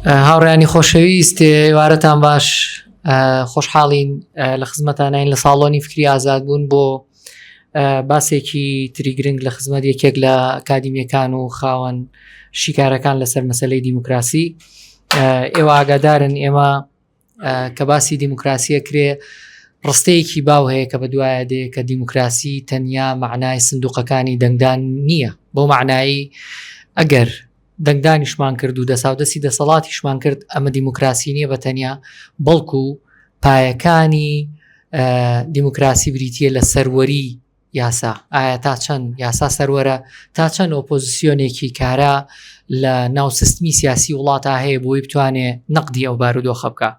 هاوڕیانی خۆشەویست ئێوارەتان باش خۆشحاڵین لە خزمەتانین لە ساڵۆنی فکری ئازاد بوون بۆ باسێکی تری گرنگ لە خزمەت یەکێک لە ئەکادیمیەکان و خاوەن شیکارەکان لەسەر مەسلەی دیموکراسی ئێوە ئاگادارن ئێمە کە باسی دیموکراسیە کرێ ڕستەیەکی باو هەیە کە بە دوایە دێ کە دیموکراسی تەنیا معنای سندوقەکانی دەنگدان نییە بۆ معنایی ئەگەر دەنگدانیشمان کرد و دەساودەسی دەسەڵاتیشمان کرد ئەمە دیموکراسی نییە بە تەنیا بەڵکو پایەکانی دیموکراسی بریتە لە سەروەری یاسا ئایا تا چەند یاسا سەروەرە تا چەند ئۆپۆزیسیۆنێکی کارا لە ناو سیستمی سیاسی وڵاتا هەیە بۆی بتوانێ نەقدی ئەو بارودۆخە بکە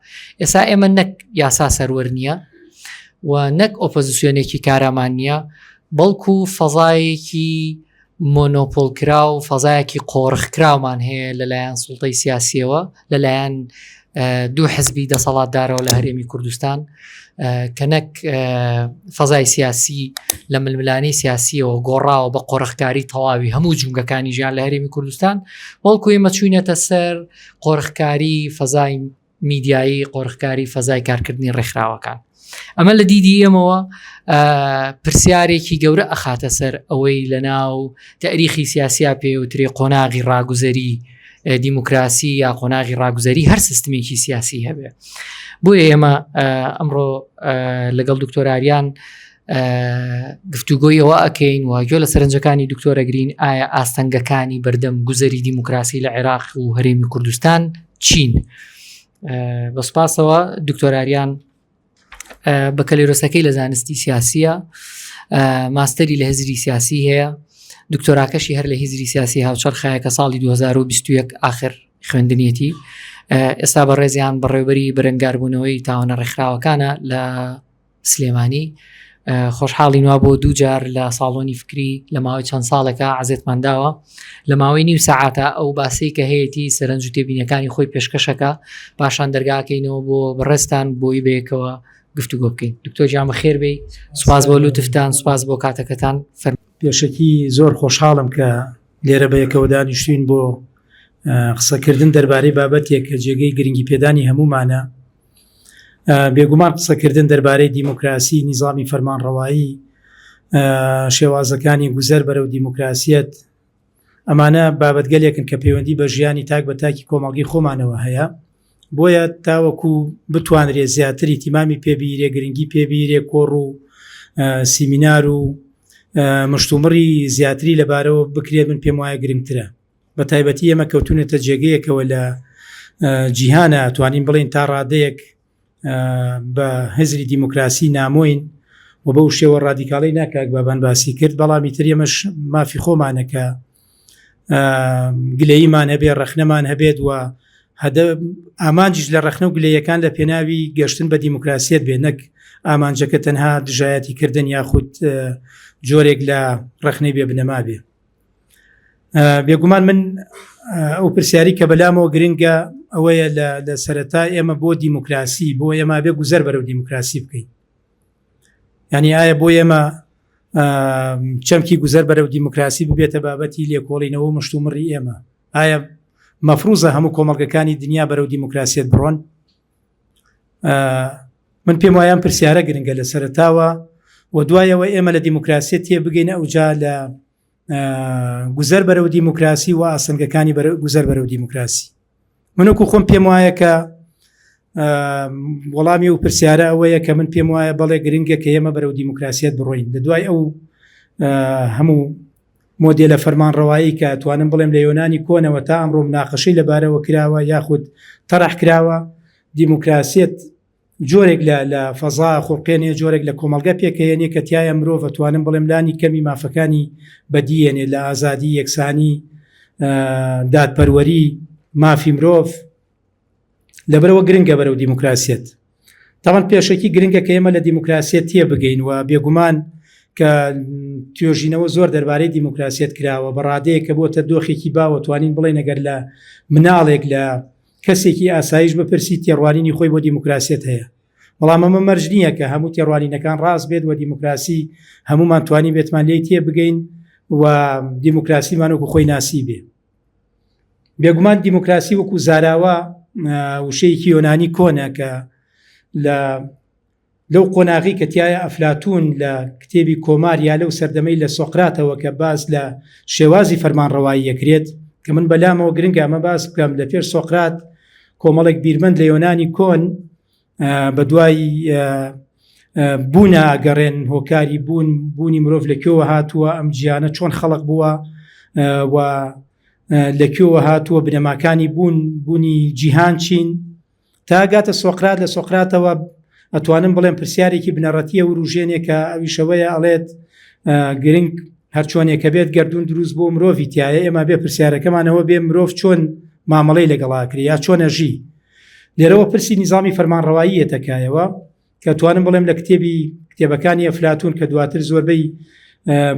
ئێستا ئێمە نەک یاسا سەروەر نییە و نەک ئۆپۆزیسیۆنێکی کارامان نییە بەڵکو فەزایەکی مۆنۆپۆڵکراو فەزایەکی قۆرخکراومان هەیە لەلایەن سوڵتەی سیاسیەوە لەلایەن دوو حزبی دەسەڵاتدارەوە لە هەرێمی کوردستان کە نەک فەزای سیاسی لە ململانی سیاسیەوە گۆڕاوە بە قۆرخکاری تەواوی هەموو جونگەکانی ژیان لە هەرێمی کوردستان بەڵکو ئێمە چوینەتە سەر قۆرخکاری فەزای میدیایی قۆرخکاری فەزای کارکردنی ڕێکخراوەکان ئەمە لە دیدی ئێمەوە پرسیارێکی گەورە ئەخاتە سەر ئەوەی لە ناو تاریخی سیاسیا پێوترێ قۆناغی ڕاگوزەری دیموکراسی یا قۆناغی ڕاگوزەری هەر سیستمێکی سیاسی هەبێ بۆیە ئێمە ئەمڕۆ لەگەڵ دکتۆراریان گفتوگۆی ئەوە ئەکەین و گوێ لە سەرنجەکانی دکتۆرەگرین ئایا ئاستەنگەکانی بەردەم گوزەری دیموکراسی لە عێراق و هەرێمی کوردستان چین بە سوپاسەوە دکتۆراریان بەکەلێرۆسەکەی لە زانستی سیاسیە ماستەری لە هزری سیاسی هەیە دکتۆراکەشی هەر لە هزری سیاسی هاوچەرخایە کە ساڵی 2021 آخر خوێندنیەتی ئێستا بە ڕێزیان بەڕێوبەری بەرەنگاربوونەوەی تاوانە ڕێکخراوەکانە لە سلێمانی خۆشحاڵین وا بۆ دوو جار لە ساڵۆنی فکری لە ماوەی چەند ساڵێکە عزێتمان داوە لە ماوەی نیو سەعاتە ئەو باسی کە هەیەی سەرنج و تێبینەکانی خۆی پێشکەشەکە پاشان دەرگاکەینەوە بۆ بەڕێزتان بۆی بەیەکەوە گفتوگۆ بکەین دکتۆر گیان بەخێر بێی سوپاس بۆ لوتفتان سوپاس بۆ کاتەکەتان فەرموو. پێشەکی زۆر خۆشحاڵم کە لێرە بەیەکەوە دانیشتوین بۆ قسەکردن دەربارەی بابەتێک کە جێگەی گرنگی پێدانی هەمومانە بێگومان قسەکردن دەربارەی دیموکراسی، نیزامی فەرمانڕەوایی، شێوازەکانی گوزەر بەرەو دیموکراسیەت، ئەمانە بابەتگەلێکن کە پەیوەندی بە ژیانی تاک بە تاکی کۆمەڵگەی خۆمانەوە هەیە. بۆیە تاوەکو بتوانرێ زیاتر ئیتیمامی پێ بیرێ، گرنگی پێ بیرێ، کۆڕ و سیمینار و مشتومڕی زیاتری لەبارەوە بکرێت من پێم وایە گرنگترە. بە تایبەتی ئێمە کەوتونەتە جێگەیەکەوە لە جیهانە توانین بڵین تا ڕادەیەک بە هزری دیموکراسی نامۆین و بەو شێوە ڕادیکاڵی ناکاک بابان باسی کرد بەڵامی تر ئێمەش مافی خۆمانە کە گلەییمان هەبێ ڕەخنەمان هەبێت و هەدە ئامانجیش لە ڕەخنە و گلەیەکان لە پێناوی گەشتن بە دیموکراسیەت بێ نەک ئامانجەکە تەنها دژایەتی کردن یاخود جۆرێک لە ڕەخنەی بێ بنەما بێ. بێگومان من ئەو پرسیاری کە بەلامەوە گرنگە ئەوەیە لە سەرەتا ئێمە بۆ دیموکراسی بۆ ئێمە بێ گوزەر بەرەو دیموکراسی بکەین ینی ئایا بۆ ئێمە چەمکی گوزەر بەرەو دیموکراسی ببێتە بابەتی لێکۆڵینەوە مشتومڕی ئێمە ئایا مەفروزە هەموو کۆمەڵگەکانی دنیا بەرەو دیموکراسیت بڕۆن من پێم وایە ئەم پرسیارە گرنگە لە سەرتاوە و دوایەوە ئێمە لە دیموکراسیەت تێ بگەینە ئەوجا لە گوزەر بەرەو دیموکراسی و ئاسنگەکانی گوزەر بەرەو دیموکراسی منوکو خۆم پێم وایە کە وەڵامی و پرسیارە ئەوەیە کە من پێم وایە بەڵێ گرنگە کە ئێمە بەرەو دیموکراسیەت بڕۆین لە دوای ئەو هەموو مۆدێلە فەرمانڕەوایی کە توانم بڵێم لە یۆنانی کۆنەوە تا ئەمڕۆ مناقەشەی لەبارەوە کراوە یاخود تەرح کراوە، دیموکراسیەت جۆرێک لە لە فەزا خوڵقێنێ، جۆرێک لە کۆمەڵگە پێکەیەنێ کە تیایا مرۆڤ ئەتوانم بڵێم لانی کەمی مافەکانی بەدیەنێ لە ئازادی، یەکسانی، دادپەروەری، مافی مرۆڤ. لەبەرئەوە گرنگە بەرەو دیموکراسیەت. تاوان پێشەکی گرنگە کە ئێمە لە دیموکراسیەت تێبگەین و بێگومان کە توێژینەوە زۆر دەربارەی دیموکراسیەت کراوە بە ڕادەیەک کە بۆتە دۆخێکی باوە توانین بڵێین ئەگەر لە مناڵێک لە کەسێکی ئاسایش بپرسی تێڕوانینی خۆی بۆ دیموکراسیەت هەیە بەڵام ئەمە مەرج نییە کە هەموو تێڕوانینەکان ڕاست بێت و دیموکراسی هەمومان توانی بێتمان لێی تێبگەین و دیموکراسیمان وەکو خۆی ناسی بێ. بێگومان دیموکراسی وەکو زاراوە وشەیەکی یۆنانی کۆنە کە لە لەو قۆناغی کە تایە ئەفلاتون لە کتێبی کۆمار یا لەو سەردەمەی لە سۆقراتەوە کە باس لە شێوازی فەرمانڕەوایی یەکرێت کە من بەلامەوە گرنگە ئەمە باس بکەم لە پێش سۆقرات کۆمەڵێک بیرمەند لە یۆنانی کۆن بە دوای بوونە گەڕێن هۆکاری بوون بوونی مرۆڤ لە کوێوە هاتووە ئەم جیانە چۆن خەڵق بووە و لە کوێوە هاتووە بنەماکانی بوون بوونی جیهان چین تا گاتە سۆقرات لە سۆقراتەوە ئەتوانم بڵێم پرسیارێکی بنەڕەتیە وروژێنێکە ئەویشەوەیە ئەڵێت گرنگ هەرچۆنێکە بێت گردون دروست بۆ مرۆڤی تایە ئێمە بێ پرسیارەکەمانەوە بێ مرۆڤ چۆن مامەڵەی لەگەڵاکرێ یا چۆنە ژی لێرەوە پرسی نیزامی فەرمانڕەوایی یەتە کایەوە کە توانم بڵێم لە کتێبی کتێبەکانی ئەفلاتون کە دواتر زۆربەی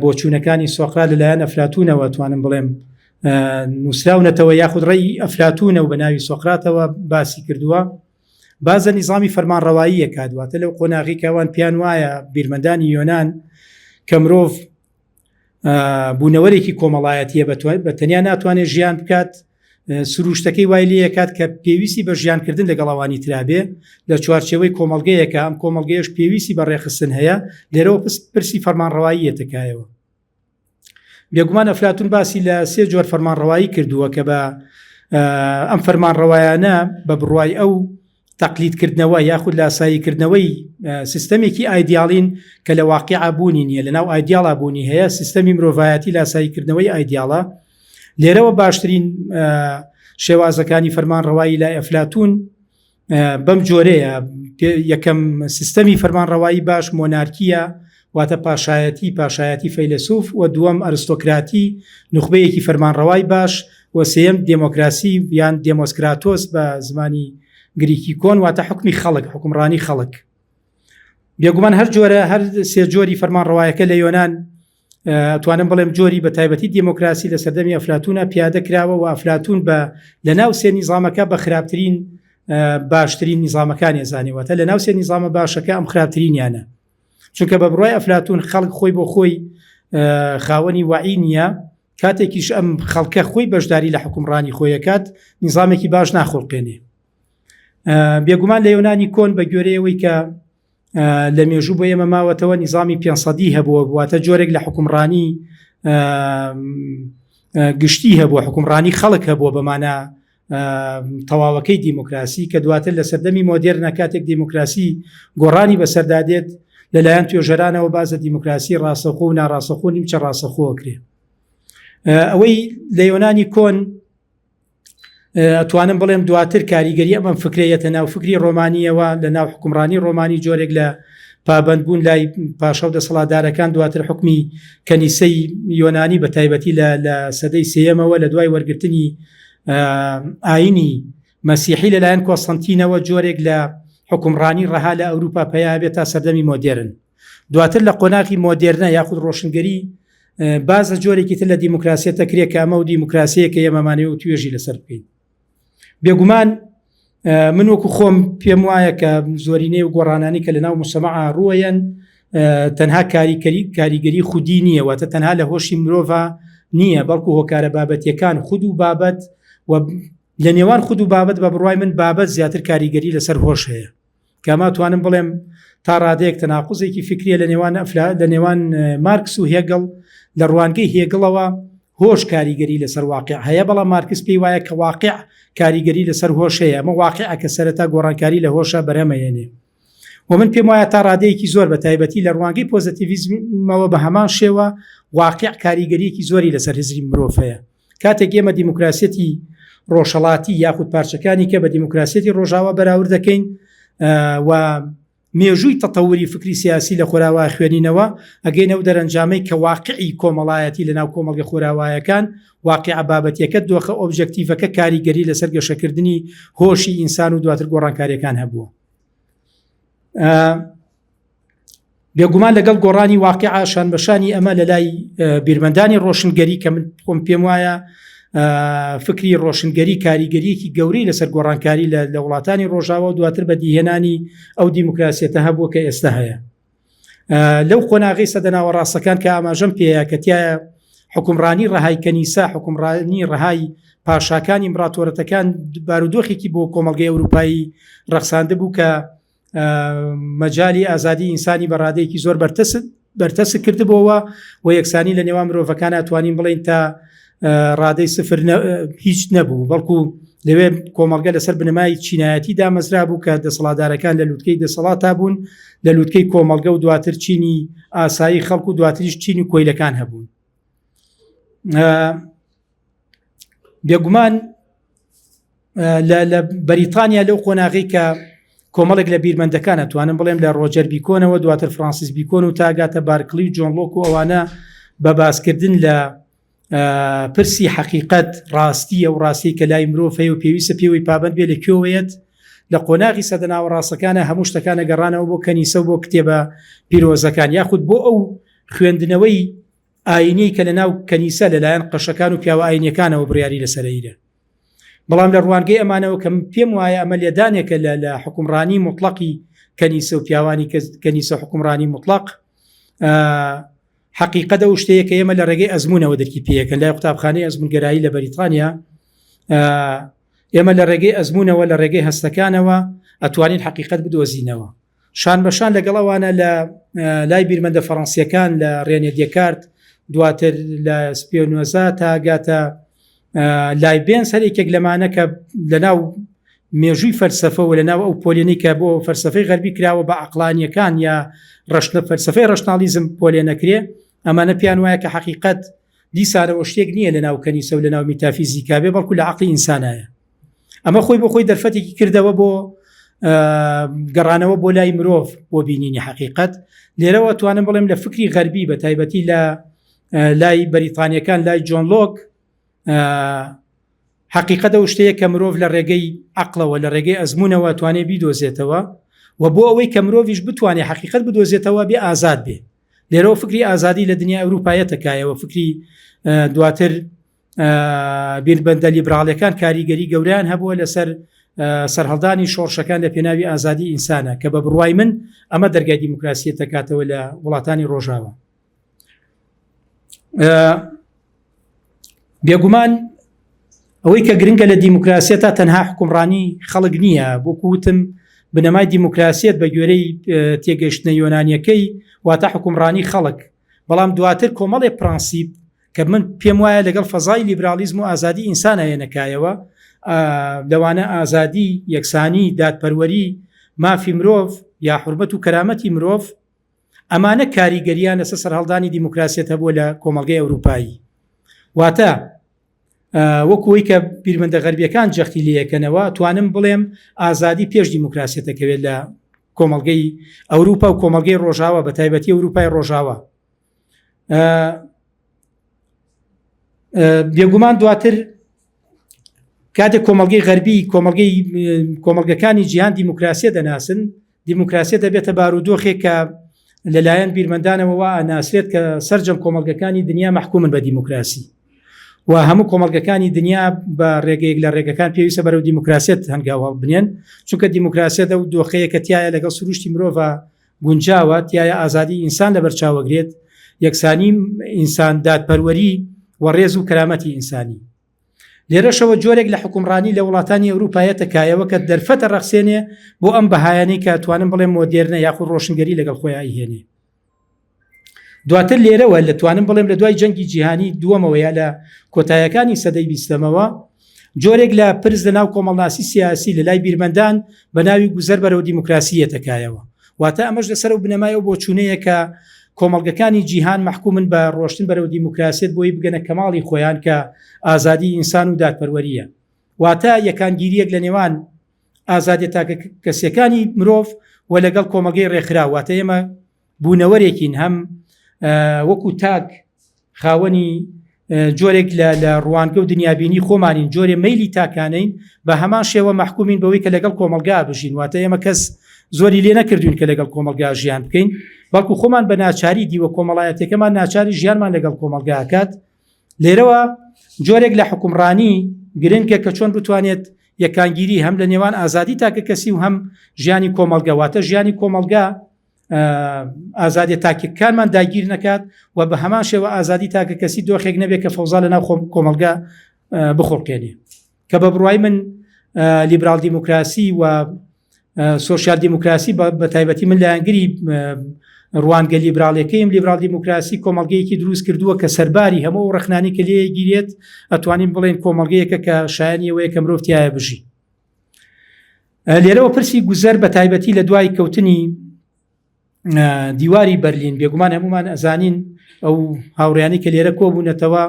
بۆچوونەکانی سۆقرات لەلایەن ئەفلاتونەوە توانم بڵێم نووسراونەتەوە یاخود ڕێی ئەفلاتونە و بە ناوی سۆقراتەوە باسی کردووە بازە نیزامی فەرمانڕەواییە کات واتە لەو قۆناغی کەوان پیان وایە بیرمەندانی یۆناان کە مرۆڤ بوونەوەرێکی کۆمەڵایەتیە بە تەنیا ناتوانێت ژیان بکات سروشتەکەی وای لێکات کە پێویستی بە ژیانکردن لەگەڵ ئەوانی ترابێ لە چوارچێوەی کۆمەڵگەیەکە ئەم کۆمەڵگەیەش پێویستی بە ڕێخستن هەیە لێرەوە پرسی فەرمانڕەواییەتەکایەوە بێگومان ئەفلاتون باسی لە سێ جۆر فەرمانڕەوایی کردووە کە بە ئەم فەرمانڕەوایانە بە بڕوای ئەو تەقلیدکردنەوە یاخود لاساییکردنەوەی سیستەمێکی ئایدیاڵین کە لە واقیعا بوونی نییە، لەناو ئایدیاڵا بوونی هەیە، سیستەمی مرۆڤایەتی لاساییکردنەوەی ئایدیاڵە. لێرەوە باشترین شێوازەکانی فەرمانڕەوایی لای ئەفلاتون بەم جۆرەیە، یەکەم سیستەمی فەرمانڕەوایی باش مۆنارکیە، واتە پاشایەتی، پاشایەتی فەیلەسوف، و دووەم ئەرستۆکراتی، نوخبەیەکی فەرمانڕەوای باش، و سێیەم دێمۆکراسی یان دێمۆسکراتۆس بە زمانی گریکی کۆن، واتە حوکمی خەڵک، حوکمڕانی خەڵک. بێگومان هەر جۆرە هەر سێ جۆری فەرمانڕەوایەکە لە یۆنان ئەتوانم بڵێم جۆری بە تایبەتی دێمۆکراسی لە سەردەمی ئەفلاتونە پیادە کراوە و ئەفلاتون بە لە ناو سێ نیزامەکە بە خراپترین باشترین نیزامەکانی زانیوەتە لە ناو سێ نیزامە باشەکە ئەم خراپترینیانە. چونکە بە بڕای ئەفلاتون خەڵک خۆی بۆ خۆی خاوەنی وەعی نییە کاتێکیش ئەم خەڵکە خۆی بەشداری لە حکومڕانی خۆیەکات نیزامێکی باش ناخڵقێنێ بێگومان لە یۆنانی کۆن بە گوێرەیەوەی کە لە مێژوو بۆ ئێمە ماوەتەوە نیزامی 500 هەبووە واتە جۆرێک لە حکومڕانی گشتی هەبووە حکومڕانی خەڵک هەبووە بەمانە تەواوەکەی دیموکراسی کە دواتر لە سەردەمی مۆدێرنە کاتێک دیموکراسی گۆڕانی بەسەردا دێت لەلایەن توێژەرانەوە بازە دیموکراسی ڕاستەخۆ و ناڕاستەخۆ نیمچە ڕاستەخۆ کرێ ئەوەی لە یۆنانی کۆن ئەتوانم بڵێم دواتر کاریگەری ئەمەم فکرەیەتە ناو فکری ڕۆمانیەوە لە ناو حکومڕانی ڕۆمانی جۆرێک لە پابندبوون لای پاشا و دەسەڵاتدارەکان دواتر حکمی کەنیسەی یۆنانی بە تایبەتی لە سەدەی سێیەمەوە لە دوای وەرگرتنی ئاینی مەسیحی لەلایەن کۆستەنتینەوە جۆرێک لە حکومڕانی ڕەها لە ئەوروپا پەیا بێت تا سەردەمی مۆدێرن دواتر لە قۆناغی مۆدێرنە یاخود ڕۆشنگەری بازە جۆرێکی تر لە دیموکراسیەتە کرێ کە ئەمە و دیموکراسیەکە کە ئێمەمانەوە و توێژی لەسەر بکەین بێگومان من وەکو خۆم پێم وایە کە زۆرینەی و گۆڕانانی کە لە ناو موجتەمەعا ڕووەیەن تەنها کاریکەری کاریگەری خودی نییە واتە تەنها لە هۆشی مرۆڤ نییە بەڵکو هۆکارە بابەتیەکان خود و بابەت و لە نێوان خود و بابەت بە بڕوای من بابەت زیاتر کاریگەری لەسەر هۆش هەیە کاما توانم بڵێم تا ڕادەیەک تەناقوزێکی فکریە لە نێوان ئەفلا لە نێوان مارکس و هێگڵ لە ڕوانگەی هێگڵەوە هۆش کاریگەری لەسەر واقع هەیە بەڵام مارکس پێی وایە کە واقع کاریگەری لەسەر هۆش هەیە ئەمە واقعە کە سەرەتا گۆڕانکاری لە هۆشە بەرهەمەیەنێ و من پێم وایە تا ڕادەیەکی زۆر بە تایبەتی لە ڕوانگەی پۆزەتیڤیزمەوە بە هەمان شێوە واقع کاریگەریەکی زۆری لەسەر هزری مرۆڤ هەیە کاتێک ئێمە دیموکراسیەتی ڕۆژهەڵاتی یاخود پارچەکانی کە بە دیموکراسیەتی ڕۆژاوا بەراورد دەکەین و مێژووی تەتەوری فکری سیاسی لە خۆراوا خوێنینەوە ئەگەینەوە دەرەنجامەی کە واقعی کۆمەڵایەتی لە ناو کۆمەڵگە خۆراوایەکان واقیعە بابەتیەکە دۆخە ئۆبجەکتیڤەکە کاریگەری لەسەر گەشەکردنی هۆشی ئینسان و دواتر گۆڕانکاریەکان هەبووە. بێگومان لەگەڵ گۆڕانی واقع شان بەشانی ئەمە لە لای بیرمەندانی ڕۆشنگەری کە من خۆم پێم وایە فکری ڕۆشنگەری کاریگەریەکی گەورەی لەسەر گۆڕانکاری لە وڵاتانی ڕۆژاوا و دواتر بەدیهێنانی ئەو دیموکراسیەتە هەبووە کە ئێستا هەیە. لەو قۆناغی سەدە ناوەڕاستەکان کە ئاماژەم پێیە کە تایە. حکومڕانی ڕەهای کەنیسە، حکومڕانی ڕەهای پاشاکانی ئیمڕاتۆرەتەکان بارودۆخێکی بۆ کۆمەڵگەی ئەوروپایی ڕەخساندبوو کە مەجای ئازادی ئینسانی بە ڕادەیەکی زۆر بەرتەسک بەرتەسک کردبووەوە و یەکسانی لە نێوان مرۆڤەکان توانین بڵین تا ڕادەی سفر هیچ نەبوو، بەڵکو لەوێ کۆمەڵگە لەسەر بنەمای چینایەتی دامەزرا بوو کە دەسەڵاتدارەکان لە لوتکەی دەسەڵاتا بوون، لە لوتکەی کۆمەڵگە و دواتر چینی ئاسایی خەڵک و دواتریش چینی کۆیلەکان هەبوون. بێگومان لە بەریتانیا لەو قۆناغی کە کۆمەڵێک لە بیرمەندەکان ئەتوانم بڵێم لە ڕۆجەر بیکۆنەوە دواتر فرانسیس بیکۆن و تاگاتە بارکلی و جۆن لۆک و ئەوانە بە باسکردن لە پرسی حەقیقەت ڕاستیە و ڕاستی کە لای مرۆڤ هەیە و پێویستە پێوەی پابند بێ لە کوێوەیەت لە قۆناغی سەدە ناوەڕاستەکانە هەموو شتەکانە گەڕانەوە بۆ کەنیسە و بۆ کتێبە پیرۆزەکان یاخود بۆ ئەو خوێندنەوەی ئاینی کە لە ناو کەنیسە لەلایەن قەشەکان و پیاوە ئاینیەکانەوە بڕیاری لەسەرەیرە بەڵام لە ڕوانگەی ئەمانەوە کە پێم وایە ئەمە لێدانێکە لە لە حکومڕانی مطلقی کەنیسە و پیاوانی کەنیسە حکومڕانی مطلق حەقیقەت ئەو شتەیە کە ئێمە لە ڕێگەی ئەزموونەوە دەرکی پێیەکەن لای قوتابخانەی ئەزموونگەرایی لە بەریتانیا ئێمە لە ڕێگەی ئەزموونەوە لە ڕێگەی هەستەکانەوە ئەتوانین حەقیقەت بدۆزینەوە شان بەشان لەگەڵ ئەوانە لە لای بیرمەندە فەڕەنسیەکان لە ڕێنێ دێکارت دواتر لە سپیۆنۆزا تا گاتە لایبێنز هەر یەکێک لەمانە کە لەناو مێژووی فەلسەفە و لەناو ئەو پۆلێنەی کە بۆ فەلسەفەی غەربی کراوە بە عەقڵانیەکان یا ڕەشنە فەلسەفەی ڕەشناڵیزم پۆلێنەکرێ ئەمانە پێیان وایە کە حەقیقەت دیسانەوە شتێک نییە لەناو کەنیسە و لەناو میتافیزیکا بێ بەڵکو لە عەقڵی ئینسانایە ئەمە خۆی بۆ خۆی دەرفەتێکی کردەوە بۆ گەڕانەوە بۆ لای مرۆڤ بۆ بینینی حەقیقەت لێرەوە توانم بڵێم لە فکری غەربی بە تایبەتی لە لای بەریتانیەکان لای جۆن لۆک حەقیقەت ئەو شتەیە کە مرۆڤ لە ڕێگەی عەقڵەوە لە ڕێگەی ئەزموونەوە توانێ بیدۆزێتەوە و بۆ ئەوەی کە مرۆڤیش بتوانێ حەقیقەت بدۆزێتەوە بێ ئازاد بێ لێرەوە فکری ئازادی لە دنیای ئەوروپایەتە کایەوە فکری دواتر بیربەندە لیبراڵەکان کاریگەری گەوریان هەبووە لەسەر سەرهەڵدانی شۆڕشەکان لە پێناوی ئازادی ئینسانە کە بە بڕوای من ئەمە دەرگای دیموکراسیەت دەکاتەوە لە وڵاتانی ڕۆژاوا بێگومان ئەوەی کە گرنگە لە دیموکراسیەتا تەنها حکومڕانی خەڵک نییە بۆ وتم بنەمای دیموکراسیەت بە گوێرەی تێگەشتنە یۆنانیەکەی واتە حکومڕانی خەڵک بەڵام دواتر کۆمەڵێ پرەنسیپ کە من پێم وایە لەگەڵ فەزای لیبرالیزم و ئازادی ئینسان هێنەکایەوە لەوانە ئازادی یەکسانی دادپەروەری مافی مرۆڤ یا حرمەت و کەرامەتی مرۆڤ ئەمانە کاریگەریان لەسەر سەرهەڵدانی دیموکراسیەت هەبووە لە کۆمەڵگەی ئەوروپایی. واتە وەکو ئەوەی کە بیرمەندە غەربیەکان جەختی لێیەکەنەوە توانم بڵێم ئازادی پێش دیموکراسیەتەکەوێت لە کۆمەڵگەی ئەوروپا و کۆمەڵگەی ڕۆژاوا بە تایبەتی ئەوروپای ڕۆژاوا. بێگومان دواتر کاتێک کۆمەڵگەی غەربی کۆمەڵگەی کۆمەڵگەکانی جیهان دیموکراسیە دەناسن دیموکراسیە دەبێتە بارودۆخێک کە لەلایەن بیرمەندانەوە وا ئەناسرێت کە سەرجەم کۆمەڵگەکانی دنیا مەحکومن بە دیموکراسی و هەموو کۆمەڵگەکانی دنیا بە ڕێگەیەک لە ڕێگەکان پێویستە بەرەو دیموکراسیەت هەنگاو هەڵبنێن چونکە دیموکراسیەت ئەو دۆخەیە کە تایە لەگەڵ سروشتی مرۆڤ گونجاوە تایە ئازادی ئینسان لەبەر چاوەگرێت یەکسانی ئینسان دادپەروەری و ڕێز و کەرامەتی ئینسانی لێرەشەوە جۆرێک لە حوکمڕانی لە وڵاتانی ئەوروپا یەتە کایەوە کە دەرفەتە ڕەخسێنێ بۆ ئەم بەهایانەی کە توانم بڵێم مۆدێرنە یاخود ڕۆشنگەری لەگەڵ خۆیان ئەیهێنێ. دواتر لێرەوە لە توانم بڵێم لە دوای جەنگی جیهانی دووەمەوە یا لە کۆتایەکانی سەدەی بیستەمەوە جۆرێک لە پرس لە ناو کۆمەڵناسی سیاسی لە لای بیرمەندان بە ناوی گوزەر بەرەو دیموکراسی یەتە کایەوە. واتە ئەمەش لەسەر ئەو بنەمای ئەو بۆچوونەیە کە کۆمەڵگەکانی جیهان مەحکومن بە ڕۆشتن بەرەو دیموکراسیەت بۆی بگەنە کەماڵی خۆیان کە ئازادی ئینسان و دادپەروەرییە. واتە یەکانگیرییەک لە نێوان ئازادیە تاکەکەسیەکانی مرۆڤ و لەگەڵ کۆمەڵگەی ڕێکخراو. واتە ئێمە بوونەوەرێکین هەم وەکو تاک خاوەنی جۆرێک لە لە ڕوانگە و دنیابینی خۆمانین جۆرێ مەیلی تاکانەین بە هەمان شێوە مەحکومین بەوەی کە لەگەڵ کۆمەڵگا بژین واتە ئێمە کەس زۆری لێ نەکردوین کە لەگەڵ کۆمەڵگا ژیان بکەین بەڵکو خۆمان بە ناچاری دیوە کۆمەڵایەتەکەمان ناچاری ژیانمان لەگەڵ کۆمەڵگا کات لێرەوە جۆرێک لە حکومڕانی گرنگە کە چۆن بتوانێت یەکانگیری هەم لە نێوان ئازادی تاکە کەسی و هەم ژیانی کۆمەڵگە واتە ژیانی کۆمەڵگا. ئازادیە تاکەکانمان داگیر نەکات و بە هەمان شێوە ئازادی تاکە کەسی دۆخێک نەبێت کە فەوزا لە ناو کۆمەڵگە بخوڵقێنێ کە بە بڕای من لیبرال دیموکراسی و سۆسیال دیموکراسی بە تایبەتی من لایەنگری ڕوانگە لیبراڵەکەیم لیبرال دیموکراسی کۆمەڵگەیەکی دروست کردووە کە سەرباری هەموو ڕخنانی کە لێ گیرێت ئەتوانین بڵێن کۆمەڵگەیەکە کە شایانی ئەوەیە کە مرۆڤ تایە بژی لێرەوە پرسی گوزەر بە تایبەتی لە دوای کەوتنی دیواری بەرلین بێگومان هەمومان ئەزانین ئەو هاوڕیانی کە لێرە کۆبوونەتەوە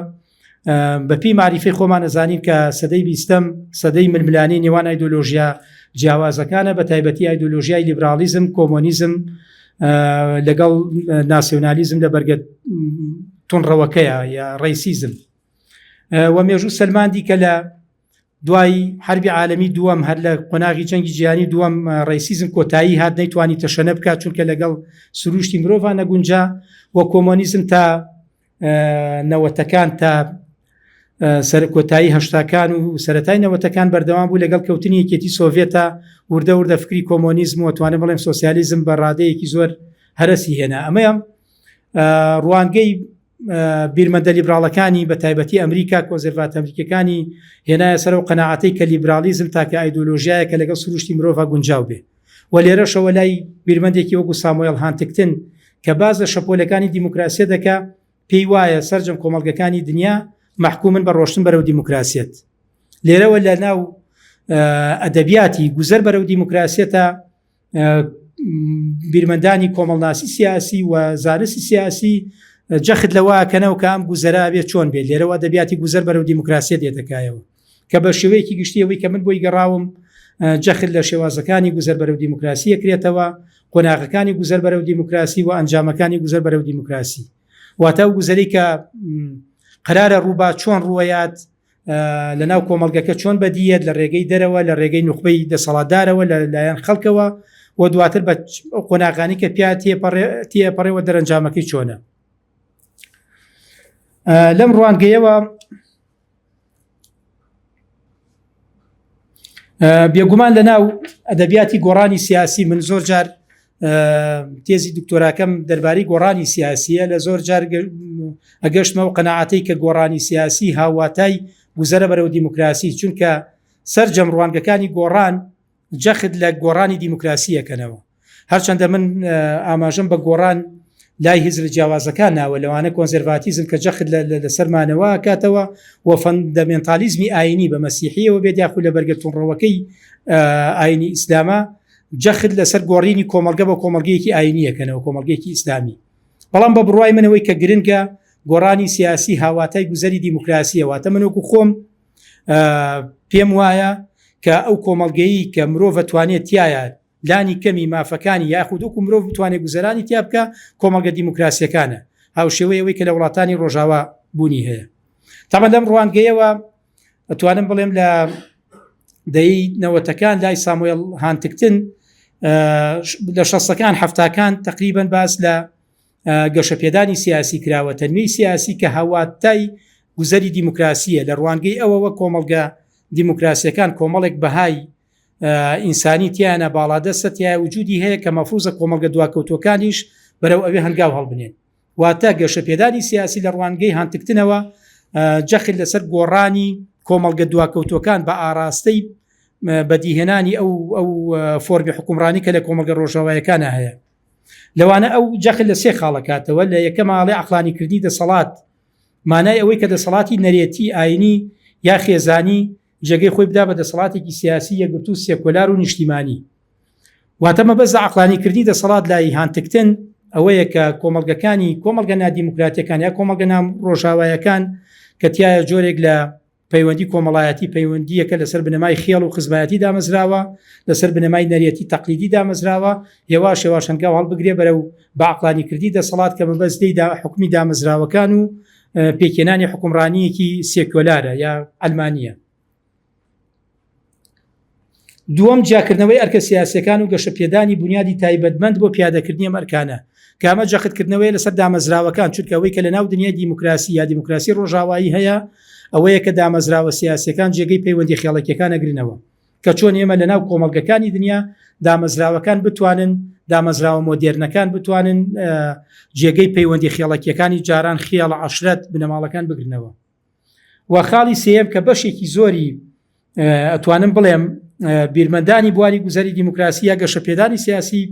بەپی معریفەی خۆمان ئەزانین کە سەدەی بیستەم سەدەی ململانی نێوان ئایدۆلۆژیا جیاوازەکانە بە تایبەتی ئایدۆلۆژیای لیبرالیزم کۆمۆنیزم لەگەڵ ناسیۆنالیزم لە بەرگە تونڕەوەکەیە یا ڕیسیزم و مێژوو سەلماندی کە لە دوای حەربی عالەمی دووەم هەر لە قۆناغی جەنگی جیهانی دووەم ڕیسیزم کۆتایی هات نەیتوانی تەشەنە بکات چونکە لەگەڵ سروشتی مرۆڤ نەگونجا و کۆمۆنیزم تا نەوەتەکان تا سەر کۆتایی هەشتاکان و سەتای نەوەتەکان بەردەوام بوو لەگەڵ کەوتنی یەکێتی سۆڤێتا وردە وردە فکری کۆمۆنیزم و توانم بڵێم سۆسیالیزم بە ڕادەیەکی زۆر هەرەسی هێنا ئەمەیە ڕوانگەی بیرمەندە لیبراڵەکانی بە تایبەتی ئەمریکا کۆنزەرڤاتە ئەمریکیەکانی هێنایە سەر ئەو قەناعەتەی کە لیبراڵیزم تاکە ئایدۆلۆژیایە کە لەگەڵ سروشتی مرۆڤا گونجاو بێ و لێرەشەوە لای بیرمەندێکی وەکو سامۆێڵ هانتگتن کە باس لە شەپۆلەکانی دیموکراسیە دەکا پێی وایە سەرجەم کۆمەڵگەکانی دنیا مەحکومن بە ڕۆشتن بەرەو دیموکراسیەت لێرەوە لە ناو ئەدەبیاتی گوزەر بەرەو دیموکراسیەتە بیرمەندانی کۆمەڵناسی سیاسی و زانستی سیاسی جەخت لەوە کەنەوە کە ئەم گوزەرا بێت چۆن بێت لێرەوە دەبیاتی گوزەر بەرەو دیموکراسیە دێتەکایەوە کە بە شێوەیەکی گشتی ئەوەی کە من بۆی گەڕاوم جەخت لە شێوازەکانی گوزەر بەرەو دیموکراسی کرێتەوە قۆناغەکانی گوزەر بەرەو دیموکراسی و ئەنجامەکانی گوزەر بەرەو دیموکراسی واتە و گوزەری کە قرارە ڕووبا چۆن ڕووەیات لە ناو کۆمەڵگەکە چۆن بەدیەت لە ڕێگەی دەرەوە لە ڕێگەی نوخبەی دەسەڵاتدارەوە لە لایەن خەڵکەوە و دواتر بە قۆناغانی کە پیا تێپەڕێەوە دەرەنجامەکەی چۆنە لەم ڕوانگەیەوە بێگومان لە ناو ئەدەبیاتی گۆڕانی سیاسی من زۆر جار تێزی دکتۆراکەم دەربارەی گۆڕانی سیاسیە لە زۆر جار ئەگەشتمەوە قەنەعاتەی کە گۆڕانی سیاسی هاواتای گوزەرە بەرەو دیموکراسی چونکە سەرجەم ڕوانگەکانی گۆڕان جەخت لە گۆڕانی دیموکراسیەکەنەوە هەرچەندە من ئاماژەم بە گۆڕان لای هزرە جیاوازەکان ناوە لەوانە کۆنزەرڤاتیزم کە جەخت لەسەرمانەوە کاتەوە و فەندەمێنتالیزمی ئاینی بە مەسیحیەوە بێت یاخود لە بەرگە توندڕەوەکەی ئاینی ئیسلامە جەخت لەسەر گۆڕینی کۆمەڵگە بە کۆمەڵگەیەکی ئاینیەکەنەوە کۆمەڵگەیەکی ئیسلامی بەڵام بە بڕوای منەوەی کە گرنگە گۆڕانی سیاسی هاواتای گوزەری دیموکراسیە واتە من وەکو خۆم پێم وایە کە ئەو کۆمەڵگەیی کە مرۆڤ توانێت تایە لانی کەمی مافەکانی یاخود وەکو مرۆڤ بتوانێت گوزەرانی تیا بکە کۆمەڵگە دیموکراسیەکانە هاوشێوەی ئەوەی کە لە وڵاتانی ڕۆژاوا بوونی هەیە تامان لەم ڕوانگەیەوە ئەتوانم بڵێم لە دەی نەوەتەکان لای ساموێل هانتکتن لە شەستەکان هەفتاکان تقریبن باس لە گەشەپێدانی سیاسی کراوە تەنوی سیاسی کە هاواتای گوزەری دیموکراسیە لە ڕوانگەی ئەوەوە کۆمەڵگە دیموکراسیەکان کۆمەڵێک بەهای ئینسانی تیانە باڵادەستە تیا وجودی هەیە کە مەفروزە کۆمەڵگە دواکەوتوەکانیش بەرەو ئەوێ هەنگاو هەڵبنێن واتە گەشەپێدانی سیاسی لە ڕوانگەی هانتگتنەوە جەخت لەسەر گۆڕانی کۆمەڵگە دواکەوتوەکان بە ئاراستەی بەدیهێنانی ئەو ئەو فۆرمی حکومڕانی کە لە کۆمەڵگە ڕۆژاوایەکانە هەیە لەوانە ئەو جەخت لە سێ خاڵەکاتەوە لە یەکەماڵێ عقلانیکردنی دەسەڵات مانای ئەوەی کە دەسەڵاتی نەرێتی ئاینی یا خێزانی جێگەی خۆی بدا بە دەسەڵاتێکی سیاسی یەکگرتوو سێکۆلار و نیشتیمانی واتە مەبەست لە عەقڵانیکردنی دەسەڵات لای هانتگتن ئەوەیە کە کۆمەڵگەکانی کۆمەڵگە نادیموکراتیەکان یا کۆمەڵگە نام ڕۆژاوایەکان کە تایە جۆرێک لە پەیوەندی کۆمەڵایەتی پەیوەندیەکە لەسەر بنەمای خێڵ و خزمایەتی دامەزراوە لەسەر بنەمای نەرێتی تەقلیدی دامەزراوە هێواش هێواش هەنگاو هەڵبگرێ بەرەو بە عەقڵانیکردنی دەسەڵات کە مەبەست لێی دا حکومی دامەزراوەکان و پێکهێنانی حکومڕانیەکی سێکۆلارە یا عەلمانیە. دووەم، جیاکردنەوەی ئەرکە سیاسییەکان و گەشەپێدانی بونیادی تایبەتمەند بۆ پیادەکردنی ئەم ئەرکانە، کە ئەمە جەختکردنەوەیە لەسەر دامەزراوەکان، چونکە ئەوەی کە لەناو دنیای دیموکراسی یا دیموکراسی ڕۆژاوایی هەیە، ئەوەیە کە دامەزراوە سیاسییەکان جێگەی پەیوەندییە خێڵەکییەکان ئەگرنەوە. کە چۆن ئێمە لە ناو کۆمەڵگەکانی دنیا دامەزراوەکان بتوانن دامەزراوە مۆدێرنەکان بتوانن جێگەی پەیوەندی خێڵەکیەکانی جاران خێڵ عشرەت بنەماڵەکان بگرنەوە و خاڵی سێیەم کە بەشێکی زۆری ئەتوانم بڵێم بیرمەندانی بواری گوزەری دیموکراسی یا گەشەپێدانی سیاسی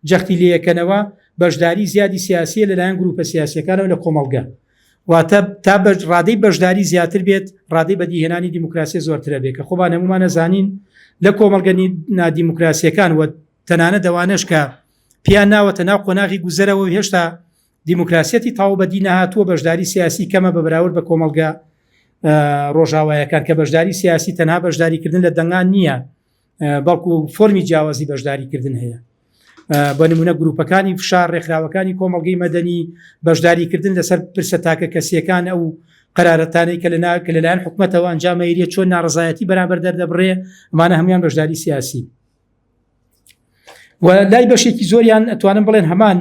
جەختی لێیەکەنەوە بەشداری زیادی سیاسیە لەلایەن گروپە سیاسیەکانەوە لە کۆمەڵگە واتە تا ڕادەی بەشداری زیاتر بێت ڕادەی بەدیهێنانی دیموکراسی زۆرترە بێت کە خۆمان هەمومانە زانین لە کۆمەڵگە نادیموکراسیەکان و تەنانە دەوانەش کە پیان ناوەتە ناو قۆناغی گوزەرەوە هێشتا دیموکراسیەتی تەواو بەدی نەهاتووە، بەشداری سیاسی کەمە بە بەراورد بە کۆمەڵگە ڕۆژاوایەکان کە بەشداری سیاسی تەنها بەشداریکردن لە دەنگان نییە بەڵکو فۆرمی جیاوازی بەشداریکردن هەیە بە نمونە گروپەکانی فشار ڕێکخراوەکانی کۆمەڵگەی مەدەنی بەشداریکردن لەسەر پرسە تاکە کەسیەکان ئەو قرارەتانەی کە لەنا کە لەلایەن حکومەتەوە ئەنجامەیریە چۆن ناڕزایەتی بەرامبەر دەردەبڕێ ئەمانە هەمویان بەشداری سیاسی و لای بەشێکی زۆریان ئەتوانم بڵێن هەمان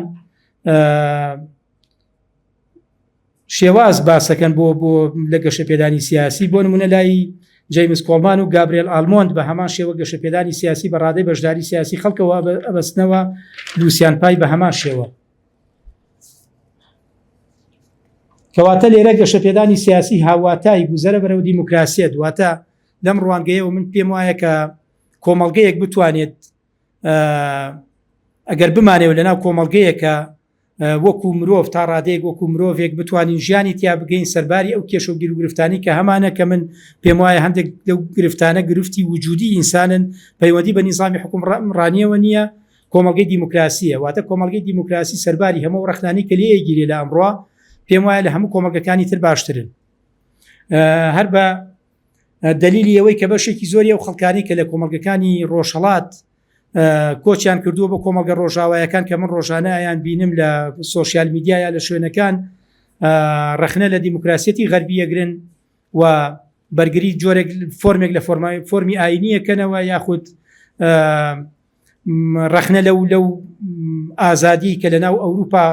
شێواز باسەکەن بۆ بۆ لە گەشەپێدانی سیاسی بۆ نمونە لای جەیمس کۆڵمان و گابرێل ئالمۆند بە هەمان شێوە گەشەپێدانی سیاسی بە ڕادەی بەشداری سیاسی خەڵکەوە ئەبەستنەوە لوسیان پای بە هەمان شێوە کەواتە لێرە گەشەپێدانی سیاسی هاواتای گوزەرە بەرەو دیموکراسیەت واتە لەم ڕوانگەیەوە من پێم وایە کە کۆمەڵگەیەک بتوانێت ئەگەر بمانەوە لەناو کۆمەڵگەیەکە وەکو مرۆڤ تا ڕادەیەک وەکو مرۆڤێک بتوانین ژیانی تیا بگەین سەرباری ئەو کێشە و گیروگرفتانی کە هەمانە کە من پێم وایە هەندێک لەو گرفتانە گرفتی وجودی ئینسانن پەیوەندی بە نیزامی حکومڕانیەوە نییە کۆمەڵگەی دیموکراسیە واتە کۆمەڵگەی دیموکراسی سەرباری هەموو ڕەخنانی کە لێگیرێ لە ئەمڕۆ پێم وایە لە هەموو کۆمەڵگەکانی تر باشترن هەر بە دەلیلی ئەوەی کە بەشێکی زۆری ئەو خەڵکانی کە لە کۆمەڵگەکانی ڕۆژهەڵات کۆچیان کردووە بۆ کۆمەڵگە ڕۆژاوایەکان کە من ڕۆژانە ئەیان بینم لە سۆشیال میدیا یا لە شوێنەکان ڕەخنە لە دیموکراسیەتی غەربیەگرن و بەرگری جۆرێک فۆرمێک لە فۆرمی ئاینیەکەنەوە یاخود ڕەخنە لەو لەو ئازادی کە لە ناو ئەوروپا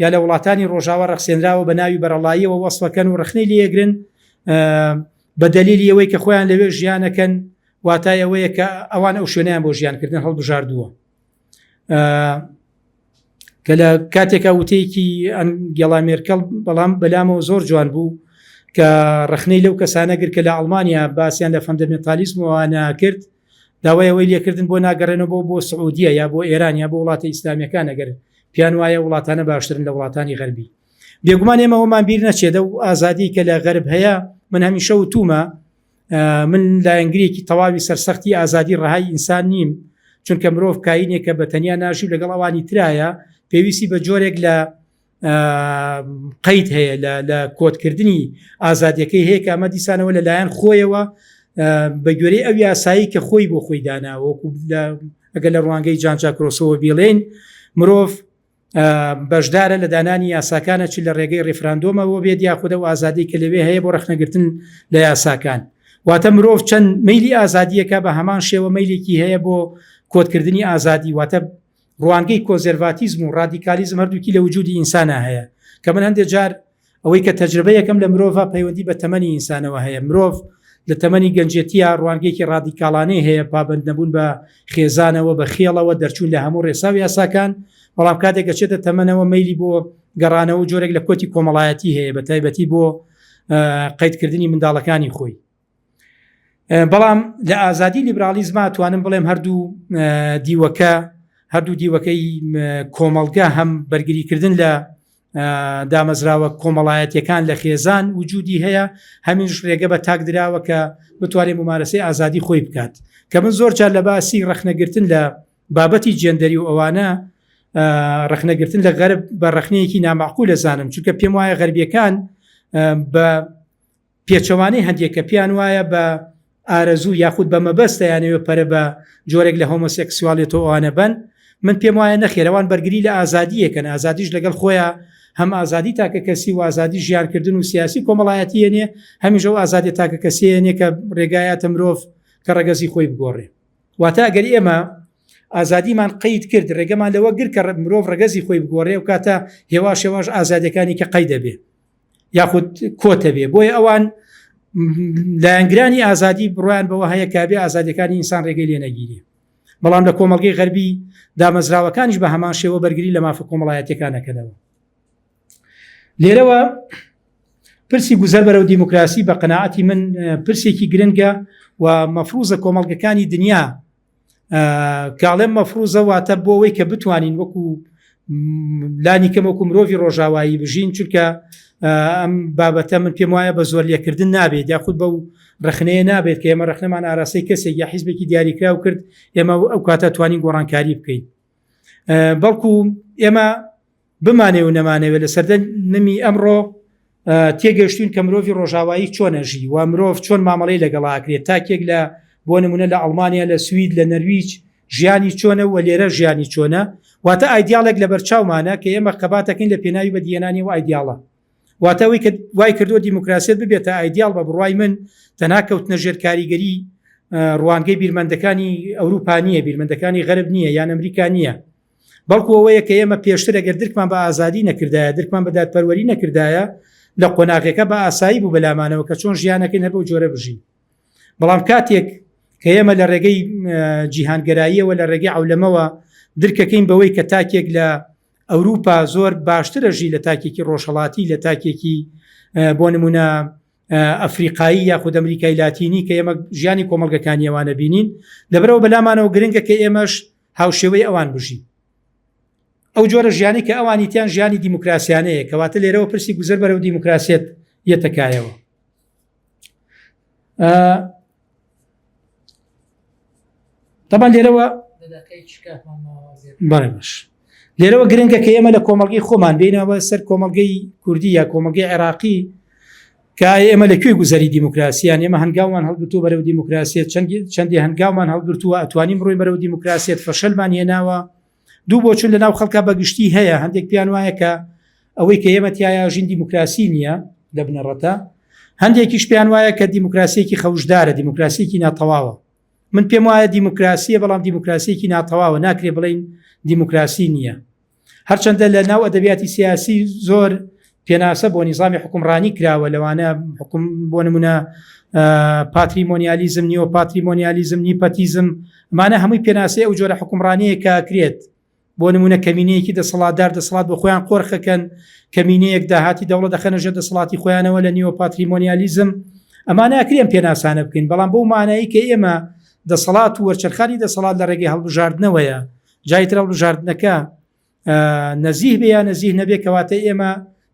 یا لە وڵاتانی ڕۆژاوا ڕەخسێنراوە بە ناوی بەرەڵاییەوە وەسفەکەن و ڕەخنەی لێگرن بە دەلیلی ئەوەی کە خۆیان لەوێ ژیانەکەن واتای ئەوەیە کە ئەوان ئەو شوێنیان بۆ ژیانکردن هەڵبژاردووە کە لە کاتێکا وتەیەکی ئەنگێڵا مێرکەڵ بەڵام بەلامەوە زۆر جوان بوو کە ڕخنەی لەو کەسانە گر کە لە ئەڵمانیا باسییان لە فەندەمێنتالیزمەوە ناکرد داوای ئەوەی لێکردن بۆ ناگەڕێنەوە بۆ بۆ سعودیە یا بۆ ئێران یا بۆ وڵاتە ئیسلامیەکان ئەگەر پیان وایە وڵاتانە باشترن لە وڵاتانی غەربی بێگومان ئێمە ئەومان بیر نەچێت ئەو ئازادی کە لە غەرب هەیە من هەمیشە وتومە من لایەنگرێکی تەواوی سەرسەختی ئازادی ڕەهای ئینسان نیم چونکە مرۆڤ کاینێکە بە تەنیا ناژی و لەگەڵ ئەوانی ترایە پێویستی بە جۆرێک لە قەید هەیە لە کۆتکردنی ئازادیەکەی هەیە کە ئەمە دیسانەوە لەلایەن خۆیەوە بە گوێرەی ئەو یاسایی کە خۆی بۆ خۆی داناوە وەکو ئەگەر لە ڕوانگەی جان جاک ڕۆسۆوە بیڵێن مرۆڤ بەشدارە لە دانانی یاساکانە چ لە ڕێگەی ڕیفراندۆمەوە بێت یاخود ئەو ئازادی کە لەوێ هەیە بۆ ڕەخنەگرتن لە یاساکان واتە مرۆڤ چەند مەیلی ئازادیەکە بە هەمان شێوە مەیلێکی هەیە بۆ کۆتکردنی ئازادی واتە ڕوانگەی کۆنزێرڤاتیزم و ڕادیکالیزم هەردووکی لە وجودی ئینسانا هەیە کە من هەندێک جار ئەوەی کە تەجربە یەکەم لە مرۆڤ پەیوەندی بە تەمەنی ئینسانەوە هەیە مرۆڤ لە تەمەنی گەنجێتیە ڕوانگەیەکی ڕادیکاڵانەی هەیە پابند نەبوون بە خێزانەوە بە خێڵەوە دەرچوون لە هەموو ڕێسا و یاساکان بەڵام کاتێک گەچێتە تەمەنەوە مەیلی بۆ گەڕانەوە جۆرێک لە کۆتی کۆمەڵایەتی هەیە بە تایبەتی بۆ قەیدکردنی منداڵەکانی خۆی بەڵام لە ئازادی لیبرالیزما توانم بڵێم هەردوو دیوەکە هەردوو دیوەکەی کۆمەڵگە هەم بەرگریکردن لە دامەزراوە کۆمەڵایەتیەکان لە خێزان وجودی هەیە هەمیش ڕێگە بە تاک دراوە کە بتوانێت ممارەسەی ئازادی خۆی بکات کە من زۆر جار لە باسی ڕەخنەگرتن لە بابەتی جێندەری و ئەوانە ڕەخنەگرتن لە غەرب بە ڕەخنەیەکی نامعقول زانم چونکە پێم وایە غەربیەکان بە پێچەوانەی هەندێک کە پێیان وایە بە ئارەزوو یاخود بە مەبەست دەیانەوێت پەرە بە جۆرێک لە هۆمۆسێکسواڵێت و ئەوانە بەن، من پێم وایە نەخێر ئەوان بەرگری لە ئازادییەکەن، ئازادیش لەگەڵ خۆیا هەم ئازادی تاکەکەسی و ئازادی ژیانکردن و سیاسی و کۆمەڵایەتی یەنێ، هەمیش ئەو ئازادیە تاکەکەسیە یەنێ کە رێگایاتە مرۆڤ کە رەگەزی خۆی بگۆڕێ. واتە ئەگەر ئێمە ئازادیمان قەید کرد، رێگەمان لەوە گرت کە مرۆڤ رەگەزی خۆی بگۆڕێ، ئەوکاتە هێواش هێواش ئازادیەکانی کە قەید ئەبێ. یاخود کۆتە بێ بۆیە ئەوان لایەنگرانی ئازادی بڕوایان بەوە هەیە کە بێ ئازادیەکانی ئینسان ڕێگەی لێ نەگیرێ بەڵام لە کۆمەڵگەی غەربی دامەزراوەکانیش بە هەمان شێوە بەرگری لە مافە کۆمەڵایەتیەکان ئەکەنەوە. لێرەوە پرسی گوزەر بەرەو دیموکراسی بە قەناعەتی من پرسێکی گرنگە و مەفروزە کۆمەڵگەکانی دنیا کاڵێم مەفروزە واتە بۆ ئەوەی کە بتوانین وەکو لانی کەم وەکو مرۆڤی ڕۆژاوایی بژین چونکە ئەم بابەتە من پێم وایە بە زۆر لێکردن نابێت یاخود بەو ڕخنەیە نابێت کە ئێمە ڕخنەمان ئاراستەی کەسێک یا حیزبێکی دیاریکراو کرد ئێمە ئەو کاتە توانین گۆڕانکاری بکەین بەڵکو ئێمە بمانێ و نەمانەوێ لە سەردەمی ئەمڕۆ تێگەشتوین کە مرۆڤی ڕۆژاوایی چۆن ئەژی و مرۆڤ چۆن مامەڵەی لەگەڵا ئەکرێت تاکێک لە بۆ نمونە لە ئەڵمانیا لە سوید لە نەرویج ژیانی چۆنە و لێرە ژیانی چۆنە واتە ئایدیاڵێک لە بەرچاومانە کە ئێمە خەباتەکەین لە پێناوی بەدیهێنانی ئەو ئایدیاڵە واتە ئەوەی کە وای کردووە دیموکراسیەت ببێتە ئایدیاڵ بە بڕوای من تەنها کەوتنە ژێر کاریگەری ڕوانگەی بیرمەندەکانی ئەوروپا نییە بیرمەندەکانی غەرب نییە یان ئەمریکا نییە بەڵکو ئەوەیە کە ئێمە پێشتر ئەگەر درکمان بە ئازادی نەکردایە، درکمان بە دادپەروەری نەکردایە، لە قۆناغێکە بە ئاسایی بوو بەلامانەوە کە چۆن ژیانەکەین هەر بەو جۆرە بژین. بەڵام کاتێک کە ئێمە لە ڕێگەی جیهانگەراییەوە لە ڕێگەی عەولەمەوە درکەکەین بەوەی کە تاکێک لە ئەوروپا زۆر باشترە ژی لە تاکێکی ڕۆژهەڵاتی لە تاکێکی بۆ نمونە ئەفریقایی یاخود ئەمریکای لاتینی کە ئێمە ژیانی کۆمەڵگەکانی ئەوانە بینین لەبەرەوە بەلامانەوە گرنگە کە ئێمەش هاوشێوەی ئەوان بژین ئەو جۆرە ژیانی کە ئەوانی تیان ژیانی دیموکراسیانەیە کەواتە لێرەوە پرسی گوزەر بەرەو دیموکراسیەت یەتەکایەوە تەبان لێرەوە بەڵێ باش لێرەوە گرنگە کە ئێمە لە کۆمەڵگەی خۆمان بینەوە سەر کۆمەڵگەی کوردی یا کۆمەڵگەی عێراقی کە ئێمە لە کوێ گوزەری دیموکراسیان ئێمە هەنگاومان هەڵگرتووە بەرەو دیموکراسیەت چەندی هەنگاومان هەڵگرتووە ئەتوانین بڕۆین بەرەو دیموکراسیەت فەشەلمان هێناوە دوو بۆچون لە ناو خەڵکا بەگشتی هەیە هەندێک پێیان وایە کە ئەوەی کە ئێمە تایە ژین دیموکراسی نییە لە بنەڕەتە هەندێکیش پێیان وایە کە دیموکراسیەکی خەوشدارە دیموکراسیەکی ناتەواوە من پێم وایە دیموکراسیە بەڵام دیموکراسیەکی ناتەواوە ناکرێ بڵین دیموکراسی نییە هەرچەندە لە ناو ئەدەبیاتی سیاسی زۆر پێناسە بۆ نیزامی حکومڕانی کراوە لەوانە حکوم بۆ نمونە پاتریمۆنیالیزم نیۆ پاتریمۆنیالیزم نیپەتیزم مانە هەمووی پێناسەی ئەو جۆرە حکومڕانەیە کە کرێت بۆ نمونە کەمینەیەکی دەسەڵاتدار دەسەڵات بۆ خۆیان قۆرخەکەن کەمینەیەک داهاتی دەوڵەت دەخەنە ژێر دەسەڵاتی خۆیانەوە لە نیۆ پاتریمۆنیالیزم ئەمانە ئەکرێن پێناسانە بکەین بەڵام بەو مانایی کە ئێمە دەسەڵات و وەرچەرخانی دەسەڵات لە ڕێگەی هەڵبژاردنەوەیە جای تر هەڵبژاردنەکە نەزیه بێ یا نەزیه نەبێ کەواتە ئێمە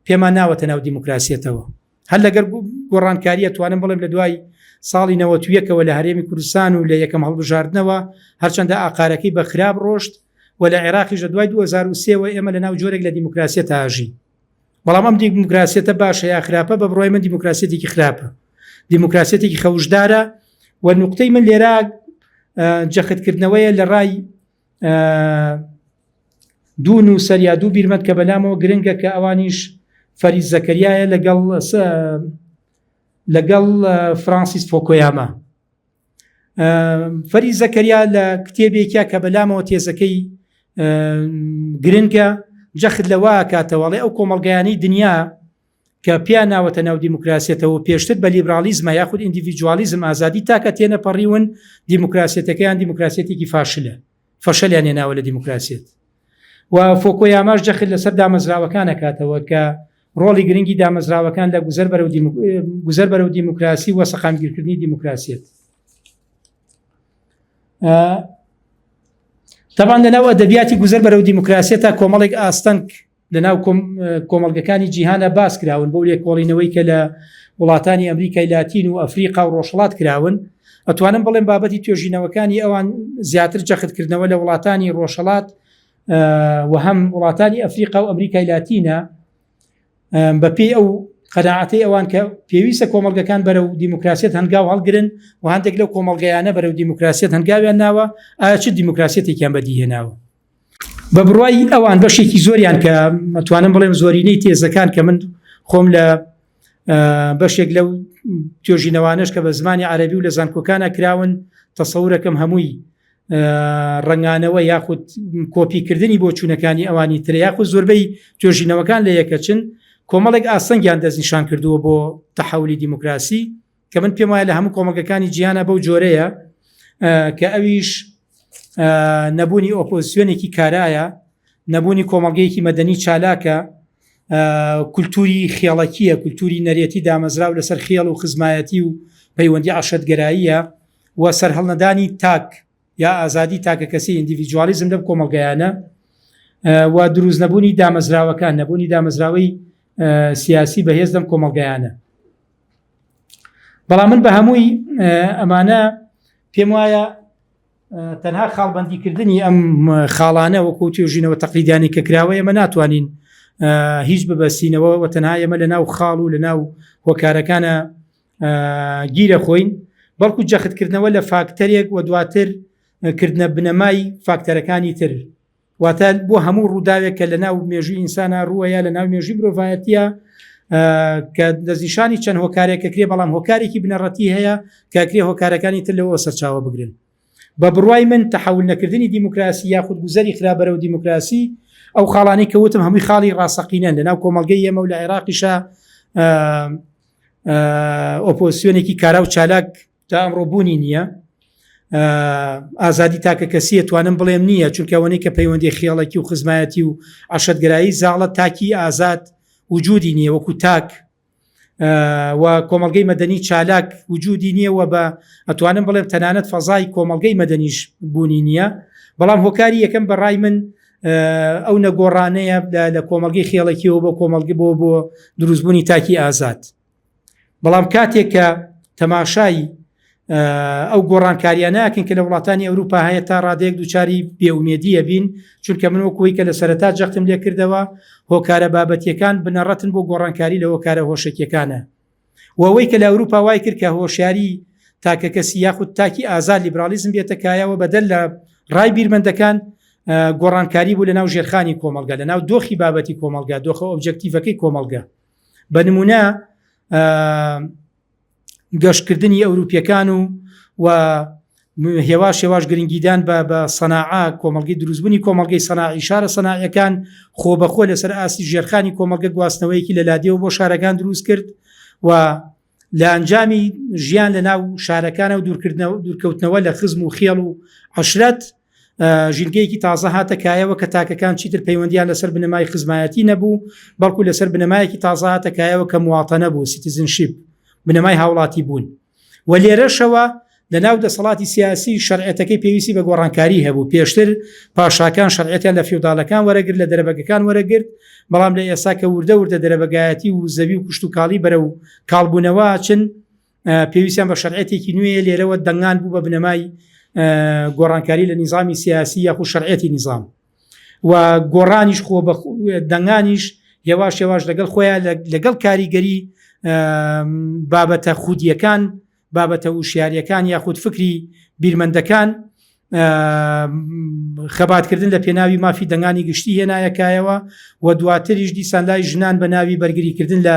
پێمان ناوەتە ناو دیموکراسیەتەوە هەر لەگەر گۆڕانکاریە توانم بڵێم لە دوای ساڵی نەوەتویەکەوە لە هەرێمی کوردستان و لە یەکەم هەڵبژاردنەوە هەرچەندە ئاقارەکەی بە خراپ ڕۆشت و لە عێراقیش لە دوای 2023ەوە ئێمە لە ناو جۆرێک لە دیموکراسیەت ئاژین بەڵام ئەم دیموکراسیەتە باشە یا خراپە بە بڕای من دیموکراسیەتێکی خراپە دیموکراسیەتێکی خەوشدارە و نوقتەی من لێرە جەختکردنەوەیە لە ڕای دوو نووسەر یا دوو بیرمەند کە بەلامەوە گرنگە کە ئەوانیش فەرید زەکەریایە لەگەڵ لەگەڵ فرانسیس فۆکۆیاما فەرید زەکەریا لە کتێبێکیا کە بەلامەوە تێزەکەی گرنگە جەخت لەوە کاتەوەڵێ ئەو کۆمەڵگایانی دنیا کە پێیان ناوەتە ناو دیموکراسیەتەوە و پێشتر بە لیبراڵیزمە یاخود ئیندیڤیجوالیزم ئازادی تاکە تێنەپەڕیون، دیموکراسیەتەکەیان دیموکراسیەتێکی فاشلە، فەشەلیان هێناوە لە دیموکراسیەت. و فۆکۆیاماش جەخت لەسەر دامەزراوەکان ئەکاتەوە کە ڕۆڵی گرنگی دامەزراوەکان لە گوزەر بەرەو گوزەر بەرەو دیموکراسی و سەقامگیرکردنی دیموکراسیەت. تەبان لەناو ئەدەبیاتی گوزەر بەرەو دیموکراسیەتە کۆمەڵێک ئاستەنگ لەناو کۆمەڵگەکانی جیهانە باس کراون بەو لێکۆڵینەوەی کە لە وڵاتانی ئەمریکای لاتین و ئەفریقا و ڕۆژهەڵات کراون ئەتوانم بڵێم بابەتی توێژینەوەکانی ئەوان زیاتر جەختکردنەوە لە وڵاتانی ڕۆژهەڵات و هەم وڵاتانی ئەفریقا و ئەمریکای لاتینە بەپێی ئەو قەناعەتەی ئەوان کە پێویستە کۆمەڵگەکان بەرەو دیموکراسیەت هەنگاو هەڵگرن و هەندێک لەو کۆمەڵگەیانە بەرەو دیموکراسیەت هەنگاویان ناوە ئایا چ دیموکراسیەتێکیان بەدیهێناوە بە بڕوای ئەوان بەشێکی زۆریان کە ئەتوانم بڵێم زۆرینەی تێزەکان کە من خۆم لە بەشێک لەو توێژینەوانەش کە بە زمانی عەربی و لە زانکۆکانە کراون تەسەورەکەم هەمووی ڕەنگانەوە یاخود کۆپیکردنی بۆ چوونەکانی ئەوانی ترە یاخود زۆربەی توێژینەوەکان لە یەکەچن کۆمەڵێک ئاسەنگیان دەستنیشان کردووە بۆ تەحولی دیموکراسی. کە من پێم وایە لە هەموو کۆمەڵگەکانی جیهانە بەو جۆرەیە کە ئەویش نەبوونی ئۆپۆزیسیۆنێکی کارایە، نەبوونی کۆمەڵگەیەکی مەدەنی چالاکە، کولتوری خێڵەکییە، کولتوری نەرێتی دامەزراو لەسەر خێڵ و خزمایەتی و پەیوەندی عەشرەتگەراییە و سەرهەڵنەدانی تاک یا ئازادی تاکەکەسی ئیندیڤیجوالیزم لەم کۆمەڵگەیانە و دروست نەبوونی دامەزراوەکان، نەبوونی دامەزراوەی سیاسی بەهێز لەم کۆمەڵگەیانە. بەڵام من بە هەمووی ئەمانە پێم وایە تەنها خاڵبەندیکردنی ئەم خاڵانە وەکو توێژینەوە تەقلیدیانی کە کراوە ئێمە ناتوانین هیچ ببەستینەوە و تەنها ئێمە لە ناو خاڵ و لە ناو هۆکارەکانە گیرە خۆین بەڵکو جەختکردنەوە لە فاکتەرێک و دواتر کردنە بنەمای فاکتەرەکانی تر واتە بۆ هەموو ڕووداوێک کە لە ناو مێژووی ئینسانا ڕووە یا لە ناو مێژووی مرۆڤایەتیە کە دەستنیشانی چەند هۆکارێک کرێ بەڵام هۆکارێکی بنەڕەتی هەیە کە کرێ هۆکارەکانی تر لەوە سەرچاوە بگرن بە بڕوای من تەحول نەکردنی دیموکراسی یاخود گوزەری خراپ بەرەو دیموکراسی ئەو خاڵانی کە وتم هەمووی خاڵی ڕاستەقینەن لە ناو کۆمەڵگەی ئێمە و لە عێراقیشا ئۆپۆزیسیۆنێکی کارا و چالاک تا ئەمڕۆ بوونی نییە ئازادی تاکە کەسیە توانم بڵێم نییە چونکە ئەوەنەی کە پەیوەندی خێڵەکی و خزمایەتی و عەشرەتگەرایی زاڵە تاکی ئازاد وجودی نییە وەکو تاک و کۆمەڵگەی مەدەنی چالاک وجودی نییە و بە ئەتوانم بڵێم تەنانەت فەزای کۆمەڵگەی مەدەنیش بوونی نییە بەڵام هۆکاری یەکەم بە ڕای من ئەو نەگۆڕانەیە لە کۆمەڵگەی خێڵەکیەوە بۆ کۆمەڵگە بۆ بۆ دروستبوونی تاکی ئازاد بەڵام کاتێک کە تەماشای ئەو گۆڕانکاریانە ناکەین کە لە وڵاتانی ئەوروپا هەیە تا ڕادەیەک دووچاری بێئومێدیە بین چونکە من وەکوی کە لە سەرەتا جەختم لێ کردەوە هۆکارە بابەتیەکان بنەڕەتن بۆ گۆڕانکاری لە هۆکارە هۆشەکیەکانە و ئەوەی کە لە ئەوروپا وای کرد کە هۆشیاری تاکەکەسی یاخود تاکی ئازاد لیبرالیزم بێتە کایەوە بەدەر لە ڕای بیرمەندەکان گۆڕانکاری بوو لە ناو ژێرخانی کۆمەڵگە لە ناو دۆخی بابەتی کۆمەڵگە دۆخە ئۆبجەکتیڤەکەی کۆمەڵگە بە نمونە گەشتکردنی ئەوروپیەکان و و هێواش هێواش گرنگیدان بە بە سەناعە کۆمەڵگەی دروستبوونی کۆمەڵگەی سەناعی شارە سەناعەکان خۆ بەخۆ لەسەر ئاستی ژێرخانی کۆمەڵگە گواستنەوەیەکی لە لادێوە بۆ شارەکان دروست کرد و لە ئەنجامی ژیان لە ناو شارەکانە و دوورکردنەوە دوورکەوتنەوە لە خزم و خێڵ و عشرەت ژینگەیەکی تازە هاتە کایەوە کە تاکەکان چیتر پەیوەندیان لەسەر بنەمای خزمایەتی نەبوو، بەڵکو لەسەر بنەمایەکی تازە هاتە کایەوە کە مواتەنە بوو، citizenship، بنەمای هاوڵاتی بوون. و لێرەشەوە لەناو دەسەڵاتی سیاسی شەرعیەتەکەی پێویستی بە گۆڕانکاری هەبوو. پێشتر پاشاکان شەرعیەتیان لە فیوداڵەکان وەرەگرت، لە دەرەبەگەکان وەرەگرت، بەڵام لە ئێستا کە وردە وردە دەرەبەگایەتی و زەوی و کشتوکاڵی بەرەو کاڵبوونەوە ئەچن، پێویستیان بە شەرعێتێکی نوێیە لێرەوە دەنگان بوو بە بنەمای گۆڕانکاری لە نیزامی سیاسی یاخو شەرعێتی نیزام و گۆڕانیش خۆ بە دەنگانیش هێواش هێواش لەگەڵ خۆیان لەگەڵ کاریگەری بابەتە خودیەکان بابەتە وشیاریەکان یاخود فکری بیرمەندەکان خەباتکردن لە پێناوی مافی دەنگانی گشتی هێنایە کایەوە و دواتریش دیسان لای ژنان بە ناوی بەرگریکردن لە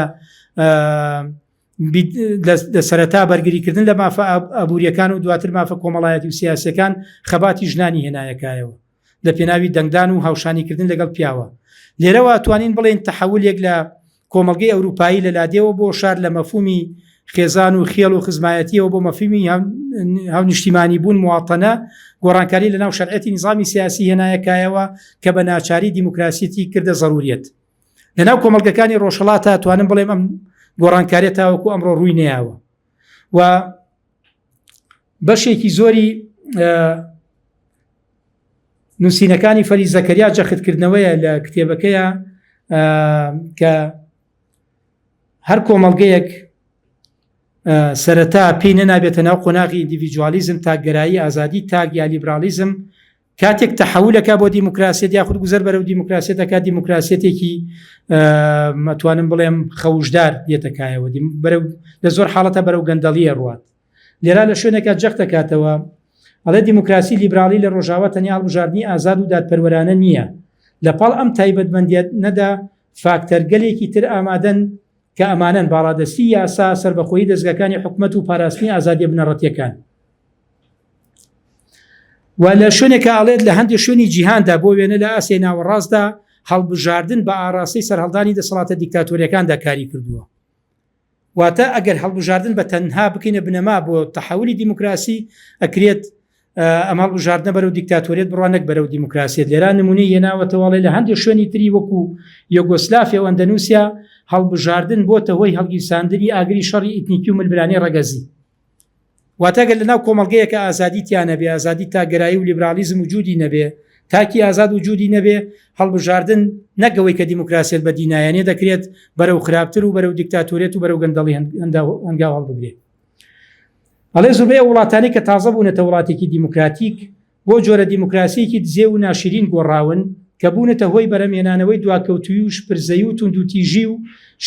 لە سەرەتا بەرگریکردن لە مافە ئابووریەکان و دواتر مافە کۆمەڵایەتی و سیاسەکان خەباتی ژنانی هێنایەکایەوە لە پێناوی دەنگدان و هاوشانیکردن لەگەڵ پیاوە لێرەوە توانین بڵێن تەحولێک لە کۆمەڵگەی ئەوروپایی لە لادێوە بۆ شار لە مەفهومی خێزان و خێڵ و خزمایەتیەوە بۆ مەفهومی هاونیشتیمانی بوون مواتەنە گۆڕانکاری لە ناو شەرعەتی نیزامی سیاسی هێنایەکایەوە کە بە ناچاری دیموکراسیەتی کردە زەروریەت لەناو کۆمەڵگەکانی ڕۆژهەڵاتە توانم بڵێم ئەم گۆڕانکاریە تاوەکو ئەمڕۆ ڕووی نەیاوە و بەشێکی زۆری نووسینەکانی فەری زەکەریا جەختکردنەوەیە لە کتێبەکەیە کە هەر کۆمەڵگەیەک سەرەتا پێی نەنابێتە ناو قۆناغی ئیندیڤیدوالیزم تاکگەرایی ئازادی تاک یا لیبرالیزم کاتێک تەحەول ئەکا بۆ دیموکراسیەت یاخود گوزەر بەرەو دیموکراسیەت ئەکا دیموکراسیەتێکی ئەتوانم بڵێم خەوشدار دێتە کایەوە بەرەو لە زۆر حاڵەتە بەرەو گەندەڵیە ڕوات لێرا لە شوێنێکا جەخت دەکاتەوە ئەڵێ دیموکراسی لیبراڵی لە ڕۆژاوا تەنیا هەڵبژاردنی ئازاد و دادپەروەرانە نییە لە پاڵ ئەم تایبەتمەندیانەدا فاکتەرگەلێکی تر ئامادەن کە ئەمانەن باڵادەستی یاسا سەربەخۆیی دەزگاکانی حکومەت و پاراستنی ئازادیە بنەڕەتیەکان و لە شوێنێکا ئەڵێت لە هەندێک شوێنی جیهاندا بۆ وێنە لە ئاسیای ناوەڕاستدا هەڵبژاردن بە ئاراستەی سەرهەڵدانی دەسەڵاتە دیکتاتۆریەکاندا کاری کردووە. واتە ئەگەر هەڵبژاردن بە تەنها بکەینە بنەما بۆ تەحەولی دیموکراسی ئەکرێت ئەم هەڵبژاردنە بەرەو دیکتاتۆریەت بڕوا نەک بەرەو دیموکراسیەت. لێرا نمونەی هێناوەتەوە ئەڵێ لە هەندێک شوێنی تری وەکو یۆگۆسلافیا و ئەندەنوسیا هەڵبژاردن بۆتە هۆی هەڵگیرساندنی ئاگری شەڕی ئیتنیکی و ململانێی ڕەگەزی. واتە گەر لەناو کۆمەڵگەیەکە ئازادی تیا نەبێ، ئازادی تاکگەرایی و لیبراڵیزم وجودی نەبێ، تاکی ئازاد وجودی نەبێ، هەڵبژاردن نەک ئەوەی کە دیموکراسیەت بەدی نایەنێ دەکرێت بەرەو خراپتر و بەرەو دیکتاتۆریەت و بەرەو گەندەڵی هەنگاو هەڵبگرێ. ئەڵێ زۆربەی ئەو وڵاتانەی کە تازە بوونەتە وڵاتێکی دیموکراتیک بۆ جۆرە دیموکراسییەکی دزێو و ناشیرین گۆڕاون کە بوونەتە هۆی بەرهەمهێنانەوەی دواکەوتوویی و شپرزەیی و توندوتیژی و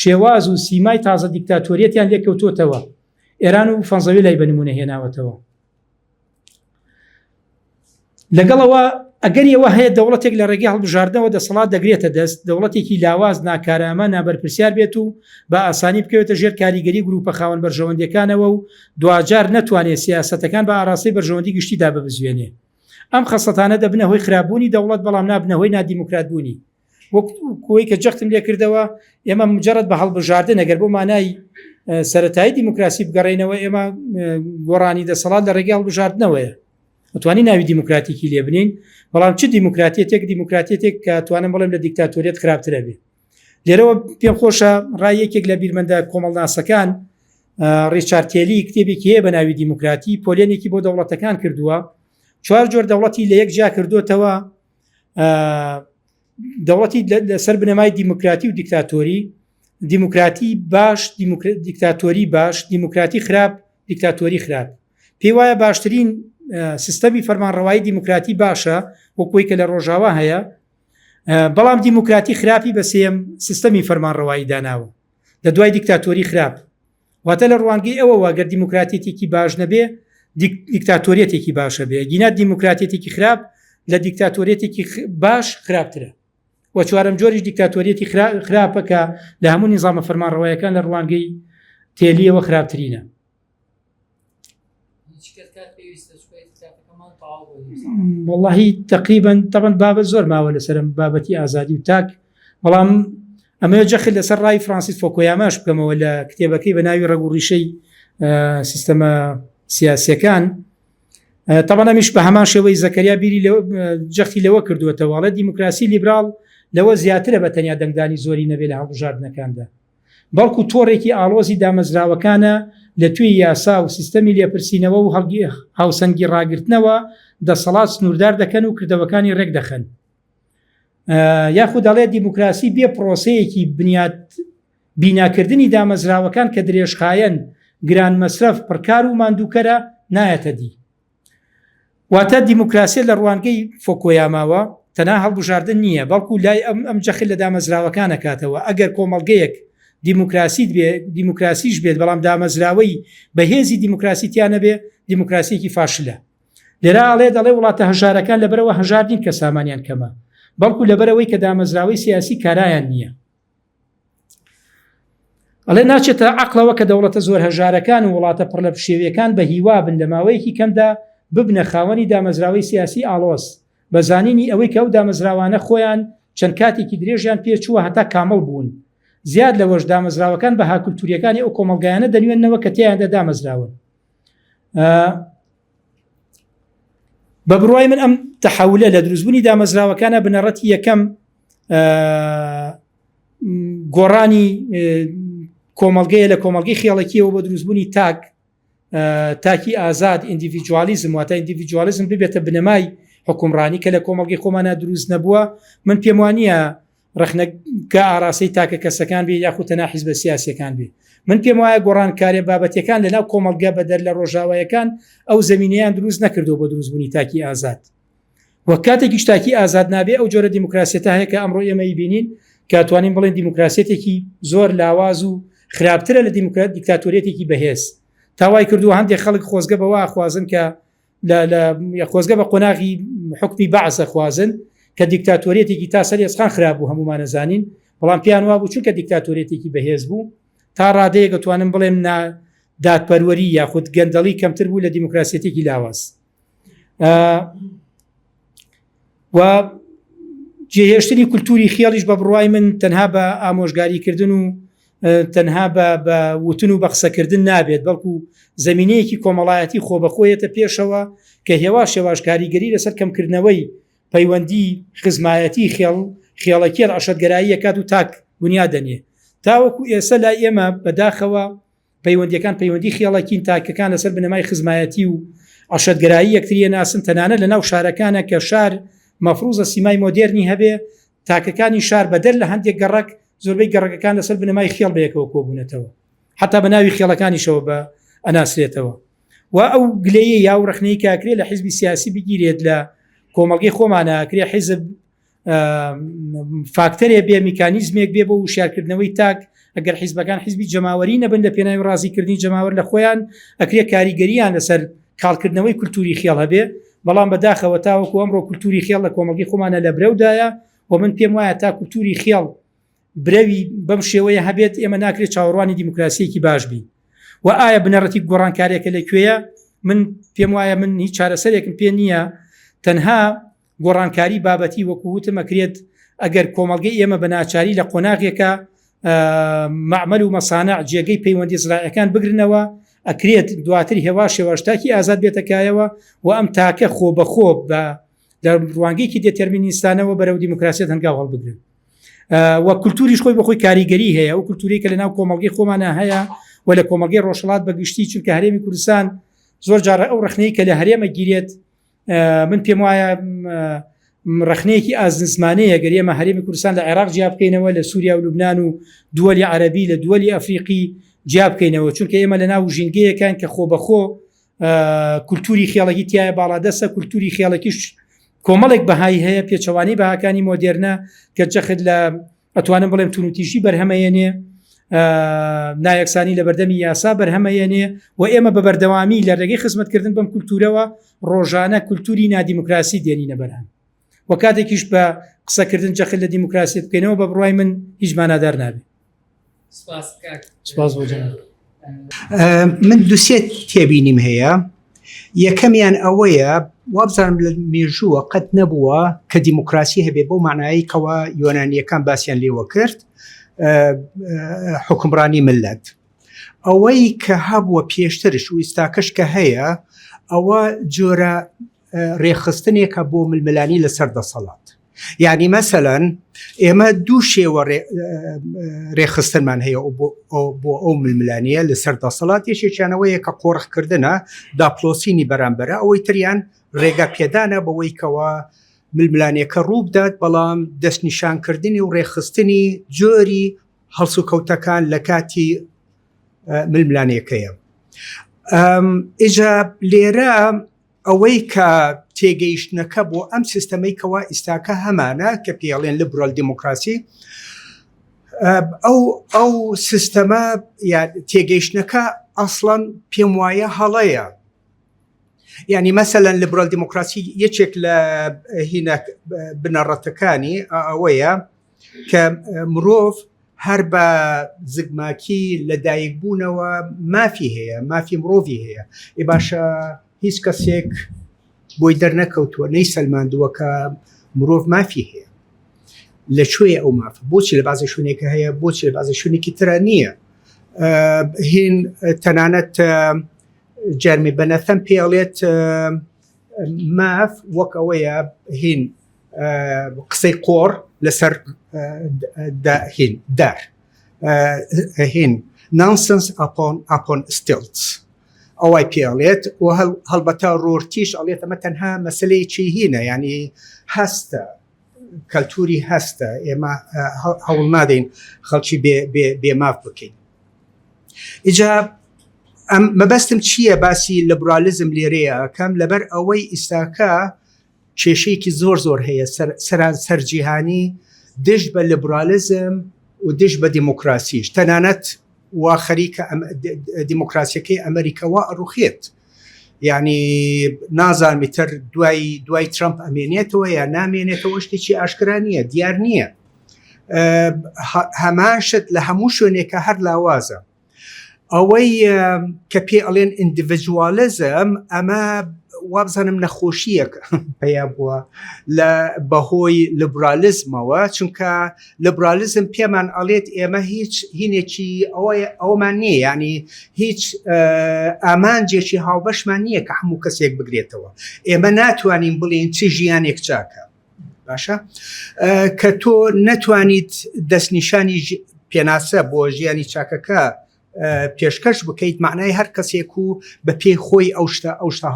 شێواز و سیمای تازە دیکتاتۆریەتیان لێکەوتۆتەوە. ئێران و فەنزەوێلای بە نموونە هێناوەتەوە. لەگەڵ ئەوە ئەگەری ئەوە هەیە دەوڵەتێک لە ڕێگەی هەڵبژاردنەوە دەسەڵات دەگرێتە دەست، دەوڵەتێکی لاواز، ناکارامە، نابەرپرسیار بێت و بە ئاسانی بکەوێتە ژێر کاریگەری گرووپە خاوەن بەرژەوەندییەکانەوە و دواجار نەتوانێت سیاسەتەکان بە ئاراستەی بەرژەوەندی گشتیدا ببزوێنێ. ئەم خەسڵەتانە دەبنە هۆی خراپبوونی دەوڵەت بەڵام نابنە هۆی نادیموکراتبوونی. وەک ئەوەی کە جەختم لێ کردەوە ئێمە مجرد بە هەڵبژاردن ئەگەر بۆ مانای سەتایی دیموکراسی بگەڕێنەوە ئێمە گۆڕانی دەسەڵات لە ڕێگەی هەڵبژاردنەوەیە ئەتوانی ناوی دیموکراتیکی لێ بنین بەڵام چ دیموکراتیەتێک دیموکراتیەتێک کە توانم بڵێم لە دیکتاتۆریەت خراپترە بێ لێرەوە پێم خۆشە ڕای یەکێک لە بیرمەندە کۆمەڵناسەکان ڕیچارد تێلی کتێبێکی هەیە بە ناوی دیموکراتی پۆلێنێکی بۆ دەوڵەتەکان کردووە چوار جۆر دەوڵەتی لە یەک جیا کردوتەوە دەوڵەتی لەسەر بنەمای دیموکراتی و دیکتاتۆری دیموکراتی باش دیکتاتۆری باش دیموکراتی خراپ دیکتاتۆری خراپ پێی وایە باشترین سیستەمی فەرمانڕەوایی دیموکراتی باشە وەکوی کە لە ڕۆژاوا هەیە بەڵام دیموکراتی خراپی بە سێم سیستەمی فەرمانڕەوایی داناوە لە دوای دیکتاتۆری خراپ واتە لە ڕوانگەی ئەوەوە گەر دیموکراتیەتێکی باش نەبێ دیکتاتۆریەتێکی باشە بێ گینا دیموکراتیەتێکی خراپ لە دیکتاتۆریەتێکی باش خراپترە و چوارەم جۆریش دیکتاتۆریەتی خراپە کە لە هەموو نیزامە فەرمانڕەوایەکان لە ڕوانگەی تێلیەوە خراپترینە. وەڵاهی تقریبا تەبەن بابەت زۆر ماوە لەسەرم بابەتی ئازادی و تاک بەڵام ئەمەوێ جەخت لەسەر ڕای فرانسیس فۆکۆیاماش بکەمەوە لە کتێبەکەی بە ناوی ڕەگ و ڕیشەی سیستەمە سیاسیەکان تەبەن ئەمیش بە هەمان شێوەی زەکەریا بیری جەختی لەوە کردووەتەوە ئەڵێ دیموکراسی لیبراڵ لەوە زیاترە بە تەنیا دەنگدانی زۆری نەبێ لە هەڵبژاردنەکاندا بەڵکو تۆڕێکی ئاڵۆزی دامەزراوەکانە لە توێی یاسا و سیستەمی لێپرسینەوە و هاوسەنگی ڕاگرتنەوە دەسەڵات سنووردار دەکەن و کردەوەکانی ڕێکدەخەن. یاخود دەڵێ دیموکراسی بێ پرۆسەیەکی بنیات بیناکردنی دامەزراوەکان کە درێژخایەن، گران مەسرەف، پڕکار و ماندووکەرە، نایەتە دی. واتە دیموکراسیەت لە ڕوانگەی فۆکۆیاماوە تەنها هەڵبژاردن نییە، بەڵکو لای ئەم ئەم جەخت لە دامەزراوەکان ئەکاتەوە، ئەگەر کۆمەڵگەیەک دیموکراسیت بێ دیموکراسیش بێت بەڵام دامەزراوەی بەهێزی دیموکراسی تیا نەبێ دیموکراسیەکی فاشلە. لێرە ئەڵێ دەڵێ وڵاتە هەژارەکان لەبەرئەوە هەژار نین کە سامانیان کەمە، بەڵکو لەبەرئەوەی کە دامەزراوەی سیاسی کارایان نییە. ئەڵێ ناچێتە عەقڵەوە کە دەوڵەتە زۆر هەژارەکان و وڵاتە پڕ لە پشێویەکان بە هیوا بن لە ماوەیەکی کەمدا ببنە خاوەنی دامەزراوەی سیاسی ئاڵۆز، بە زانینی ئەوەی کە ئەو دامەزراوانە خۆیان چەند کاتێکی درێژیان پێچووە هەتا کامڵ بوون. زیاد لەوەش دامەزراوەکان بەها کولتوورییەکانی ئەو کۆمەڵگایانە دەنوێننەوە کە تێیاندا دامەزراون. بە بڕوای من ئەم تەحەولە لە دروستبوونی دامەزراوەکانە بنەڕەتی یەکەم گۆڕانی کۆمەڵگەیە لە کۆمەڵگەی خێڵەکیەوە بۆ دروستبوونی تاک تاکی ئازاد ئیندیڤیدوالیزم واتە ئیندیڤیدوالیزم ببێتە بنەمای حکومڕانی کە لە کۆمەڵگەی خۆمانە دروست نەبووە من پێم وانە ڕەخنەکە ئاراستەی تاکە کەسەکان بێ یاخود تەنها حیزبە سیاسیەکان بێ من پێم وایە گۆڕانکاریە بابەتیەکان لەناو کۆمەڵگە بەدەر لە ڕۆژاوایەکان ئەو زەمینەیان دروست نەکردووە بۆ دروستبوونی تاکی ئازاد و کاتێکیش تاکی ئازاد نابێ ئەو جۆرە دیموکراسیەتە هەیە کە ئەمڕۆ ئێمە ئیبینین کە توانین بڵێن دیموکراسیەتێکی زۆر لاواز و خراپترە لە دیموکرات دیکتاتۆریەتێکی بەهێز تا وای کردووە هەندێک خەڵک خۆزگە بەوە ئەخوازن کە لە خۆزگە بە قۆناغی حکمی بەعس ئەخوازن کە دیکتاتۆریەتێکی تا سەر ئێسقان خراپ بوو هەمومانە زانین بەڵام پێیان وابوو چونکە دیکتاتۆریەتێکی بەهێز بوو تا ڕادەیەک ئەتوانم بڵێم نا دادپەروەری یاخود گەندەڵی کەمتر بوو لە دیموکراسیەتێکی لاواز و جێهێشتنی کولتوری خێڵیش بە بڕوای من تەنها بە ئامۆژگاریکردن و تەنها بە بە وتن و بە قسەکردن نابێت بەڵکو زمینەیەکی کۆمەڵایەتی خۆبەخۆیەتە پێشەوە کە هێواش هێواش کاریگەری لەسەر کەمکردنەوەی پەیوەندی خزمایەتی خێڵ خێڵەکیە عەشرەتگەرایی ئەکات و تاک بنیاد دەنێ تاوەکو ئێستا لای ئێمە بەداخەوە پەیوەندیەکان پەیوەندی خێڵەکین تاکەکان لەسەر بنەمای خزمایەتی و عەشرەتگەرایی یەکتریە ناسن تەنانەت لەناو شارەکانە کە شار مەفروزە سیمای مۆدێرنی هەبێ تاکەکانی شار بەدەر لە هەندێک گەڕەک زۆربەی گەڕەکەکان لەسەر بنەمای خێڵ بەیەکەوە کۆبوونەتەوە حتا بە ناوی خێڵەکانیشەوە بە ئەناسرێتەوە و ئەو گلەیە یا و ڕخنەی کاکرێ لە حیزبی سیاسی بگیرێت لە کۆمەڵگەی خۆمانە کرێ حیزب فاکتەرێ بێ میکانیزمێک بێ بۆ وشارکردنەوەی تاک ئەگەر حیزبەکان حیزبی جەماوەری نەبن لە پێناوی ڕازیکردنی جەماوەر لە خۆیان ئەکرێ کاریگەریان لەسەر کاڵکردنەوەی کولتوری خێڵ هەبێ بەڵام بەداخەوە تاوەکو ئەمڕۆ کولتوری خێڵ لە کۆمەڵگەی خۆمانە لە برەودایە و من پێم وایە تا کولتوری خێڵ برەوی بەم شێوەیە هەبێت ئێمە ناکرێت چاوەڕوانی دیموکراسیەکی باش بین و ئایا بنەڕەتی گۆڕانکاریەکە لە کوێیە من پێم وایە من هیچ چارەسەرێکم پێ نییە تەنها گۆڕانکاری بابەتی وەکو وتم ئەکرێت ئەگەر کۆمەڵگەی ئێمە بە ناچاری لە قۆناغێکە مەعمەل و مەسانع جێگەی پەیوەندی زراعەکان بگرنەوە ئەکرێت دواتر هێواش هێواش تاکی ئازاد بێتە کایەوە و ئەم تاکە خۆ بەخۆ بە لە ڕوانگەیەکی دێتەرمینیستانەوە بەرەو دیموکراسیەت هەنگاو هەڵبگرن و کولتوریش خۆی بەخۆی کاریگەری هەیە و کولتوری کە لە ناو کۆمەڵگەی خۆمانە هەیە و لە کۆمەڵگەی ڕۆژهەڵات بە گشتی چونکە هەرێمی کوردستان زۆر جارە ئەو ڕخنەی کە لە هەرێمە گیرێت من پێم وایە ڕخنەیەکی ئازنزمانەیە گەر ئێمە هەرێمی کوردستان لە عێراق جیا بکەینەوە لە سووریا و لوبناان و دووەلی عەربی لە دووەلی ئەفریقی جیا بکەینەوە چونکە ئێمە لە ناو ژینگەیەکان کە خۆ بەخۆ کولتوری خێڵەکی تایە باڵادەسە کولتوری خێڵەکیش کۆمەڵێک بەهای هەیە پێچەوانەی بەهاکانی مۆدێرنە کە جەخت لە ئەتوانم بڵێم تونوتیژی بەرهەمەیەنێ نایەکسانی لە بەردەمی یاسا بەرهەمەیەنێ و ئێمە بە بەردەوامی لە ڕێگەی خزمەتکردن بەم کولتورەوە ڕۆژانە کولتوری نادیموکراسی دێنینە بەرهەم و کاتێکیش بە قسەکردن جەخت لە دیموکراسیت بکەینەوە بە بڕای من هیچ مانادار نابێت سپاس بۆ جەناب. من دوسێ تێبینیم هەیە یەکەمیان ئەوەیە وابزانم لە مێژووە قەت نەبووە کە دیموکراسی هەبێ بۆ معنایی کەەوە یۆنانیەکان باسییان لێوە کرد حکمڕانی ملت ئەوەی کە هەبووە پێشترش و ئیستاکەش کە هەیە ئەوە جۆرە ڕێکخستنێکە بۆ ململانی لەسەر دەسەڵات یعنی مەسەەن ئێمە دوو شێوە ڕێکخستنمان هەیە بۆ ئەو ململانیە لەسەر دەسەڵات یەکێکیانەوەیە کە قۆرخکردنە داپلۆسینی بەرامبەرە ئەوەی تریان ڕێگا پێدانە بەوەی کەەوە ململانێکە ڕووبدات بەڵام دەستنیشانکردنی و ڕێکخستنی جۆری هەڵسوکەوتەکان لە کاتی ململانێکەیە ئیجا لێرە ئەوەی کە تێگەیشتنەکە بۆ ئەم سیستەمەی کەوا ئیستاکە هەمانە کە پێڵێن لبرال دیموکراسی ئەو ئەو سیستەمە یا تێگەیشتنەکە ئەسڵەن پێم وایە هەڵەیە یعنی مەسەەن لبرال دیموکراسی یەکێک لە هینە بنەڕەتەکانی ئەوەیە کە مرۆڤ هەر بە زگماکی لە دایک بوونەوە مافی هەیە مافی مرۆڤی هەیە ئی باشە هیچ کەسێک بۆی دەرنەکەوتووە نەی سەلماندووە کە مرۆڤ مافی هەیە لە کوێ ئەو مافە بۆچی لە بازی شوێنێکە هەیە بۆچی لە بازی شوێنێکی ترە نییە هین تەنانەت جەرمی بەنەثەم پێڵێت ماف وەک ئەوەیە هین قسەی قۆڕ لەسەر هین دار هین nonsense upon upon stilts ئەوای پێڵێت و هەڵبەتە ڕۆرتیش ئەڵێت ئەمە تەنها مەسلەیەکی هینە ینی هەستە کەلتوری هەستە ئێمە هەوڵ نادەین خەڵکی بێماف بکەین ئیجا ئەم مەبەستم چییە باسی لەبرالیزم لێرەیە کەم لەبەر ئەوەی ئیستاکە کێشەیەکی زۆر زۆر هەیە سەرانسەر جیهانی دژ بە لیبرالیزم و دژ بە دیموکراسیش تەنانەت وا خەریکە دیموکراسیەکەی ئەمریکا وا ئەڕوخێت یعنی نازانمی تر دوای دوای ترامپ ئەمێنێتەوە یا نامێنێتەوە شتێکی ئاشکرا نییە دیار نییە هەمان شت لە هەموو شوێنێکە هەر لاوازە ئەوەی کە پێ ئەڵێن ئیندیڤیدوالیزم ئەمە وابزانم نەخۆشیەک پەیا بووە لە بەهۆی لیبرالیزمەوە چونکە لیبرالیزم پێمان ئەڵێت ئێمە هیچ هینێکی ئەوەی ئەومان نییە ینی هیچ ئامانجێکی هاوبەشمان نییە کە هەموو کەسێک بگرێتەوە ئێمە ناتوانین بڵێن چ ژیانێک چاکە باشە کە تۆ نەتوانیت دەستنیشانی پێناسە بۆ ژیانی چاکەکە پێشکەش بکەیت معنای هەر کەسێک و بە پێی خۆی ئەو شتە ئەو شتە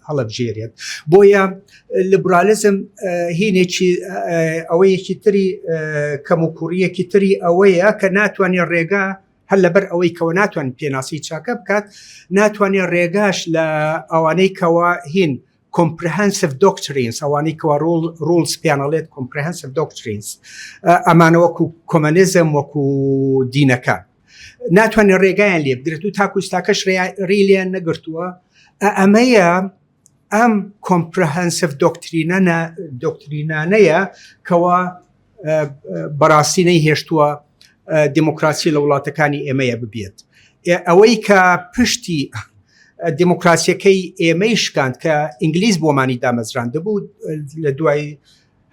هەڵەبژێرێت بۆیە لیبرالیزم هینێکی ئەوەیەکی تری کەم و کوڕیەکی تری ئەوەیە کە ناتوانێت ڕێگا هەر لەبەر ئەوەی کەەوە ناتوان پێناسی چاکە بکات ناتوانێت ڕێگاش لە ئەوانەی کەەوە هین Comprehensive Doctrines ئەوانەی کەوا ڕۆڵ ڕۆڵز پێیان ئەڵێت Comprehensive Doctrines ئەمانە وەکو کۆمەنیزم وەکو دینەکان ناتوانێت ڕێگایان لێ بگرێت و تاکو ئیستاکەش ڕێی لێیان نەگرتووە ئەمەیە ئەم کۆمپرهنسف دۆکترینە دۆکترینانەیە کەوا بەڕاستی نەیهێشتووە دیموکراسی لە وڵاتەکانی ئێمەیە ببێت ئەوەی کە پشتی دیموکراسیەکەی ئێمەی شکاند کە ئینگلیز بۆمانی دامەزراندبوو لە دوای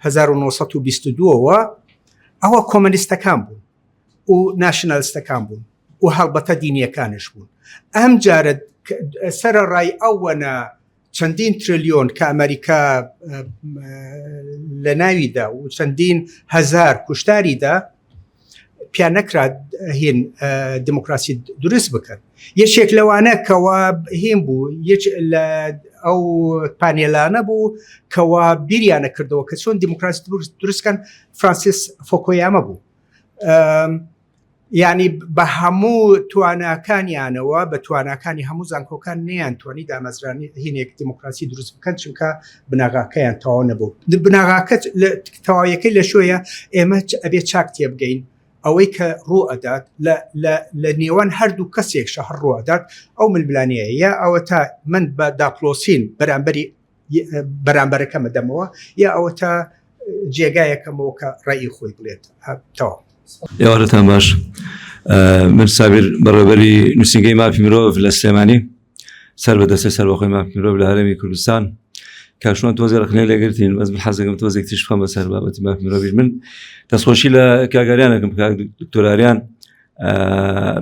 1922ەوە ئەوە کۆمەنیستەکان بوون و ناشنالستەکان بوون و هەڵبەتە دینیەکانش بوون ئەم جارە سەرەڕای ئەوەنە چەندین ترلیۆن کە ئەمریکا لە ناویدا و چەندین هزار کوشتاریدا پیان نەکرا هین دموکراسی دروست بکەن یەکێک لەوانە کەوا هین بوو یەک لە ئەو پانێلانە بوو کەوا بیریانە کردەوە کە چۆن دیموکراسی دروستکەن فرانسیس فۆکۆیامە بوو یانی بە هەموو تواناکانیانەوە بە تواناکانی هەموو زانکۆکان نیان توانی دامەزرانی هینێک دیموکراسی دروست بکەن چونکە بناغاکەیان تەواو نەبوو بناغاکە تەواویەکەی لە شۆیە ئێمە ئەبێ چاک تێبگەین ئەوەی کە ڕوو ئەدات لە نێوان هەردوو کەسێک شەهر ڕوو ئەدات ئەو ململانەیە یا ئەوە تا من بە داپلۆسین بەرامبەری بەرامبەرەکەمە دەمەوە یا ئەوە تا جێگایەکەمەوە کە ڕێی خۆی بڵێت تەواو. ئێوارەتان باش من سابیر بەڕێوەبەری نووسینگەی مافی مرۆڤ لە سلێمانی سەر بە دەستەی سەربەخۆی مافی مرۆڤ لە هەرێمی کوردستان کاشوان تۆزێ ڕخنەی لێگرتین بەس من حەزەکەم تۆزێک تیش بخەمە سەر بابەتی مافی مرۆڤیش من دەستخۆشی لە کاگاریانەکەم کاک دکتۆراریان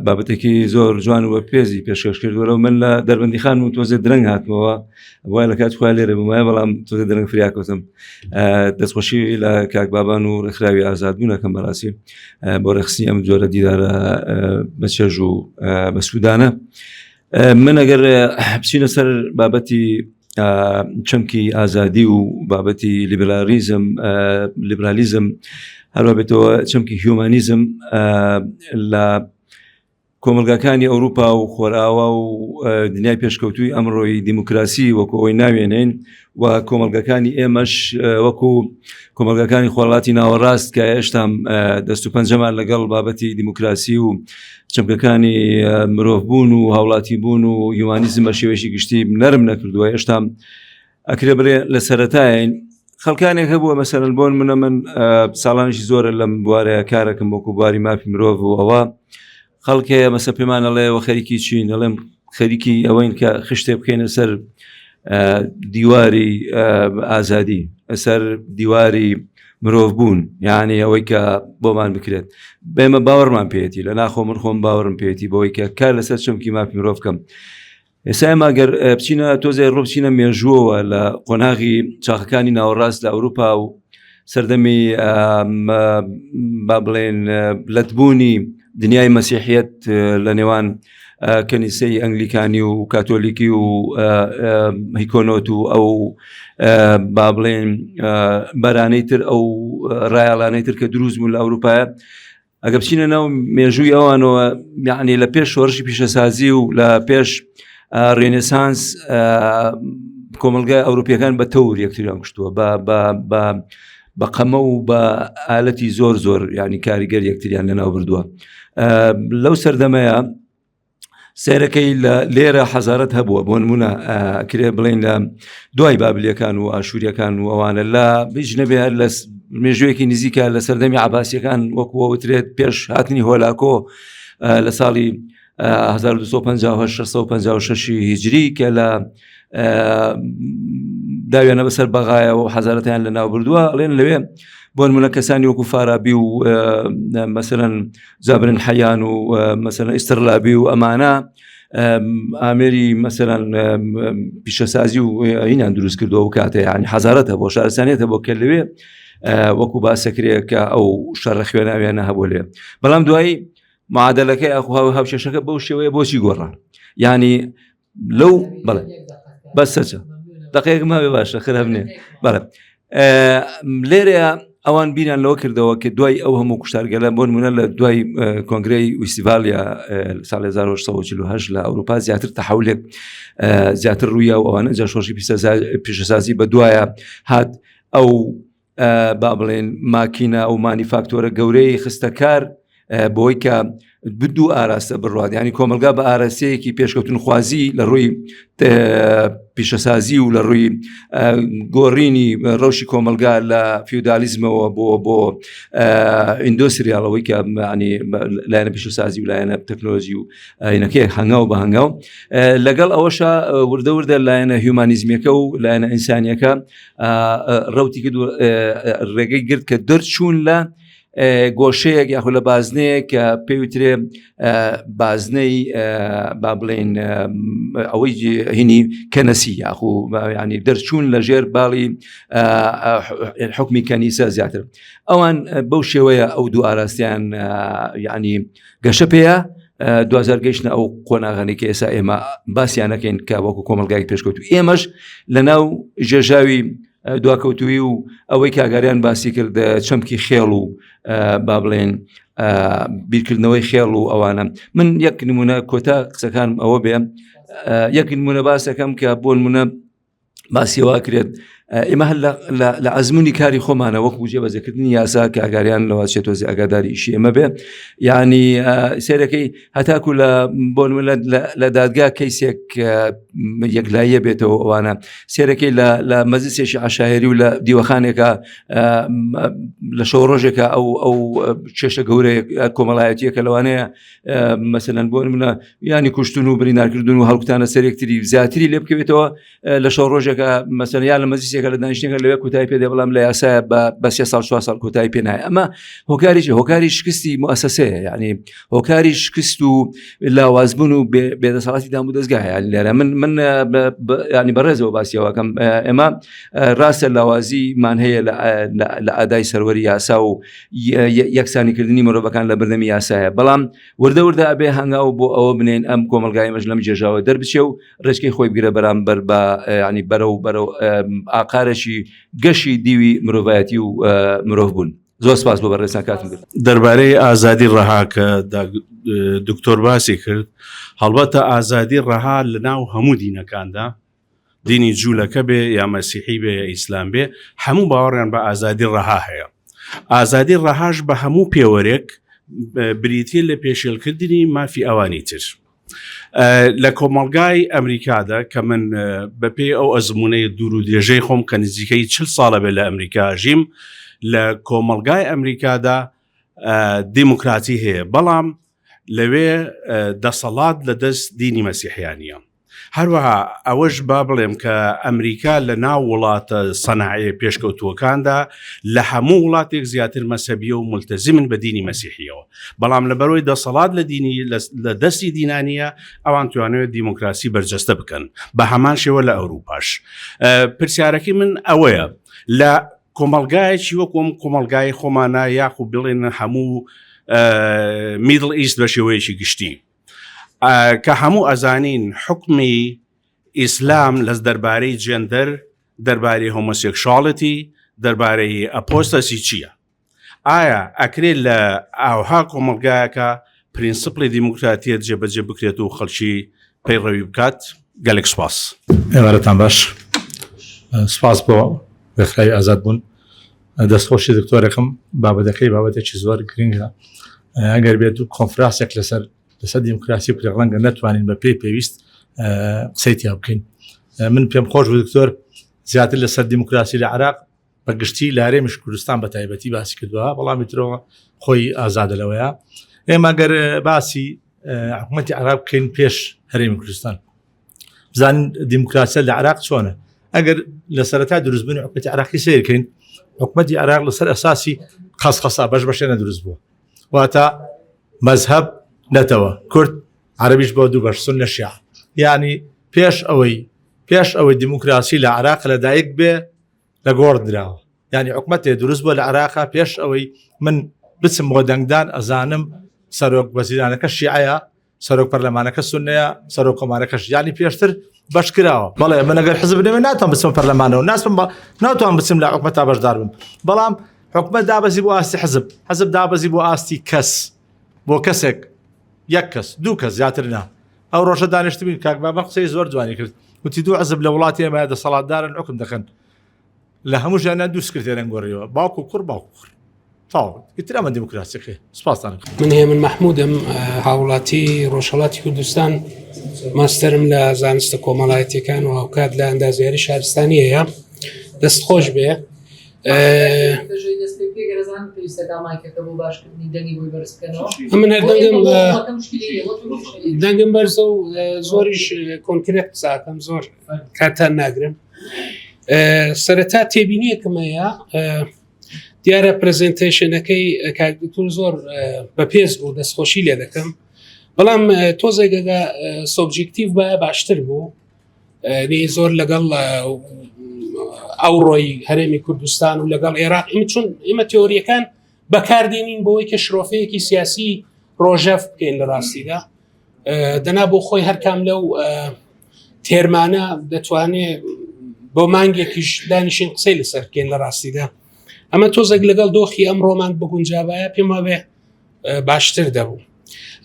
بابەتێکی زۆر جوان و بەپێزی پێشکەش کرد وەرەو من لە دەربەندی خان و تۆزێ درەنگ هاتمەوە وای لە کات خۆیان لێرە بوومایە بەڵام تۆزێ درەنگ فریاکەوتم دەستخۆشی لە کاک بابان و ڕێکخراوی ئازادبوونەکەم بەڕاستی بۆ ڕێخستنی ئەم جۆرە دیدارە بە چێژ و بە سوودانە من ئەگەر بچینە سەر بابەتی چەمکی ئازادی و بابەتی لیبرالیزم لیبرالیزم هەروە بێتەوە چەمکی هیومانیزم لە کۆمەلگاکانی ئەوروپا و خۆراوا و دنیای پێشکەوتوی ئەمڕۆی دیموکراسی وەکو ئەوەی ناوێنین و کۆمەلگەکانی ئێمەش وەکو کۆمەلگەکانی خۆڵاتی ناوەڕاست کە هێشتا دەست و پەنجەمان لەگەڵ بابەتی دیموکراسی و چەمکەکانی مرۆڤبوون و هاوڵاتی بوون و هیوانیزم بە شێوەیەکی گشتی نەرم نەکردووە هێشتا ئەکرێ بڵێ لە سەرەتاین خەڵکانێک هەبووە مەسەرن بۆن منە من ساڵانیشی زۆرە لەم بوارەیە کارەکەم وەکو بواری مافی مرۆڤ و ئەوە خەڵک هەیە مەسە پێمان ئەڵێ وە خەریکی چین ئەڵێم خەریکی ئەوەین کە خشتێ بکەینە سەر دیواری ئازادی سەر دیواری مرۆڤ بوون یعنی ئەوەی کە بۆمان بکرێت بێمە باوەڕمان پێێتی لە ناخۆ من خۆم باوەڕم پێێتی بەوەی کە کار لەسەر چەمکی مافی مرۆڤ بکەم ئێستا ئێمە گەر بچینە تۆزێ ڕۆ بچینە مێژووەوە لە قۆناغی چاخەکانی ناوەڕاست لە ئەوروپا و سەردەمی با بڵێن لەتبوونی دنیای مەسیحیت لە نێوان کەنیسەی ئەنگلیکانی و کاتۆلیکی و هیکۆنۆت و ئەو با بڵێن بەرانەی تر ئەو ڕایاڵانەی تر کە دروست بوون لە ئەوروپایە ئەگە بچینە ناو مێژووی ئەوانەوە یعنی لە پێش شۆڕشی پیشەسازی و لە پێش ڕێنسانس کۆمەلگای ئەوروپیەکان بە تەور یەکتریان کوشتووە بە بە بە بە قەمە و بە ئالەتی زۆر زۆر ینی کاریگەر یەکتریان لەناو بردووە لەو سەردەمەیە سێرەکەی لە لێرە حەزارەت هەبووە بۆ نمونە کرێ بڵین لە دوای بابلیەکان و ئاشووریەکان و ئەوانە لە هیچ نەبێ هەر لە مێژوویەکی نزیکە لە سەردەمی عباسیەکان وەکوەوترێت پێش هاتنی هۆلاکۆ لە ساڵی 1256 هیجری کە لە داویانە بەسەر بەغایەوە و حەزارەتیان لە ناو بردووە ئەڵێن لەوێ بۆ نمونە کەسانی وەکو فارابی و مەسەرەن جابرن حەیان و مەسەرەن ئیسترلابی و ئەمانە ئامێری مەسەرەن پیشەسازی و هینان دروست کردەوە و کاتە ینی حەزارەتە بۆ شارستانێتە بۆ کە لەوێ وەکو باسەکرێت کە ئەو شەڕە خوێناویانە هەبوو لێ بەڵام دوایی معادلەکەی ئەخو هاوکێشەکە بەو شێوەیە بۆچی گۆڕا ینی لەو بەڵێ بەسەچە دقەیەک ماوێ باشە خراپ نییە بەڵێ لێرەیە ئەوان بیران لەوە کردەوە کە دوای ئەو هەموو کوشتارگەلە بۆ نمونە لە دوای کۆنگرەی ویستیڤالیا ساڵ 1940 لە ئەوروپا زیاتر تەحولێک زیاتر ڕوویا و ئەوانە جا شۆڕشی پیشەسازی بە دوایە هات ئەو با بڵێن ماکینە ئەو مانیفاکتۆرە گەورەی خستە کار بۆی کە بدوو ئاراستە بڕوات ینی کۆمەلگا بە ئارەسەیەکی پێشکەوتنخوازی لە ڕووی پیشەسازی و لە ڕووی گۆڕینی ڕەوشی کۆمەلگا لە فیودالیزمەوە بۆ بۆ ئیندۆسریاڵەوەی کە ینی لایەنە پیشەسازی و لایەنە تەکنۆلۆژی و ئاینەکەی هەنگاو بە هەنگاو لەگەڵ ئەوەشە وردە وردە لایەنە هیومانیزمیەکە و لایەنە ئینسانیەکە ڕوتی کرد و ڕێگەی گرت کە دەرچوون لە گۆشەیەک یاخود لە بازنەیە کە پێوترێ بازنەی با بڵێن ئەوەی هینی کەنەسی یاخو ینی دەرچوون لە ژێر باڵی حکمی کەنیسە زیاتر ئەوان بەو شێوەیە ئەو دوو ئاراستیان یعنی گەشە پێەیە دوجار گەیشتە ئەو قۆناغانەی کە ئێستا ئێمە باسییانەکەین کە وەکو کۆمەلگای پێشکەوت و ئێمەش لە ناو ژێژاوی دواکەوتوی و ئەوەی کاگاریان باسی کرد چەمکی خێڵ و با بڵێن بیرکردنەوەی خێڵ و ئەوانە من یەک نمونە کۆتا قسەکانم ئەوە بێ یەک نمونە باسەکەم کە بۆ نمونە باسی وا کرێت ئێمە هەر لە ئەزمموی کاری خۆمانە وەکو جێبەجێکردنی یاسا کە ئاگاریان لەوە چێت تۆزی ئاگاداری ئیشی ئێمە بێ یعنی سێرەکەی هەتاکو لە بۆن لە دادگا کەیسێک یەکلاییە بێتەوە ئەوانە سێرەکەی لە مەزیسێکی عشاهری و لە دیوەخانێکە لە شەو ڕۆژێکە ئەو ئەو کێشە گەورەیە کۆمەڵایەتیەکە لەوانەیە مەسەلەن بۆ منە ینی کوشتن و بریندارکردن و هەڵکوتانە سەرێکتری زیاتری لێ بکەوێتەوە لە شەو ڕۆژێکە مەسەن یا لە مەزیسێکە لە دانیشتێکە لەوێ کۆتایی پێ دێ بەڵام لە یاسایە بە سێ ساڵ چوار ساڵ کۆتایی پێ نایە ئەمە هۆکاریی هۆکاری شکستی موسسەیە یعنی هۆکاری شکست و لاوازبوون و بێدەسەڵاتی دام و دەستگایە یعنی لێرە من من ینی بەڕێزەوە باسیەوەکەم ئێمە ڕاستە لاوازیمان هەیە لە ئادای سەروەری یاسا و یەکسانیکردنی مرۆڤەکان لە بەردەمی یاسایە بەڵام وردە وردە ئەبێ هەنگاو بۆ ئەوە بنێن ئەم کۆمەلگای مەش لەم جێژاوە دەربچێ و ڕێچکەی خۆی بگرە بەرامبەر بە ینی بەرەو بەرەو ئاقارێکی گەشی دیوی مرۆڤایەتی و مرۆڤ بوون زۆر سپاس بۆ بەڕێزان کاتم گرت. دەربارەی ئازادی ڕەها کە دکتۆر باسی کرد هەڵبەتە ئازادی ڕەها لە ناو هەموو دینەکاندا دینی جوولەکە بێ یا مەسیحی بێ یا ئیسلام بێ هەموو باوەڕیان بە ئازادی ڕەها هەیە ئازادی ڕەهاش بە هەموو پێوەرێک بریتە لە پێشێلکردنی مافی ئەوانی تر لە کۆمەلگای ئەمریکادا کە من بەپێی ئەو ئەزمونەی دوور و درێژەی خۆم کە نزیکەی چل ساڵە بێ لە ئەمریکا ژیم لە کۆمەلگای ئەمریکادا دیموکراتی هەیە بەڵام لەوێ دەسەڵات لە دەست دینی مەسیحیانە هەروەها ئەوەش با بڵێم کە ئەمریکا لە ناو وڵاتە سەناعەیە پێشکەوتووەکاندا لە هەموو وڵاتێک زیاتر مەسەبیە و ملتەزیمن بە دینی مەسیحیەوە بەڵام لە بەرەوەی دەسەڵات لە دینی لە دەستی دینانیە ئەوان توانەوێت دیموکراسی بەرجەستە بکەن بە هەمان شێوە لە ئەوروپاش پرسیارەکەی من ئەوەیە لە کۆمەلگایەکی وەکو ئەم کۆمەلگای خۆمانە یاخو بڵێن هەموو Middle East بە شێوەیەکی گشتی کە هەموو ئەزانین حکمی ئیسلام لەس دەربارەی جێندەر دەربارەی homosexuality دەربارەی apostasy چییە؟ ئایا ئەکرێت لە ئاوها کۆمەڵگایەکە principle ی دیموکراتیەت جێبەجێ بکرێت و خەڵکی پەیڕەوی بکات؟ گەلێک سپاس. ئێوارەتان باش سپاس بۆ ڕێکخراوی ئازاد بوون دەستخۆشی دکتۆرەکەم بابەتەکەی بابەتێکی زۆر گرنگە ئەگەر بێت و کۆنفراسێک لەسەر لەسەر دیموکراسی بکرێت ڕەنگە نەتوانین بە پێی پێویست قسەی تیا بکەین من پێم خۆش بوو دکتۆر زیاتر لەسەر دیموکراسی لە عراق بە گشتی لە هەرێمیش کوردستان بە تایبەتی باسی کردووە بەڵامی ترەوە خۆی ئازادە لەوەیە ئێمە گەر باسی حکوومەتی عراق بکەین پێش هەرێمی کوردستان. بزانین دیموکراسیە لە عراق چۆنە ئەگەر لە سەرەتا دروستبوونی حکومەتی عراقی سیرکەین حکومەتی عراق لەسەر ئەساسی خەسخەسا بەش بەشێنە دروست بووە واتە مەزهب نەتەوە کورد عربیش بۆ دوو بەش سوننە شیعە یعنی پێش ئەوەی پێش ئەوەی دیموکراسی لە عراق لەدایک بێ لە گۆڕ دراوە یعنی حکومەتێ دروست بووە لە عراقا پێش ئەوەی من بچم بۆ دەنگدان ئەزانم سەرۆک وەزیرانەکە شیعەیە سەرۆک پەرلەمانەکە سونەیە سەرۆک کۆمارەکەش یعنی پێشتر بەش کراوە بەڵێ من ئەگەر حزب نەبێ ناتوان بچمە پەرلەمانەوە ناسم ناتوان بچم لە حکومەت تا بەشدار بم بەڵام حکومەت دابەزی بۆ ئاستی حزب حزب دابەزی بۆ ئاستی کەس بۆ کەسێک یەک کەس دوو کەس زیاتر نا ئەو ڕۆژە دانیشتبین کاک بابا قسەی زۆر جوانی کرد وتی دوو حزب لە وڵاتی ئێمە دەسەڵاتدارن حکم دەکەن لە هەموو ژیانیان دوو سکرتێرن گۆڕیوە باوک و کوڕ باوک و کوڕ تەواو ئیتر ئەمە دیموکراسیەکەی سپاستان من هێمن مەحمودم هاوڵاتی ڕۆژهەڵاتی کوردستان ماستەرم لە زانستە کۆمەڵایەتیەکان و هاوکات لە ئەندازیاری شارستانی هەیە دەست خۆش بێ من هەر دەنگم دەنگم بەرزە و زۆریش کۆنکرێت قساکەم زۆر کاتان ناگرم سەرەتا تێبینیەکم هەیە دیارە پرزنتیشنەکەی کاک دکتۆر زۆر بەپێز بوو دەستخۆشی لێ دەکەم بەڵام تۆزێک ئەگە subjective بە باشتر بوو نی زۆر لەگەڵ ئەوڕۆی هەرێمی کوردستان و لەگەڵ عێراق ئمە چون ئێمە تیۆریەکان بەکاردێنین بۆی کە شرۆفەیەکی سیاسی ڕۆژەف بکەین لە ڕاستیدا دەنا بۆ خۆی هەرکام لەو term انە دەتوانێ بۆ مانگێکیش دانیشین قسەی لەسەر بکەین لە ڕاستیدا ئەمە تۆزێک لەگەڵ دۆخی ئەم ڕۆمان بگونجابایە پێم وابێ باشتر دەبوو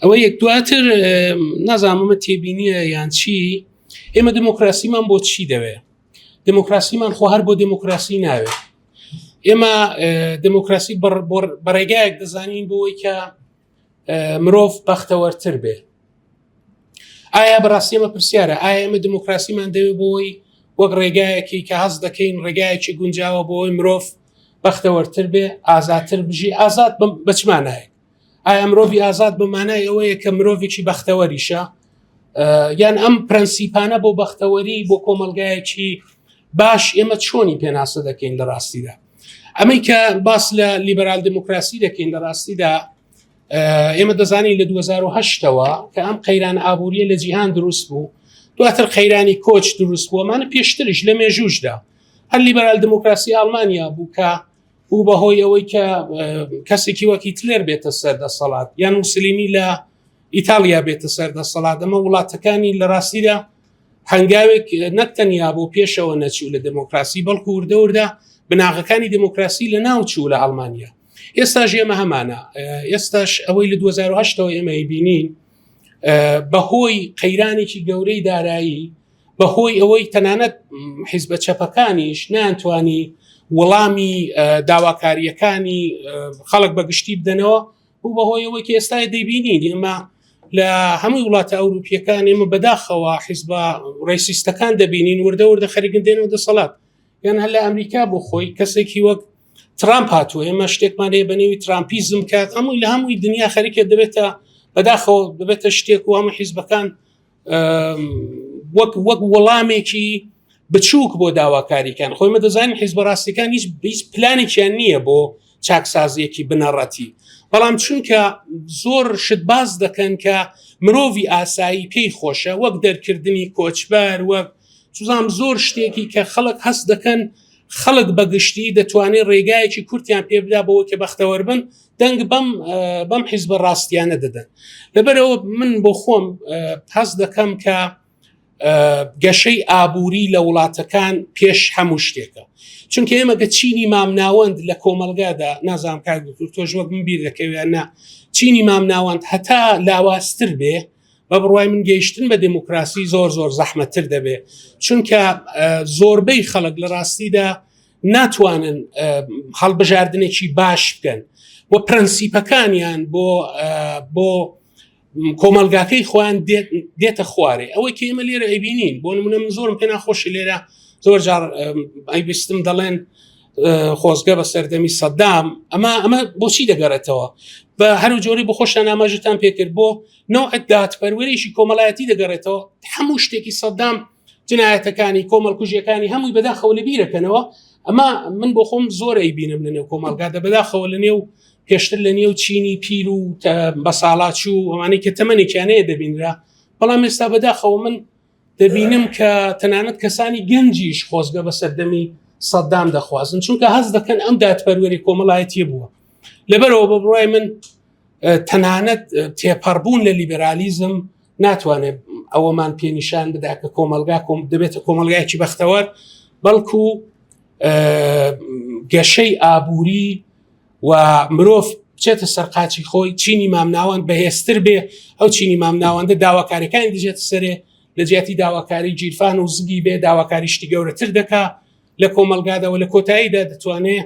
ئەوە یەک دواتر نازانمە تێبینیە یان چی ئێمە دموکراسیمان بۆ چی دەوێ دموکراسیمان خۆ هەر بۆ دموکراسی ناوێت ئێمە دموکراسی بەڕێگایەک دەزانین بۆی کە مرۆڤ بەختەوەرتر بێ ئایا بەڕاستی ئەمە پرسیارە ئایا ئێمە دموکراسیمان دەوێت بۆی وەک ڕێگایەکی کە هەست دەکەین ڕێگایەکی گونجاوە بۆی مرۆڤ بەختەوەرتر بێ ئازادتر بژی ئازاد بە چ مانایەک ئایا مرۆڤی ئازاد بە مانای ئەوەیە کە مرۆڤێکی بەختەوەریشە یان ئەم پرەنسیپانە بۆ بەختەوەری بۆ کۆمەلگایەکی باش ئێمە چۆنی پێناسە دەکەین لە ڕاستیدا ئەمەی کە باس لە لیبرال دموکراسی دەکەین لە ڕاستیدا ئێمە دەزانین لە 2010ەوە کە ئەم قەیران ئابووریە لە جیهان دروست بوو دواتر قەیرانی کۆچ دروست بووەمانە پێشتریش لە مێژوشدا هەر لیبرال دموکراسی ئەڵمانیا بوو کە بوو بەهۆی ئەوەی کە کەسێکی وەکی تلێر بێتە سەر دەسەڵات یان موسلینی لە ئیتالیا بێتە سەر دەسەڵات ئەمە وڵاتەکانی لە ڕاستیدا هەنگاوێک نەک تەنیا بۆ پێشەوە نەچوو لە دموکراسی بەڵکو وردە وردە بناغەکانی دموکراسی لە ناو چوو لە ئەڵمانیا ئێستاش ئێمە هەمانە ئێستاش ئەوەی لە 2010ەوە ئێمە بینین بەهۆی قەیرانێکی گەورەی دارایی بەهۆی ئەوەی تەنانەت حیزبە چەپەکانیش نانتوانی وەڵامی داواکاریەکانی خەڵک بەگشتی بدەنەوە بوو بەهۆی ئەوەی کە ئێستا دەیبینین ئێمە لە هەمووی وڵاتە ئەوروپیەکان ئێمە بەداخەوە حیزبە racist ەکان دەبینین وردە وردە خەریکن دێنەوە دەسەڵات یان هەر لە ئەمریکا بۆ خۆی کەسێکی وەک ترامپ هاتووە ئێمە شتێکمان هەیە بە نێوی ترامپیزم کە هەمووی لە هەمووی دنیا خەریکە دەبێتە بەداخەوە دەبێتە شتێک و هەموو حیزبەکان وەک وەک وەڵامێکی بچووک بۆ داواکاریکان خۆی مە دەزانین حیزبە ڕاستەکان هیچ هیچ پلانێکیان نییە بۆ چاکسازیەکی بنەڕەتی بەڵام چونکە زۆر شت باز دەکەن کە مرۆڤی ئاسایی پێی خۆشە وەک دەرکردنی کۆچبەر وەک چزانام زۆر شتێکی کە خەڵک هەست دەکەن خەڵک بەگشتی دەتوانێت ڕێگایەکی کورتیان پێ بدا بەوە کە بەختەوەر بن دەنگ بەم بەم حیزبە ڕاستیانە دەدەن لەبەرەوە من بۆ خۆم هەست دەکەم کە گەشەی ئابووری لە وڵاتەکان پێش هەموو شتێکە چونکە ئێمە گە چینی مامناوەند لە کۆمەلگادا نازانم کاک دکتۆر تۆش وەک من بیر دەکەویان نا چینی مامناوەند هەتا لاوازتر بێ بە بڕوای من گەیشتن بە دموکراسی زۆر زۆر زەحمەتتر دەبێ چونکە زۆربەی خەڵک لە ڕاستیدا ناتوانن هەڵبژاردنێکی باش بکەن و پرەنسیپەکانیان بۆ بۆ کۆمەلگاکەی خۆیان دێتە خوارێ ئەوەی کە ئێمە لێرە ئەیبینین بۆ نمونە من زۆرم پێ ناخۆشی لێرە زۆر جار ئەیبیستم دەڵێن خۆزگە بە سەردەمی سەدام ئەمە ئەمە بۆچی دەگەڕێتەوە بە هەرو جۆری بۆ خۆشتان ئاماژەتان پێکرد بۆ نەوعەت دادپەروەریی کۆمەڵایەتی دەگەڕێتەوە هەموو شتێکی سەدام. جنایەتەکانی کۆمەڵکوژیەکانی هەمووی بەداخەوە لە بیرەکەنەوە ئەمە من بۆ خۆم زۆر ئەیبینم لە نێو کۆمەڵگادا بەداخەوە لە نێو پێشتر لە نێو چینی پیر و بەساڵاچوو ئەوانەی کە تەمەنێکیانەیە دەبینرا بەڵام ئێستا بەداخەوە من دەبینم کە تەنانەت کەسانی گەنجیش خۆزگە بە سەردەمی سەدام دەخوازن چونکە هەز دەکەن ئەم دادپەروەری کۆمەڵایەتی بووە لەبەرەوە بە بڕای من تەنانەت تێپەڕبوون لە لیبرالیزم ناتوانێت ئەوەمان پێنیشان بدا کە کۆمەلگا کۆم دەبێتە کۆمەلگایکی بەختەوەر بەڵکو گەشەی ئابووری و مرۆڤ بچێتە سەرقاچی خۆی چینی مامناوەند بەهێزتر بێ ئەو چینی مامناوەندە داواکاریەکانی دژێتە سەرێ لە جیاتی داواکاری گیرفان و زگی بێ داواکاری شتی گەورەتر دەکا لە کۆمەلگادەوە لە کۆتاییدا دەتوانێ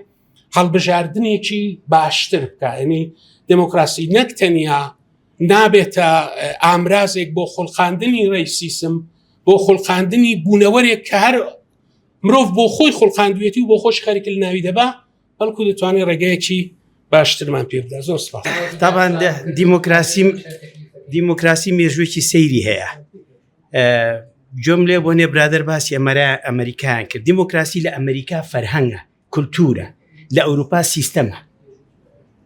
هەڵبژاردنێکی باشتر بکە ینی دموکراسی نەک تەنیا نابێتە ئامرازێک بۆ خڵقاندنی ڕیسیسم بۆ خڵقاندنی بوونەوەرێک کە هەر مرۆڤ بۆ خۆی خڵقاندوێتی و بۆ خۆش خەریک لە ناوی دەبا بەڵکو دەتوانێت ڕێگەیەکی باشترمان پێ بدا. زۆر سپاس. تابان دیموکراسی دیموکراسی مێژوویەکی سەیری هەیە. گوێم لێ بۆ نێ برادەر باسی ئەمەرا ئەمریکایان کرد دیموکراسی لە ئەمریکا فەرهەنگە کولتورە لە ئەوروپا سیستەمە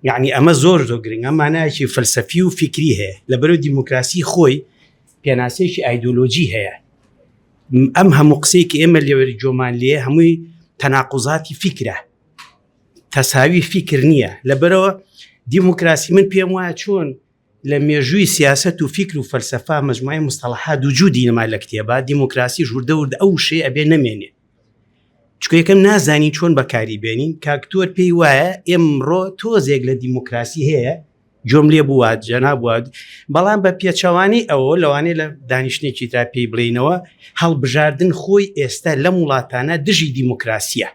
یعنی ئەمە زۆر زۆر گرنگە مانایەکی فەلسەفی و فیکری هەیە لە بەرەو دیموکراسی خۆی پێناسەیەکی ئایدۆلۆژی هەیە ئەم هەموو قسەی کە ئێمە لێوەری جۆمان لێ هەمووی تەناقوزاتی فیکرە تەساوی فیکر نییە لەبەرەوە دیموکراسی من پێم وایە چۆن لە مێژووی سیاست و فیکر و فەلسەفا مەجموعی مستەڵەحات وجودی نەما لە کتێبا دیموکراسی ژوردە ورد ئەو شێ ئەبێ نەمێنێ چکە یەکەم نازانی چۆن بەکاری بێنین کاکتۆر پێی وایە ئێمڕۆ تۆزێک لە دیموکراسی هەیە گوێم لێ بووە جەناب واد بەڵام بە پێچەوانەی ئەوە لەوانەیە لە دانیشتێکی ترا پێی بڵێینەوە هەڵبژاردن خۆی ئێستا لەم وڵاتانە دژی دیموکراسیە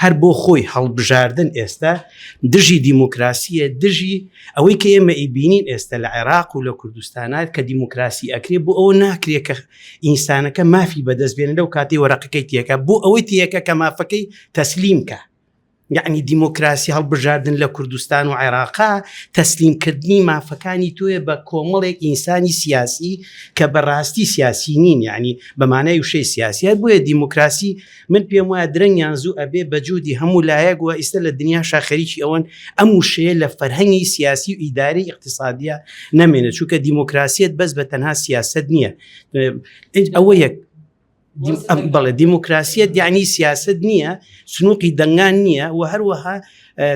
هەر بۆ خۆی هەڵبژاردن ئێستا دژی دیموکراسیە دژی ئەوەی کە ئێمە ئیبینین ئێستا لە عێراق و لە کوردستانات کە دیموکراسی ئەکرێ بۆ ئەوە ناکرێ کە ئینسانەکە مافی بەدەست بێنە لەو کاتی وەرەقەکەی تێکە بۆ ئەوەی تێکە کە مافەکەی تەسلیم کە یەعنی دیموکراسی هەڵبژاردن لە کوردستان و عێراقا تەسلیمکردنی مافەکانی تۆیە بە کۆمەڵێک ئینسانی سیاسی کە بەڕاستی سیاسی نین یعنی بە مانای وشەی سیاسی هەر بۆیە دیموکراسی من پێم وایە درەنگ یان زوو ئەبێ بە جودی هەموو لایەک وە ئیستا لە دنیا شاخەریکی ئەوەن ئەم وشەیە لە فەرهەنگی سیاسی و ئیداری ئیقتسادیە نەمێنێت چونکە دیموکراسیەت بەس بە تەنها سیاسەت نییە ئەوە یەک بەڵێ دیموکراسیەت یعنی سیاست نییە سنووقی دەنگان نییە و هەروەها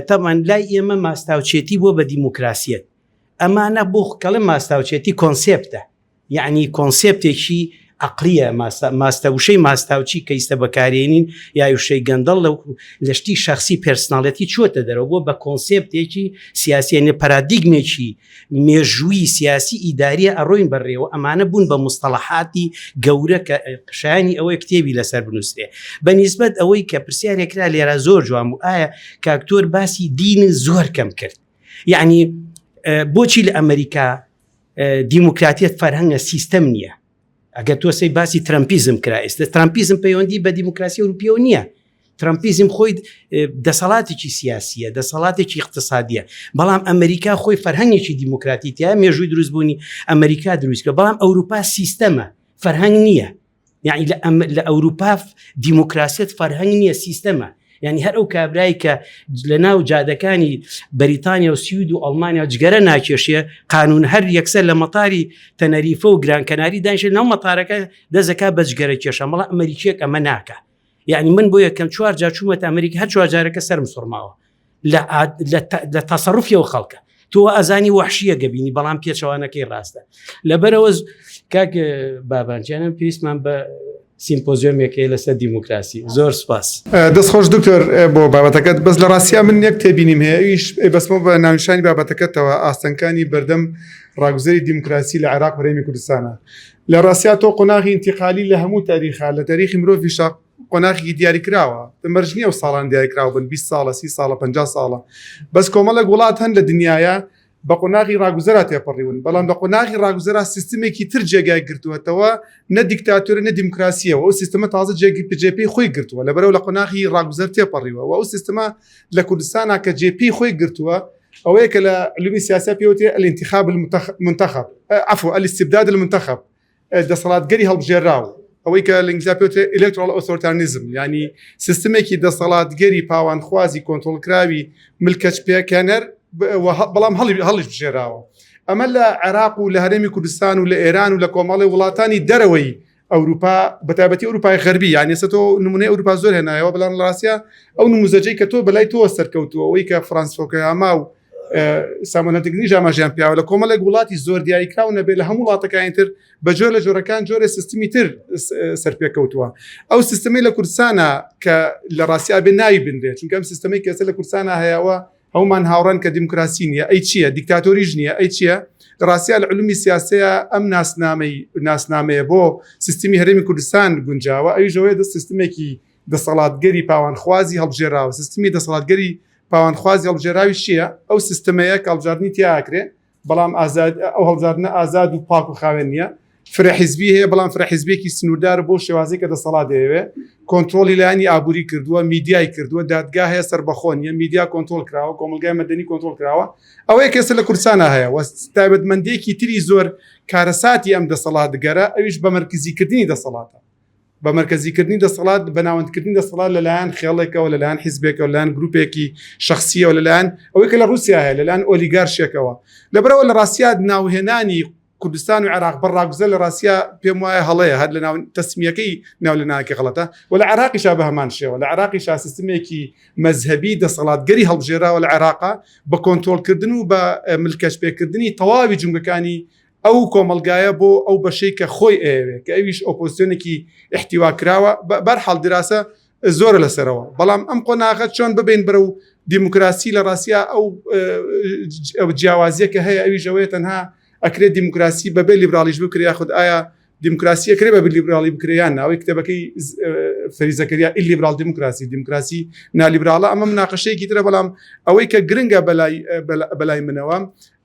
تەمان لای ئێمە ماستاوچێتی بۆ بە دیموکراسیەت ئەمانە بۆ کەڵێ ماستاوچێتی کۆنسێپتە یعنی کۆنسێپتێکی عقلیە ماستە وشەی ماستاوچی کە ئیستە بەکارێنین یا وشەی گەندەڵ لە لە شتی شخصی پێرسناڵەتی چووەتە دەرەوە بۆ بە کۆنسێپتێکی سیاسیێنێ پەرادیگمێکی مێژووی سیاسی ئیداریە ئەڕۆین بەڕێوە ئەمانە بوون بە مستەڵەحاتی گەورە کە شایانی ئەوەی کتێبی لەسەر بنووسرێ بە نیسبەت ئەوەی کە پرسیارێک کرا لێرە زۆر جوان بوو ئایا کاکتۆر باسی دین زۆر کەم کرد یعنی بۆچی لە ئەمریکا دیموکراتیەت فەرهەنگە سیستەم نییە ئەگەر تۆ سەی باسی ترەمپیزم کرا ئێستا ترامپیزم پەیوەندی بە دیموکراسی ئەوروپیەوە نییە ترامپیزم خۆی دەسەڵاتێکی سیاسیە دەسەڵاتێکی اقتصادیە بەڵام ئەمریکا خۆی فەرهەنگێکی دیموکراتی تیا مێژووی دروستبوونی ئەمریکا دروستکە بەڵام ئەوروپا سیستەمە فەرهەنگ نییە یعنی لە ئەوروپا دیموکراسیەت فەرهەنگ نییە سیستەمە یعنی هەر ئەو کابرای کە لە ناو جادەکانی بەریتانیا و سوید و ئەڵمانیا جگەرە ناکێشێ قانون هەر یەکسەر لە مەتاری تەنەریفە و گران کەناری دانیشێ ناو مەتارەکە دەزەکا بە جگەرە کێشە بەڵام ئەمریکیەک ئەمە ناکە یعنی من بۆ یەکەم چوار جار چوومەتە ئەمریکا هەر چوار جارەکە سەرم سوڕماوە لە تەسەڕفی ئەو خەڵکە تۆ ئەزانی وەحشیە گەبینی بەڵام پێچەوانەکەی ڕاستە لەبەرەوە کاک بابانجیانم پێویستمان بە سیمپۆزیۆمێکەیە لەسەر دیموکراسی زۆر سپاس. دەست خۆش دکتۆر بۆ بابەتەکەت بەس لە ڕاستیا من یەک تێبینیم هەیە ئەویش بەسمە بە ناونیشانی بابەتەکەتەوە ئاستەنگکانی بەردەم ڕاگوزەری دیموکراسی لە عێراق و هەرێمی کوردستانە لە ڕاستیا تۆ قۆناغی ئینتیقالی لە هەموو تاریخا لە تاریخی مرۆڤیشا قۆناغێکی دیاریکراوە مەرج نییە ئەو ساڵان دیاریکراو بن 20 ساڵە 30 ساڵە 50 ساڵە بەس کۆمەڵێک وڵات هەن لە دنیاە بە قۆناغی ڕاگوزەرا تێپەڕیون، بەڵام لە قۆناغی ڕاگوزەرا سیستمێکی تر جێگای گرتووەتەوە، نە دیکتاتۆرە نە دیموکراسییە و ئەو سیستمە تازە جێ پێی خۆی گرتووە، لەبەرئەوە لە قۆناغی ڕاگوزەر تێپەڕیوە و ئەو سیستمە لە کوردستانا کە جێ پێی خۆی گرتووە ئەوەیە کە لە علومی سیاسیا پێی وترێ الانتخاب المنتخب عفوا الاستبداد المنتخب دەسەڵاتگەری هەڵبژێرراو. ئەوەی کە لە ئینگلیزیا پێوترێ electoral authoritarianism یانی سیستمێکی دەسەڵاتگەری پاوانخوازی کۆنترۆڵکراوی ملکەچ پێکەنەر بەڵام هەڵی هەڵیش بژێراوە ئەمە لە عێراق و لە هەرێمی کوردستان و لە ئێران و لە کۆمەڵی وڵاتانی دەرەوەی ئەوروپا بەتایبەتی ئەوروپای غەربی یان ئێستا تۆ نمونەی ئەوروپا زۆر هێنایەوە بەڵام لە ڕاستیا ئەو نموزەجەی کە تۆ بەلای تۆ سەرکەوتووە ئەوەی کە فرانس فۆکەیاما و سامۆن هەنتنگتنیش ئاماژەیان پیاوە لە کۆمەڵێک وڵاتی زۆر دیاریکراو نەبێ لە هەموو وڵاتەکانی تر بە جۆر لە جۆرەکان جۆرە سیستمی تر سەرپێکەوتووە ئەو سیستمی لە کوردستانە کە لە ڕاستیا بێ ناوی بنرێت چونکە ئەم سیستمی کە ئێستا لە کوردستانە هەیەوە هەمومان هاوڕان کە دیموکراسی نییە ئەی چییە دیکتاتۆریش نییە ئەی چییە لە ڕاستیا لە علومی سیاسەیە ئەم ناسنامەی ناسنامەیە بۆ سیستمی هەرێمی کوردستان گونجاوە ئەویش ئەوەیە دە سیستمێکی دەسەڵاتگەری پاوانخوازی هەڵبژێراوە سیستمی دەسەڵاتگەری پاوانخوازی هەڵبژێراوی چییە ئەو سیستمەیە کە هەڵبژاردنی تیا ئەکرێ بەڵام ئازاد ئەو هەڵبژاردنە ئازاد و پاک و خاوێن نییە فرە حیزبی هەیە بەڵام فرە حیزبێکی سنووردار بۆ شێوازی کە دەسەڵات دەیەوێ کۆنترۆڵی لایەنی ئابووری کردووە میدیای کردووە دادگا هەیە سەربەخۆ نییە میدیا کۆنترۆڵ کراوە کۆمەڵگای مەدەنی کۆنترۆڵ کراوە ئەوەیە کە ئێستا لە کوردستانە هەیە وە تایبەتمەندییەکی تری زۆر کارەساتی ئەم دەسەڵاتگەرە ئەویش بە مەرکزیکردنی دەسەڵاتە بە مەرکەزیکردنی دەسەڵات بە ناوەندکردنی دەسەڵات لەلایەن خێڵێکەوە لەلایەن حیزبێکەوە لەلایەن گروپێکی شخصیەوە لەلایەن ئەوەی کە لە رووسیا هەیە لەلایەن ئۆلیگارشێکەوە لەبەرەوە لە ڕاستیا ناوهێنانی کوردستان و عێراق بە ڕاگوزەر لە ڕاستیا پێم وایە هەڵەیە هەر لە ناو تەسمیەکەی ناو لە ناکی غەڵەتە و لە عێراقیشا بە هەمان شێوە لە عێراقیشا سیستمێکی مەزهەبی دەسەڵاتگەری هەڵبژێراوە لە عێراقا بە کۆنترۆڵکردن و بە ملکەچپێکردنی تەواوی جومگەکانی ئەو کۆمەڵگایە بۆ ئەو بەشەی کە خۆی ئەیەوێ کە ئەویش ئۆپۆزسیۆنێکی ئیحتیوا کراوە بەرحاڵ دیراسە زۆرە لەسەرەوە بەڵام ئەم قۆناغە چۆن ببین بەرەو دیموکراسی لە ڕاستیا ئەو ئەو جیاوازیە کە هەیە ئەویش ئەوەیە تەنها ئەکرێت دیموکراسی بەبێ لیبرالیش بکرێ یاخود ئایا دیموکراسی ئەکرێ بە لیبرالی بکرێ یان ناوەی کتێبەکەی فەری زەکەریا illiberal democracy دیموکراسی نالیبراڵە ئەمە مناقەشەیەکی ترە بەڵام ئەوەی کە گرنگە بەلای بەلای منەوە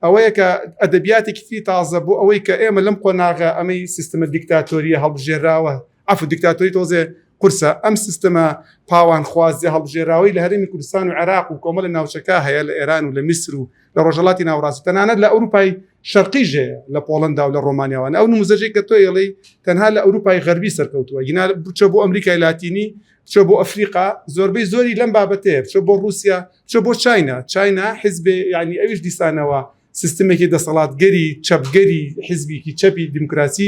ئەوەیە کە ئەدەبیاتێکی تری تازە بۆ ئەوەی کە ئێمە لەم قۆناغە ئەمەی سیستمە دیکتاتۆریە هەڵبژێراوە عەفو دیکتاتۆری تۆزێ قورسە ئەم سیستمە پاوانخوازیە هەڵبژێراوەی لە هەرێمی کوردستان و عێراق و کۆمەڵە ناوچەکە هەیە لە ئێران و لە میسر و لە ڕۆژهەڵاتی ناوەڕاست و تەنانەت لە ئەوروپای شەرقیش هەیە لە پۆڵەندا و لە ڕۆمانیاوانە ئەو نموزەجەی کە تۆ ئێڵێی تەنها لە ئەوروپای غەربی سەرکەوتووە گینا بچۆ بۆ ئەمریکای لاتینی بچۆ بۆ ئەفریقا زۆربەی زۆری لەم بابەتەیە بچۆ بۆ ڕووسیا بچۆ بۆ چاینا چاینا حزبێ یعنی ئەویش دیسانەوە سیستمێکی دەسەڵاتگەری چەپگەری حزبێکی چەپی دیموکراسی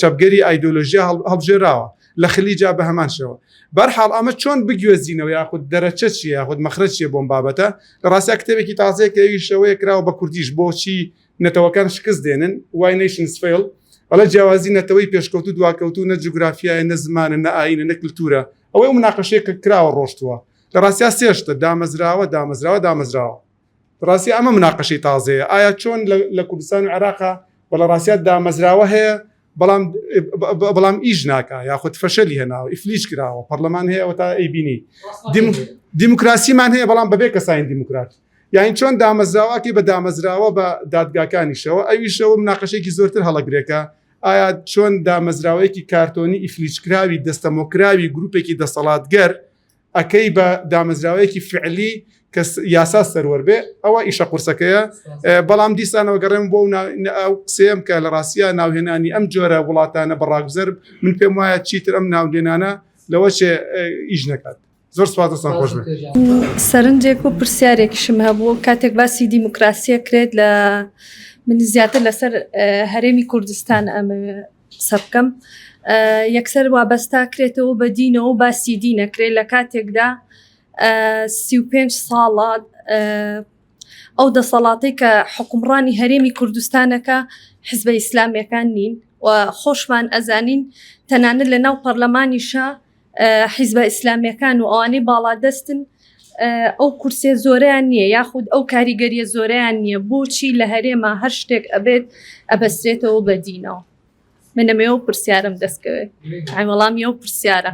چەپگەری ئایدۆلۆژیا هەڵبژێراوە لە خلیجا بە هەمان شێوە بەرحاڵ ئەمە چۆن بگوێزینەوە یاخود دەرەچە چیە یاخود مەخرەج چیە بۆم بابەتە لە ڕاستیا کتێبێکی تازەیە کە ئەویش ئەوەیە کراوە بە کوردیش بۆچی نەتەوەکان شکست دێنن Why Nations Fail ئەڵێ جیاوازی نەتەوەی پێشکەوتوو دواکەوتوو نە جوگرافیایە نە زمانە نە ئایینە نە کلتورە ئەوەی ئەو مناقەشەیە کە کراوە ڕۆشتووە لە ڕاستیا سێ شتە دامەزراوە دامەزراوە دامەزراوە ڕاستی ئەمە مناقەشەی تازەیە ئایا چۆن لە کوردستان و عێراقا بە لە ڕاستیا دامەزراوە هەیە بەڵام بەڵام ئیش ناکا یاخود فەشەلی هێناوە ئیفلیج کراوە پەرلەمان هەیە ئەوە تا ئەیبینی دیموکراسیمان هەیە بەڵام بەبێ کەسانی دیموکرات یانی چۆن دامەزراوەکەی بە دامەزراوە بە دادگاکانیشەوە ئەویشەوە مناقەشێکی زۆرتر هەڵەگرێکە ئایا چۆن دامەزراوەیەکی کارتۆنی ئیفلیجکراوی دەستەمۆکراوی گروپێکی دەسەڵاتگەر ئەکەی بە دامەزراوەیەکی فعلی کە یاسا سەروەر بێ ئەوە ئیشە قورسەکەیە بەڵام دیسانەوە گەڕێم بۆ ئەو قسەیەم کە لە ڕاستیا ناوهێنانی ئەم جۆرە وڵاتانە بە ڕاگوزەر من پێم وایە چیتر ئەم ناولێنانە لەوە چێ ئیش نەکات زۆر سپاس دەستان خۆش بێت. سەرنجێک و پرسیارێکیشم هەبوو کاتێک باسی دیموکراسیە کرێت لە من زیاتر لەسەر هەرێمی کوردستان ئەمەوێ قسە بکەم یەکسەر وابەستا کرێتەوە بە دینەوە باسی دینەکرێت لە کاتێکدا 35 ساڵە ئەو دەسەڵاتەی کە حکومڕانی هەرێمی کوردستانەکە حزبە ئیسلامیەکان نین و خۆشمان ئەزانین تەنانەت لە ناو پەرلەمانیشە حیزبە ئیسلامیەکان و ئەوانەی باڵادەستن ئەو کورسێ زۆریان نییە یاخود ئەو کاریگەریە زۆریان نییە بۆچی لە هەرێمە هەر شتێک ئەبێت ئەبەسترێتەوە بە دینەوە من ئەمەوێ ئەو پرسیارم دەستکەوێت ئەی وەڵامی ئەو پرسیارە.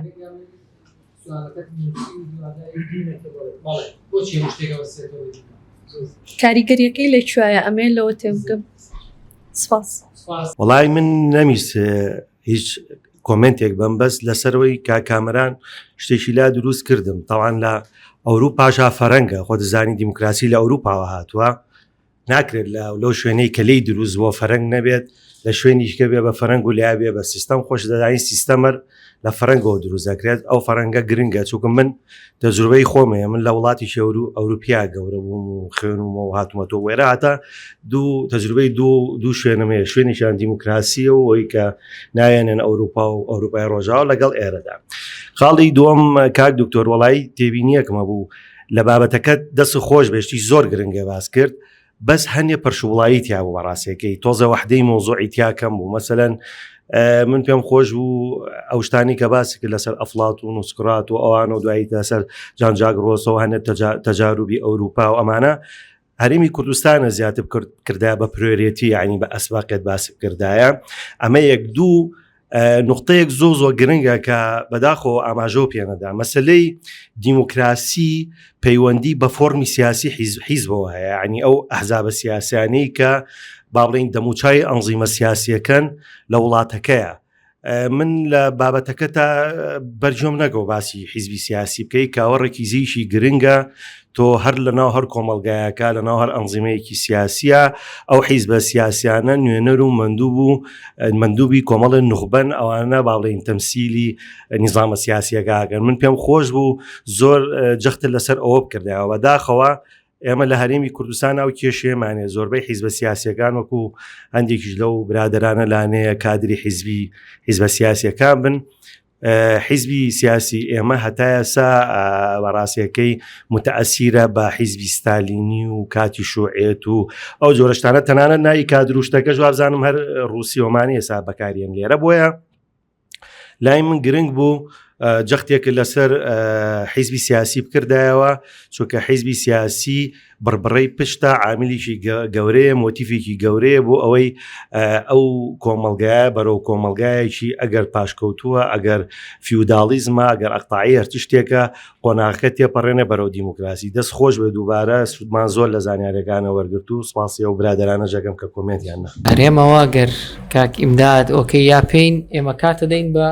کاریگەریەکەی لە کوایە ئەمێ لەوە تێبگەم سپاس. وەڵای من نەمیست هیچ کۆمنتێک بم بەس لەسەرەوەی کا کامەران شتێکی لا دروست کردم تاوان لە ئەوروپاشا فەرەنگە خۆ دەزانی دیموکراسی لە ئەوروپاوە هاتووە ناکرێت لە لەو شوێنەی کە لێی دروست بۆ فەرەنگ نەبێت. لە شوێنیشکە بێ بە فەرەنگ و لیا بێ بە سیستەم خۆش دەداین سیستەمەر لە فەرەنگەوە دروست دەکرێت ئەو فەرەنگە گرنگە چونکە من تەجروبەی خۆم هەیە من لە وڵاتی شێور و ئەوروپیا گەورە بووم و خوێنومە و هاتومە تۆ وێرە هاتا دوو تەجروبەی دوو دوو شوێنم هەیە شوێنێکیان دیموکراسیە و ئەوی کە نایەنن ئەوروپا و ئەوروپای ڕۆژاوە لەگەڵ ئێرەدا خاڵی دووەم کاک دکتۆر وەڵی تێبینیەکمە بوو لە بابەتەکە دەست خۆش بێشتی زۆر گرنگە باس کرد بەس هەنێ پەرشوبڵایی تیا بوو بەڕاستەکەی تۆزە وەحدەی مۆزۆعی تیا کەم بوو مەسەەن من پێم خۆش بوو ئەو شتانی کە باسی کرد لەسەر ئەفلات و نوسکرات و ئەوان و دوایی لەسەر جانجاک ڕۆسەوە هەنێ تەجاروبی ئەوروپا و ئەمانە هەرێمی کوردستانە زیاتر کردا بە پرۆرێتی یعنی بە ئەسباقێت باسی کردایە ئەمە یەک دوو نقطەیەک زۆ زۆر گرنگە کە بەداخەوە ئاماژەو پێنەدا مەسلەی دیموکراسی پەیوەندی بە فۆرمی سیاسی حیزبەوە هەیە ینی ئەو ئەحزابە سیاسیانەی کە با بڵین دەموچای ئەنزیمە سیاسیەکەن لە وڵاتەکەیە من لە بابەتەکە تا بەرجۆم نەگەوە باسی حیزبی سیاسی بکەی کاوە ڕێکیزیشی گرنگە تۆ هەر لە ناو هەر کۆمەڵگایەکە لە ناو هەر ئەنزیمەیەکی سیاسیە ئەو حیزبە سیاسیانە نوێنەر و مەندوب و مەندوبی کۆمەڵی نوخبەن ئەوانە باڵین تەمسیلی نیزامە سیاسیەکەگەن من پێم خۆش بوو زۆر جەختە لەسەر ئەوە بکردایەوە بەداخەوە ئێمە لە هەرێمی کوردستان ئەو کێشەیەمانێ زۆربەی حیزبە سیاسیەکان وەکو هەندێکیش لەو برادرانە لانەیە کادری حیزبی حیزبە سیاسیەکان بن حیزبی سیاسی ئێمە هەتا ئێسا بەڕاستیەکەی متەئەسیرە بە حیزبی ستالینی و کاتی شوعێت و ئەو جۆرەشتانە تەنانەت ناوی کادروشتەکەش وابزانم هەر ڕوسیۆمانی ئێسا بەکاریێن لێرە بۆیە لای من گرنگ بوو جەختێک لەسەر حیزبی سیاسی بکردایەوە چونکە حیزبی سیاسی بڕبڕەی پشتە عامیلێکی گەورەیە مۆتیفێکی گەورەیە بۆ ئەوەی ئەو کۆمەڵگایە بەرەو کۆمەڵگایەکی ئەگەر پاشکەوتووە ئەگەر فیوداڵیزمە ئەگەر ئەقتاعی هەرچ شتێکە قۆناغەکە تێپەڕێنە بەرەو دیموکراسی دەست خۆش بێ دووبارە سوودمان زۆر لە زانیارەکانە وەرگرت و سپاسی ئەو برادەرانە ژەکەم کە کۆمێنتیان نە هەرێمەوە گەر کاک ئیمداد ئۆکەی یا پێین ئێمە کاتە دەین بە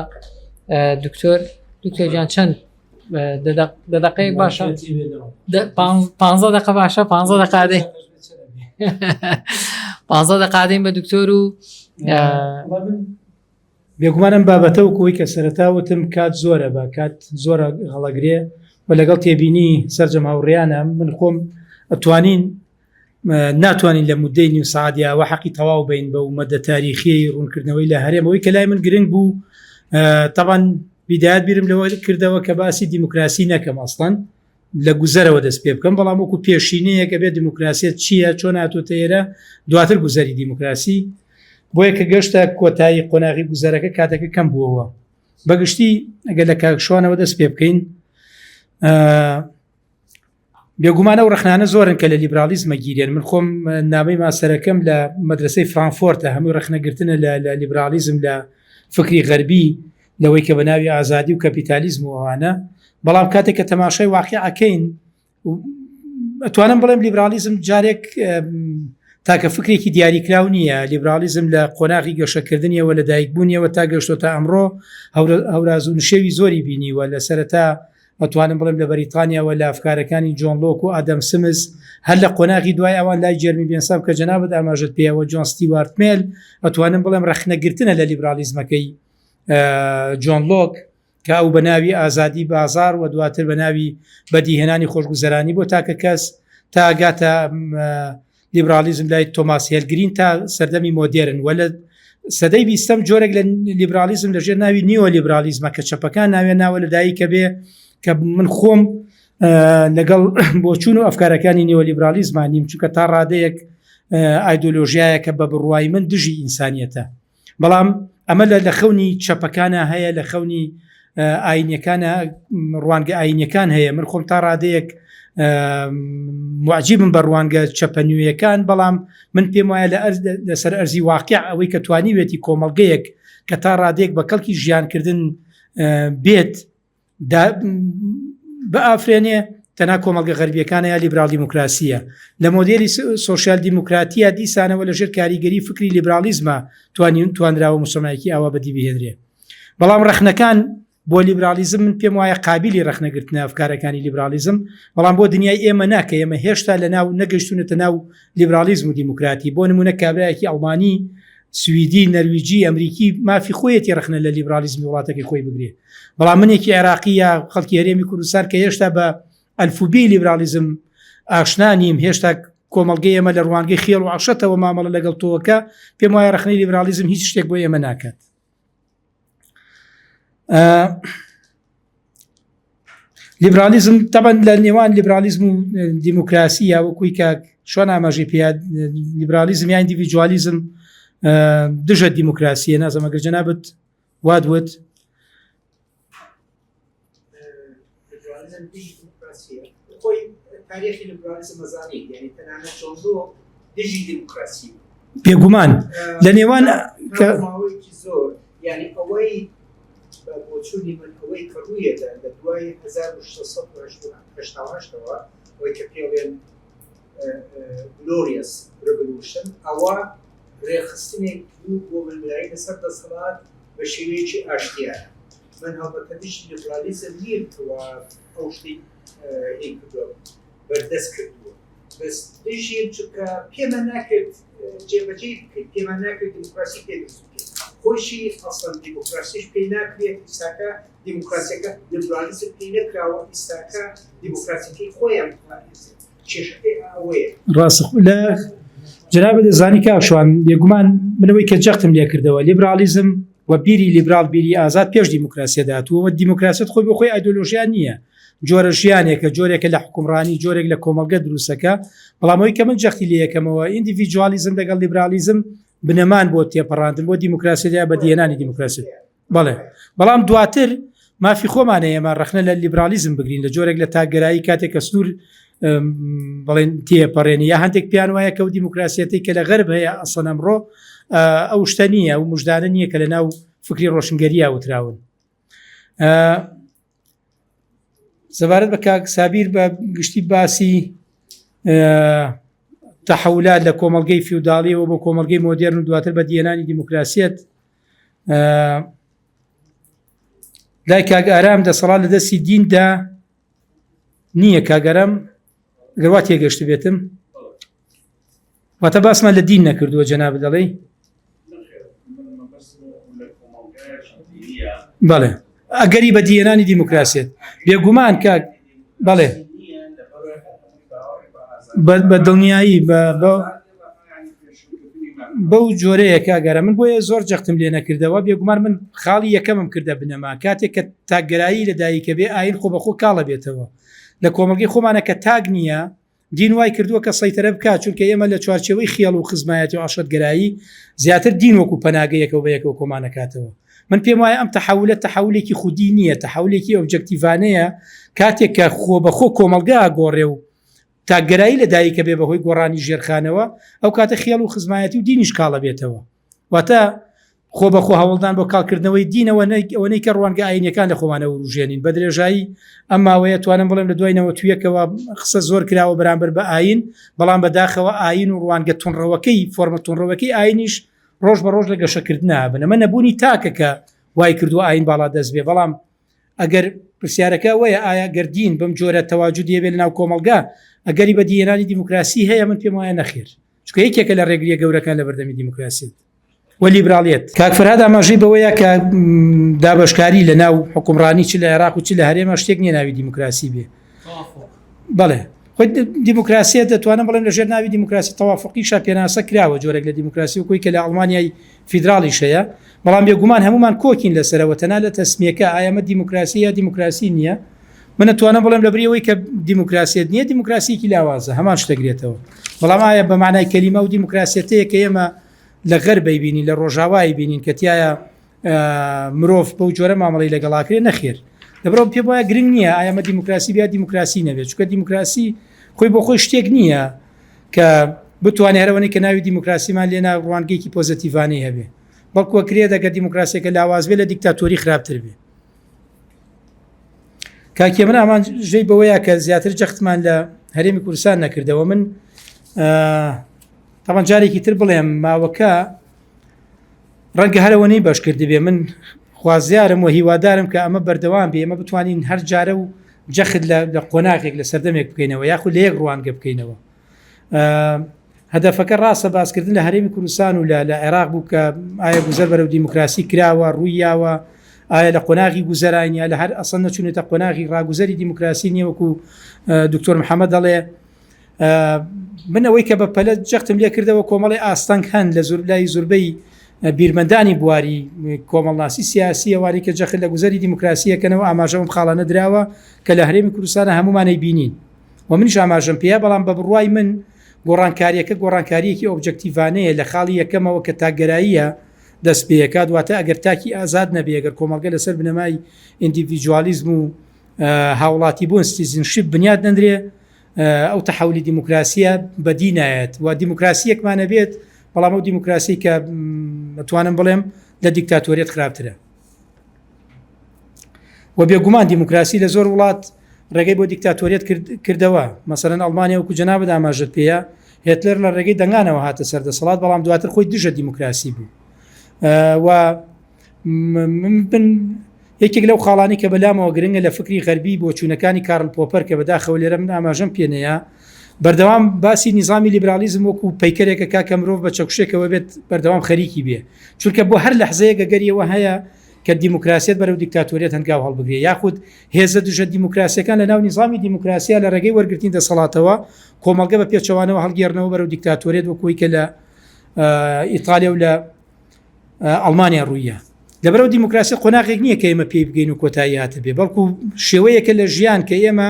دکتۆر دکتۆر گیان چەند دە دقەیەک باشە پ دقە باشە پ دقادەی پ دقادەین بە دکتۆر و بێگومان ئەم بابەتە وەکو ئەوەی کە سەرەتا وتم کات زۆرە بە کات زۆرە هەڵەگرێ و لەگەڵ تێبینی سەرجەم هاوڕێیانە من خۆم ئەتوانین ناتوانین لە مدەی نیو سعات یاوە حەقی تەواو بین بە و مەدە تاریخی ڕوونکردنەوەی لە هەرێمەوەی کە لای من گرنگ بوو تاوان بیدایەت بیرم لەوە کردەوە کە باسی دیموکراسی نەکەم ئەسڵەن لە گوزەرەوە دەست پێ بکەم بەڵام وەکو پێشینەیەکە بێت دیموکراسیەت چییە چۆن هاتووتە ئێرە دواتر گوزەری دیموکراسی بۆیە کە گەشتە کۆتایی قۆناغی گوزەرەکە کاتەکە کەم بووەوە بەگشتی ئەگەر لە کاکشوانەوە دەست پێ بکەین بێگومان ئەو ڕەخنانە زۆرن کە لە لیبرالیزمە گیرێن من خۆم نامەی ماسەرەکەم لە مەدرسەی فرانفۆرتە هەمووی ڕەخنەگرتنە لە لیبرالیزم لە فکری غەربی لەوەی کە بە ناوی ئازادی و کەپیتالیزم و ئەوانە بەڵام کاتێک کە تەماشای واقعەکەین ئەتوانم بڵێم لیبرالیزم جارێک تاکە فکرێکی دیاریکراو نییە لیبرالیزم لە قۆناغی گەشەکردنیەوە لە دایکبوونیەوە تا گەشتۆ تا ئەمڕۆ هەوراز و نشێوی زۆری بینیوە لە سەرەتا ئەتوانم بڵێم لە بەریتانیاوە لە ئەفکارەکانی جۆن لۆک و ئادەم سمز هەر لە قۆناغی دوای ئەوان لای جێرمی بێنسام کە جەنابت ئاماژەت پێیەوە جۆن ستیوارت مێل ئەتوانم بڵێم ڕەخنەگرتنە لە لیبرالیزمەکەی جۆن لۆک کە ئەو بە ناوی ئازادی بازار و دواتر بە ناوی بەدیهێنانی خۆشگوزەرانی بۆ تاکە کەس تا گاتە لیبرالیزم لای تۆماس هێلگرین تا سەردەمی مۆدێرن و لە سەدەی بیستەم جۆرێک لە لیبرالیزم لەژێر ناوی نیوە لیبرالیزمە کە چەپەکان ناوێ ناوە لە دایکە بێ کە من خۆم لەگەڵ بۆچوون و ئەفکارەکانی نیوە لیبرالیزمان نیم چونکە تا ڕادەیەک ئایدۆلۆژیایەکە بە بڕوای من دژی ئینسانیەتە بەڵام ئەمە لە لە خەونی چەپەکانە هەیە لە خەونی ئاینەکانە ڕوانگە ئاینەکان هەیە من خۆم تا ڕادەیەک معجیبم بە ڕوانگە چەپە نوێیەکان بەڵام من پێم وایە لە لەسەر ئەرزی واقع ئەوەی کە توانیوێتی کۆمەڵگەیەک کە تا ڕادەیەک بە کەڵکی ژیانکردن بێت بئافرێنێ تەنها کۆمەڵگە غەربیەکانە یا لیبرال دیموکراسیە لە مۆدێلی سۆسیال دیموکراتیە دیسانەوە لەژێر کاریگەری فکری لیبرالیزمە توانین توانراوە موسڵمایەکی ئاوا بەدی بهێنرێ بەڵام ڕەخنەکان بۆ لیبرالیزم من پێم وایە قابلی ڕەخنەگرتنە ئەفکارەکانی لیبرالیزم بەڵام بۆ دنیای ئێمە ناکە ئێمە هێشتا لە ناو نەگەشتونەتە ناو لیبرالیزم و دیموکراتی بۆ نمونە کابراایەکی ئەڵمانی. سویدی، نەرویجی، ئەمریکی مافی خۆیەتی ڕەخنە لە لیبرالیزمی وڵاتەکەی خۆی بگرێ. بەڵام منێکی عێراقی یا خەڵکی هەرێمی کوردستان کە هێشتا بە ئەلفوبێی لیبرالیزم ئاشنا نیم، هێشتا کۆمەڵگەی ئێمە لە ڕوانگەی خێڵ و عەشرەتەوە مامەڵە لەگەڵ تۆوەکە، پێم وایە ڕەخنەی لیبرالیزم هیچ شتێک بۆ ئێمە ناکات. لیبرالیزم تەبەن لە نێوان لیبرالیزم و دیموکراسی یا وەکوی کاک شوان ئاماژەی پێ لیبرالیزم یان ئیندیڤیدوالیزم دژە دیموکراسیە نازم ئەگەر جەنابت وات وت خۆی تاریخی لیبرالیزم ئەزانیت یعنی تەنانەت جۆن لۆک دژی دیموکراسی بێگومان لە نێوان کە ماوەیەکی زۆر یعنی ئەوەی بە بۆچوونی من ئەوەی کە ڕوویەدا لە دوای 1988ەوە ئەوەی کە پێڵێن Glorious Revolution ئەوە ڕێکخستنێک بوو بۆ ململانی لەسەر دەسەڵات بە شێوەیەکی ئاشتیانە من هەڵبەتە دژی لیبرالیزم نیم کەوا ئەو شتەی هی کردووە بەردەست کردووە بەس دژیم چونکە پێمان ناکرێت جێبەجێی بکەیت پێمان ناکرێت دیموکراسی پێ دروست بکەیت خۆشی ئەسڵەن دیموکراسیش پێی ناکرێت ئیستاکە دیموکراسیەکە لیبرالیزم پێی نەکراوە ئیستاکە دیموکراسیەکەی خۆیان بپارێزێت کێشەکەی ئەوەیە. ڕاستە لە جەنابت دەزانی کاک شوان بێگومان منەوەی کە جەختم لێ کردەوە لیبرالیزم و بیری لیبرال بیری ئازاد پێش دیموکراسیەت هاتووە و دیموکراسیەت خۆی بۆ خۆی ئایدۆلۆژیا نییە جۆرە ژیانێکە جۆرێکە لە حکومڕانی جۆرێک لە کۆمەڵگە دروستەکە بەڵام ئەوەی کە من جەختی لێ یەکەمەوە ئیندیڤیجوالیزم لەگەڵ لیبرالیزم بنەمان بۆ تێپەڕاندن بۆ دیموکراسیەت یا بەدیهێنانی دیموکراسیەت بەڵێ بەڵام دواتر مافی خۆمانە ئێمە ڕەخنە لە لیبرالیزم بگرین لە جۆرێک لە تاکگەرایی کاتێک کە سنوور بڵێن تێپەڕێنی یا هەندێک پیان وایە کە و دیموکراسیەتی کە لە غەرب هەیە ئەسڵەن ئەمڕۆ ئەو شتە نییە و مژدانە نییە کە لە ناو فکری ڕۆشنگەریە وتراون سەبارەت بە کاک سابیر بە گشتی باسی تەحولات لە کۆمەڵگەی فیوداڵیەوە بۆ کۆمەڵگەی مۆدێرن و دواتر بە دیێنانی دیموکراسیەت لای کاک ئارام دەسەڵات لە دەستی دیندا نییە کاک ئارام گەر وا تێگەشت بێتم واتە باسمان لە دین نەکردووە جەناب دەڵێی بەڵێ ئەگەری بەدیهێنانی دیموکراسیەت بێگومان کاک بەڵێ بە دڵنیایی بە بەو جۆرەیە کاگەرە من بۆیە زۆر جەختم لێ نەکردەوە بێگومان من خاڵی یەکەمم کردە بنەما کاتێک کە تاکگەرایی لە دایکە بێ ئاین خۆ بەخۆ کاڵە بێتەوە لە کۆمەڵگەی خۆمانە کە تاک نییە دین وای کردووە کە سەیتەرە بکات چونکە ئێمە لە چوارچێوەی خێڵ و خزمایەتی و عەشرەتگەرایی زیاتر دین وەکو پەناگەیەکە و بەیەکەوە کۆمانەکاتەوە من پێم وایە ئەم تەحەولە تەحەولێکی خودی نییە تەحەولێکی ئۆبجەکتیڤانەیە کاتێک کە خۆ بەخۆ کۆمەڵگا گۆڕێ و تاکگەرایی لە دایکە بێ بەهۆی گۆڕانی ژێرخانەوە ئەو کاتە خێڵ و خزمایەتی و دینیش کاڵە بێتەوە واتە خۆ بە خۆ هەوڵدان بۆ کاڵکردنەوەی دین ئەوەنەی کە ڕوانگە ئاینیەکان لە خۆمانە وروژێنین بە درێژایی ئەم ماوەیە توانم بڵێم لە دوای نەوەتویەکەوە قسە زۆر کراوە بەرامبەر بە ئاین بەڵام بەداخەوە ئاین و ڕوانگە تونڕەوەکەی فۆرمە تونڕەوەکەی ئاینیش ڕۆژ بە ڕۆژ لە گەشەکردنا بن ئەمە نەبوونی تاکە کە وای کردووە ئاین باڵا دەست بێ بەڵام ئەگەر پرسیارەکە ئەوەیە ئایا گەر دین بەم جۆرە تەواجودی هەبێ لەناو کۆمەڵگا ئەگەری بەدیهێنانی دیموکراسی هەیە من پێم وایە نەخێر چونکە یەکێکە لە ڕێگریە گەورەکان لە بەردەمی دیموکراسیەت و لیبراڵیەت. کاک فەرهاد ئاماژەی بەوەیە کە دابەشکاری لە ناو حوکمڕانی چ لە عێراق و چ لە هەرێمە شتێک نییە ناوی دیموکراسی بێ. بەڵێ خۆی دیموکراسیەت دەتوانم بڵێم لەژێر ناوی دیموکراسی تەوافقیشا پێناسە کراوە جۆرێک لە دیموکراسی وەکوی کە لە ئەڵمانیای فیدراڵیش هەیە بەڵام بێگومان هەمومان کۆکین لەسەرەوە تەنها لە تەسمیەکە ئایا ئەمە دیموکراسی یا دیموکراسی نییە من ئەتوانم بڵێم لەبری ئەوەی کە دیموکراسیەت نییە دیموکراسیەکی لاوازە هەمان شت دەگرێتەوە بەڵام ئایا بە معنای کەلیمە و دیموکراسیەتەیە کە ئێمە لە غەربەی بینین لە ڕۆژاوای بینین کە تایە مرۆڤ بەو جۆرە مامەڵەی لەگەڵاکرێ نەخێر لەبەرئەوە پێم وایە گرنگ نییە ئایا ئەمە دیموکراسی بێ یا دیموکراسی نەبێت چونکە دیموکراسی خۆی بۆ خۆی شتێک نییە کە بتوانێت هەرەوەنەی کە ناوی دیموکراسیمان لێنا ڕوانگەیەکی پۆزەتیڤانەی هەبێ بەڵکو ئەکرێت ئەگەر دیموکراسیەکە لاواز بێ لە دیکتاتۆری خراپتر بێ کاکێ من ئامانجەی بەوەیە کە زیاتر جەختمان لە هەرێمی کوردستان نەکردەوە من تاوان جارێکی تر بڵێم ماوەکە ڕەنگە هەر ئەوەنەی بەش کردبێ من خوازیارم و هیوادارم کە ئەمە بەردەوام بێ ئێمە بتوانین هەر جارە و جەخت لە لە قۆناغێک لە سەردەمێک بکەینەوە یاخود لە یەک ڕوانگە بکەینەوە. هەدەفەکە ڕاستە باسکردن لە هەرێمی کوردستان و لە لە عێراق بوو کە ئایا گوزەر بەرەو دیموکراسی کراوە ڕووی یاوە ئایا لە قۆناغی گوزەراین یا لە هەر ئەسڵ نەچوونێتە قۆناغی ڕاگوزەری دیموکراسی نییە وەکو دکتۆر محەممەد دەڵێ من ئەوەی کە بە پەلە جەختم لێ کردەوە کۆمەڵی ئاستەنگ هەن لە زۆر لای زۆربەی بیرمەندانی بواری کۆمەڵناسی سیاسی ئەوانەی کە جەخت لە گوزەری دیموکراسیەکەنەوە ئاماژە بەم خاڵانە دراوە کە لە هەرێمی کوردستانە هەمومانەی بینین و منیش ئاماژەم پێیە بەڵام بە بڕوای من گۆڕانکاریەکە گۆڕانکاریەکی ئۆبجەکتیڤانەیە لە خاڵی یەکەمەوە کە تاکگەراییە دەست پێکات واتە ئەگەر تاکی ئازاد نەبێ ئەگەر کۆمەڵگە لەسەر بنەمای ئیندیڤیجوالیزم و هاوڵاتی بوون citizenship بنیاد نەندرێ ئەو تەحولی دیموکراسیە بەدی نایەت و دیموکراسیەکمان نەبێت بەڵام ئەو دیموکراسی کە ئەتوانم بڵێم لە دیکتاتۆریەت خراپترە و بێگومان دیموکراسی لە زۆر وڵات ڕێگەی بۆ دیکتاتۆریەت کردەوە مەسەرەن ئەڵمانیا وەکو جەنابت ئاماژەت پێیە هێتلەر لە ڕێگەی دەنگانەوە هاتە سەر دەسەڵات بەڵام دواتر خۆی دژە دیموکراسی بوو و من یەکێک لەو خاڵانی کە بەلامەوە گرنگە لە فکری غەربی بۆچوونەکانی کارل پۆپەر کە بەداخەوە لێرە من ئاماژەم پێنەیە بەردەوام باسی نیزامی لیبرالیزم وەکو پەیکەرێکە کا کە مرۆڤ بە چەکوشێکەوە بێت بەردەوام خەریکی بێ چونکە بۆ هەر لەحزەیەک ئەگەریەوە هەیە کە دیموکراسیەت بەرەو دیکتاتۆریەت هەنگاو هەڵبگرێ یاخود هێزە دژە دیموکراسیەکان لە ناو نیزامی دیموکراسیا لە ڕێگەی وەرگرتنی دەسەڵاتەوە کۆمەڵگە بە پێچەوانەوە هەڵگێڕنەوە بەرەو دیکتاتۆریەت وەکوی کە لە ئیتالیا و لە ئەڵمانیا ڕوویە لەبەرەوە دیموکراسی قۆناغێک نییە کە ئێمە پێی بگەین و کۆتایی هاتبێ بەڵکو شێوەیەکە لە ژیان کە ئێمە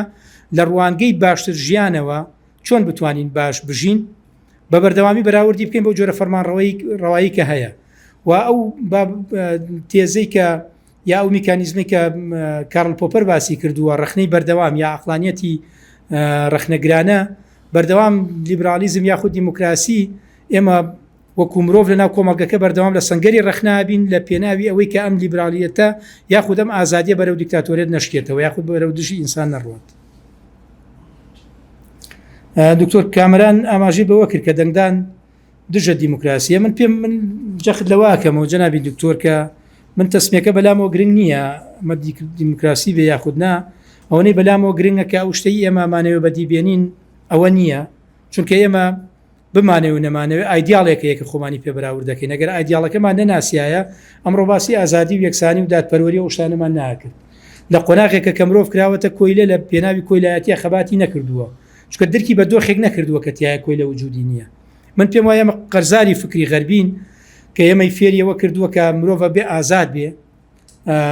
لە ڕوانگەی باشتر ژیانەوە چۆن بتوانین باش بژین بە بەردەوامی بەراوردی بکەین بۆ جۆرە فەرمانڕەوەی ڕەوایی کە هەیە و ئەو تێزەی کە یا ئەو میکانیزمی کە کارل پۆپەر باسی کردووە ڕخنەی بەردەوام یا عقلانیەتی ڕخنەگرانە بەردەوام لیبرالیزم یاخود دیموکراسی ئێمە وەکو مرۆڤ لەناو کۆمەڵگەکە بەردەوام لە سەنگەری ڕەخنە بین لە پێناوی ئەوەی کە ئەم لیبرالیەتە یاخود ئەم ئازادیە بەرەو دیکتاتۆریەت نەشکێتەوە یاخود بەرەو دژی ئینسان نەڕوات. دکتۆر کامەران ئاماژەی بەوە کرد کە دەنگدان دژە دیموکراسیە من پێم من جەخت لەوەکەمەوە جەنابی دکتۆر کە من تەسمیەکە بەلامەوە گرنگ نییە ئەمە دیموکراسی بێ یاخود نا ئەوەی بەلامەوە گرنگە کە ئەو شتەی ئێمەمانەوە بەدی بێنین ئەوە نییە چونکە ئێمە بمانەوێ و نەمانەوێ ئایدیاڵێک هەیە کە خۆمانی پێ بەراورد دەکەین، ئەگەر ئایدیاڵەکەمان نەناسیایە، ئەمڕۆ باسی ئازادی و یەکسانی و دادپەروەری و ئەو شتانەمان ناکرد. لە قۆناغێکە کە مرۆڤ کراوەتە کۆیلە لە پێناوی کۆیلایەتییا خەباتی نەکردووە، چونکە درکی بە دۆخێک نەکردووە کە تیایا کۆیلە وجودی نییە. من پێم وایە ئێمە قەرزاری فکری غەربین کە ئێمەی فێری ئەوە کردووە کە مرۆڤ ئەبێ ئازاد بێ،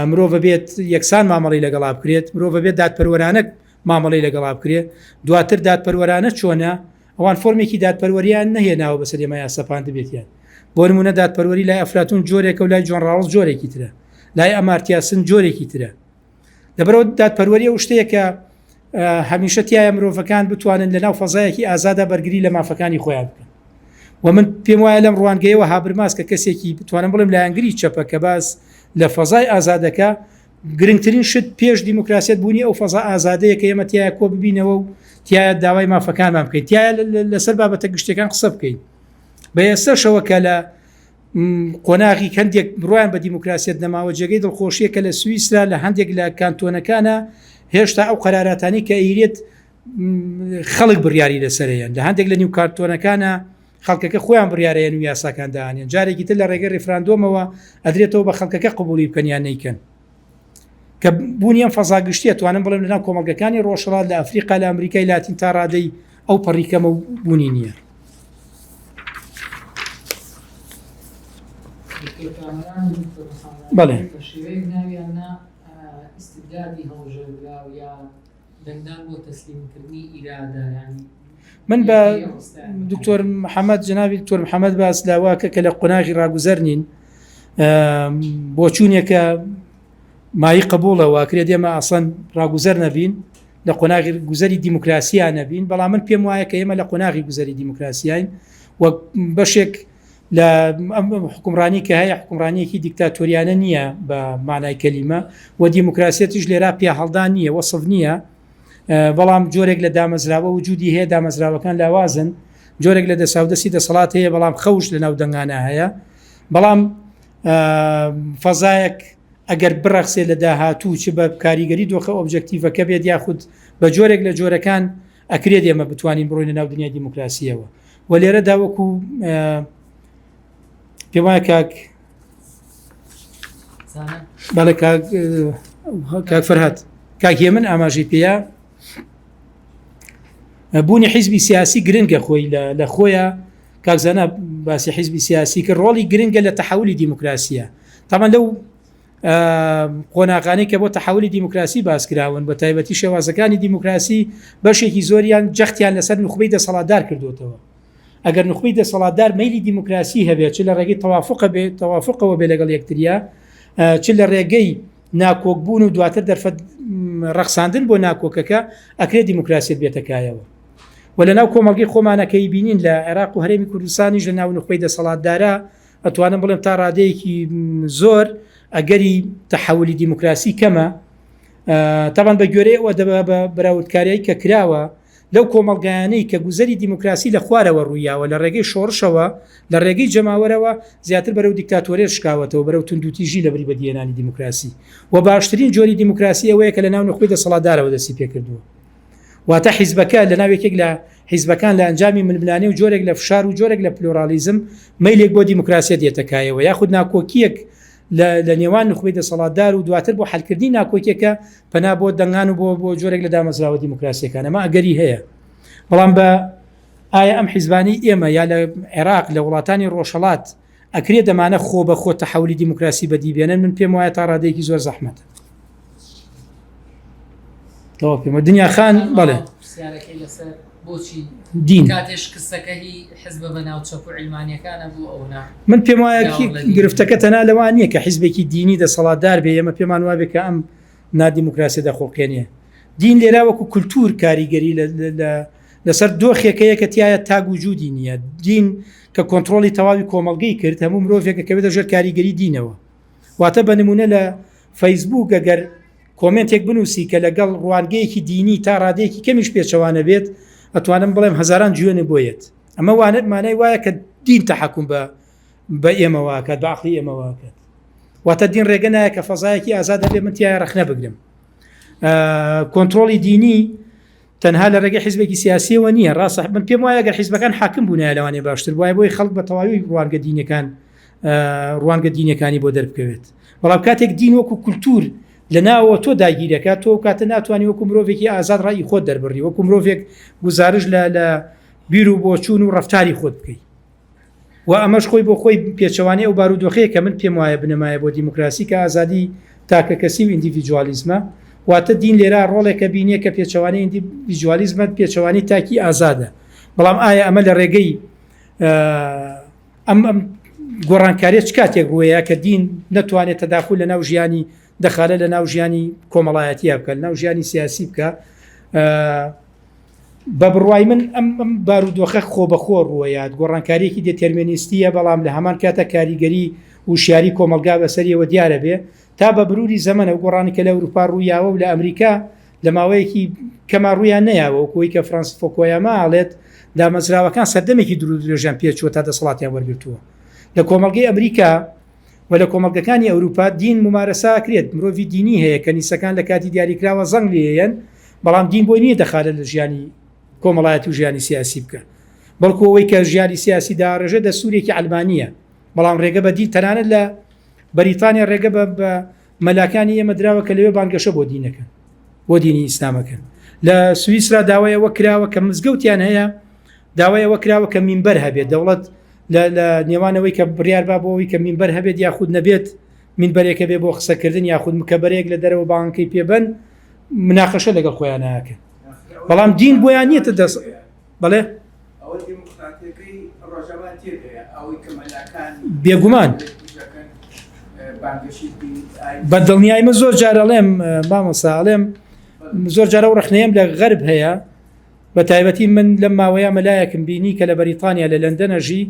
مرۆڤ ئەبێت یەکسان مامەڵەی لەگەڵا بکرێت، مرۆڤ ئەبێت دادپەروەرانە مامەڵەی لەگەڵا بکرێت، دواتر دادپەروەرانە چۆنە؟ ئەوان فۆرمێکی دادپەروەرییان نەهێناوە بەسەر ئێمەیا سەپاندبێتیان. بۆ نموونە دادپەروەری لای ئەفلاتون جۆرێکە و لای جۆن ڕاوڵز جۆرێکی ترە. لای ئەمارتیا سن جۆرێکی ترە. لەبەرئەوە دادپەروەری ئەو شتەیە کە هەمیشە تیایە مرۆڤەکان بتوانن لەناو فەزایەکی ئازادا بەرگری لە مافەکانی خۆیان بکەن. و من پێم وایە لەم ڕوانگەیەوە هابرماس کە کەسێکی بتوانم بڵێم لایەنگری چەپە کە باس لە فەزای ئازادەکە گرنگترین شت پێش دیموکراسیەت بوونی ئەو فەزا ئازادەیە کە ئێمە تیایا کۆ ببینەوە و تیایا داوای مافەکانمان بکەین تیایا لەسەر بابەتە گشتیەکان قسە بکەین بە ئێستەشەوە کە لە قۆناغی هەندێک بڕوایان بە دیموکراسیەت نەماوە جێگەی دڵخۆشیە کە لە سویسرا لە هەندێک لە کانتۆنەکانە هێشتا ئەو قەراراتانی کە ئەیرێت خەڵک بڕیاری لەسەرەیەن لە هەندێک لە نیو کارتۆنەکانە خەڵکەکە خۆیان بڕیارەیەن و یاساکان دانێن جارێکی تر لە ڕێگەی ڕیفراندۆمەوە ئەدرێتەوە بە خەڵکەکە قبولی بکەن یان نەیکەن کە بوونی ئەم فەزا گشتیە توانم بڵێم لەناو کۆمەڵگەکانی ڕۆژهەڵات لە ئەفریقا لە ئەمریکای لاتین تا ڕادەی ئەو پەڕی کەمە و بوونی نییە. بەڵێ. دەنگدان بۆ تەسلیمکردنی ئیرادە یانی من بە دکتۆر محەممەد جنابی دکتۆر محەممەد باس لەوە کە کە لە قۆناغی ڕاگوزەر نین بۆچوونێکە مای قبوڵە واکرێت ئێمە ئاسان ڕاگوزەر نەبین لە قۆناغی گوزەری دیموکراسیان نەبین بەڵام من پێم وایە کە ئێمە لە قۆناغی گوزەری دیموکراسیین وەک بەشێک لە ئەم حکومڕانی کە هەیە حکومڕانیەکی دیکتاتۆریانە نییە بە مانای کەلیمە و دیموکراسیەتیش لێرا پیاهەڵدان نییە وەسف نییە بەڵام جۆرێک لە دامەزراوە وجودی هەیە دامەزراوەکان لاوازن جۆرێک لە دەساودەستی دەسەڵات هەیە بەڵام خەوش لە ناو دەنگانە هەیە بەڵام فەزایەک ئەگەر بڕەخسێ لە داهاتوو چ بە کاریگەری دۆخە ئۆبجەکتیڤەکە بێت یاخود بە جۆرێک لە جۆرەکان ئەکرێت ئێمە بتوانین بڕۆینە ناو دنیای دیموکراسیەوە. و لێرەدا وەکو پێم وایە کاک بەڵێ کاک کاک فەرهاد کاک هێمن ئاماژەی پێیە بوونی حیزبی سیاسی گرنگە خۆی لە خۆیە کاکزانە باسی حیزبی سیاسی کە ڕۆڵی گرنگە لە تەحولی دیموکراسیە تامان لەو قۆناغانەی کە بۆ تەحولی دیموکراسی باس کراون بە تایبەتی شێوازەکانی دیموکراسی بەشێکی زۆریان جەختیان لەسەر نوخبەی دەسەڵاتدار کردوتەوە ئەگەر نوخبەی دەسەڵاتدار مەیلی دیموکراسی هەبێت چ لە ڕێگەی تەوافقە بێت تەوافقەوە بێ لەگەڵ یەکتریا چ لە ڕێگەی ناکۆک بوون و دواتر دەرفەت ڕەخساندن بۆ ناکۆکەکە ئەکرێت دیموکراسیت بێتە کایەوە و لە ناو کۆمەڵگەی خۆمانەکەی بینین لە عێراق و هەرێمی کوردستانیش لە ناو نوخبەی دەسەڵاتدارە ئەتوانم بڵێم تا ڕادەیەکی زۆر ئەگەری تەحولی دیموکراسی کەمە تاوان بە گوێرەی ئەوە دەبە بە بەراوردکاریایی کە کراوە لەو کۆمەڵگایانەی کە گوزەری دیموکراسی لە خوارەوە ڕوویاوە لە ڕێگەی شۆڕشەوە، لە ڕێگەی جەماوەرەوە زیاتر بەرەو دیکتاتۆریەت شکاوەتەوە، بەرەو توندوتیژی لەبری بەدیهێنانی دیموکراسی. وە باشترین جۆری دیموکراسی ئەوەیە کە لەناو نوخبەی دەسەڵاتدارەوە دەستی پێکردووە. واتە حیزبەکە لەناو یەکێک لە حیزبەکان لە ئەنجامی ململانێ و جۆرێک لە فشار و جۆرێک لە پلۆرالیزم مەیلێک بۆ دیموکراسیەت دێتە کایەوە یاخود ناکۆکییەک لە لە نێوان نوخبەی دەسەڵاتدار و دواتر بۆ حەلکردنی ناکۆکیەکە پەنا بۆ دەنگان و بۆ بۆ جۆرێک لە دامەزراوە دیموکراسیەکان ئەمە ئەگەری هەیە بەڵام بە ئایا ئەم حیزبانی ئێمە یا لە عێراق لە وڵاتانی ڕۆژهەڵات ئەکرێ دەمانە خۆ بە خۆ تەحولی دیموکراسی بەدی بێنن من پێم وایە تا ڕادەیەکی زۆر زەحمەتە تەواو پێمە دنیا خان بەڵێ پرسیارەکەی لەسەر بۆچی دین کاتێ شکستەکە هی حزبە بە ناو چەپ و عیلمانیەکانە بوو ئەو نا من پێم وایە داوام لە دین. گرفتەکە تەنها لەوە نییە کە حیزبێکی دینی دەسەڵاتدار بێ ئێمە پێمان وابێ کە ئەم نادیموکراسیە دەخوڵقێنێ دین لێرا وەکو کولتور کاریگەری لەسەر دۆخێکەیە کە تایە تاک وجودی نییە دین کە کۆنتترۆلی تەواوی کۆمەڵگەی کرد هەموو مرۆڤێکە کەوێتە ژێر کاریگەری دینەوە واتە بە نمونە لە فەیسبوک ئەگەر کۆمێنتێک بنووسی کە لەگەڵ ڕوانگەیەکی دینی تا ڕادەیەکی کەمیش پێچەوانە بێت ئەتوانم بڵێم هەزاران جوێنە بۆیەت ئەمە وانە مانای وایە کە دین تەحەکوم بە بە ئێمەوە ئەکات بە عەقڵی ئێمەوە ئەکات واتە دین ڕێگە نایە کە فەزایەکی ئازاد هەبێ من تیایا ڕەخنە بگرم کۆنترۆڵی دینی تەنها لە ڕێگەی حیزبێکی سیاسیەوە نییە ڕاستە من پێم وایە گەر حیزبەکان حاکم بوونایە لەوانەیە باشتر وایە بۆی خەڵک بە تەواوی ڕوانگە دینەکان ڕوانگە دینەکانی بۆ دەربکەوێت بەڵام کاتێک دین وەکو کولتور لە ناوەوە تۆ داگیرەکە تۆ کاتە ناتوانانی وەکو مرۆڤێکی ئازاد ڕای خۆت دەربڕی وەکو مرۆڤێک گزارش لە لە بیر و بۆچوون و ڕفتاری خۆت بکەیت و ئەمەش خۆی بۆ خۆی پێچەوانەی ئەو بارودۆخەیە کە من پێم وایە بنەمایە بۆ دیموکراسی کە ئازادی تاکەکەسی و ئیندیڤیجوالیزمە، واتە دین لێرە ڕۆڵێکە بینیە کە پێچەوانەی ئیندیڤیجوالیزمە، پێچەوانەی تاکی ئازادە. بەڵام ئایا ئەمە لە ڕێگەی ئەم ئەم گۆڕانکاریە چ کاتێک ڕووەیە کە دین نەتوانێت تەداخول لە ناو ژیانی دەخالە لە ناو ژیانی کۆمەڵایەتیە بکە لە ناو ژیانی سیاسی بکە بە بڕوای من ئەم ئەم بارودۆخە خۆبەخۆ ڕووەیات، گۆڕانکارییەکی دێتێرمێنیستییە، بەڵام لە هەمان کاتا کاریگەری وشیاری کۆمەڵگا بەسەریەوە دیارە بێ تا بە مروری زەمەن ئەو گۆڕانی کە لە ئەوروپا ڕوویاوە و لە ئەمریکا لە ماوەیەکی کەما ڕوویان نەیاوە وەکو ئەوەی کە فرانسیس فۆکۆیاما ئەڵێت دامەزراوەکان سەردەمێکی دوورودرێژیان پێچووە تا دەسەڵاتیان وەرگرتووە لە کۆمەڵگەی ئەمریکا و لە کۆمەڵگەکانی ئەوروپا دین مومارەسە ئەکرێت، مرۆڤی دینی هەیە، کەنیسەکان لە کاتی دیاریکراوە زەنگ لێیەن، بەڵام دین بۆی نییە دەخالەت لە ژیانی کۆمەڵایەتی و ژیانی سیاسی بکە، بەڵکو ئەوەی کە ژیانی سیاسی داڕێژێت دەستوورێکی عەلمانییە، بەڵام ڕێگە بە دین تەنانەت لە بەریتانیا ڕێگە بە بە مەلاکانی ئێمە دراوە کە لەوێ بانگەشە بۆ دینەکەن بۆ دینی ئیسلامەکەن لە سویسرا داوای ئەوە کراوە کە مزگەوتیان هەیە داوای ئەوە کراوە کە مینبەر هەبێت دەوڵەت لە نێوانەوەی کە بڕیار با بۆ ئەوەی کە مینبەر هەبێت یاخود نەبێت مینبەرێکە بێ بۆ قسەکردن یاخود مکەبەرێک لە دەرەوە بانکەی پێبەن مناقەشە لەگەڵ خۆیان ناکەن بەڵام دین بۆیان نییە دەست بەڵێ بێگومان بە دڵنیای من زۆر جار ئەڵێم مامۆستا ئەڵێم زۆر جارە و ڕخنەیەم لە غەرب هەیە بە تایبەتی من لەم ماوەیە مەلایەکم بینی کە لە بەریتانیا لە لەندەنە ژی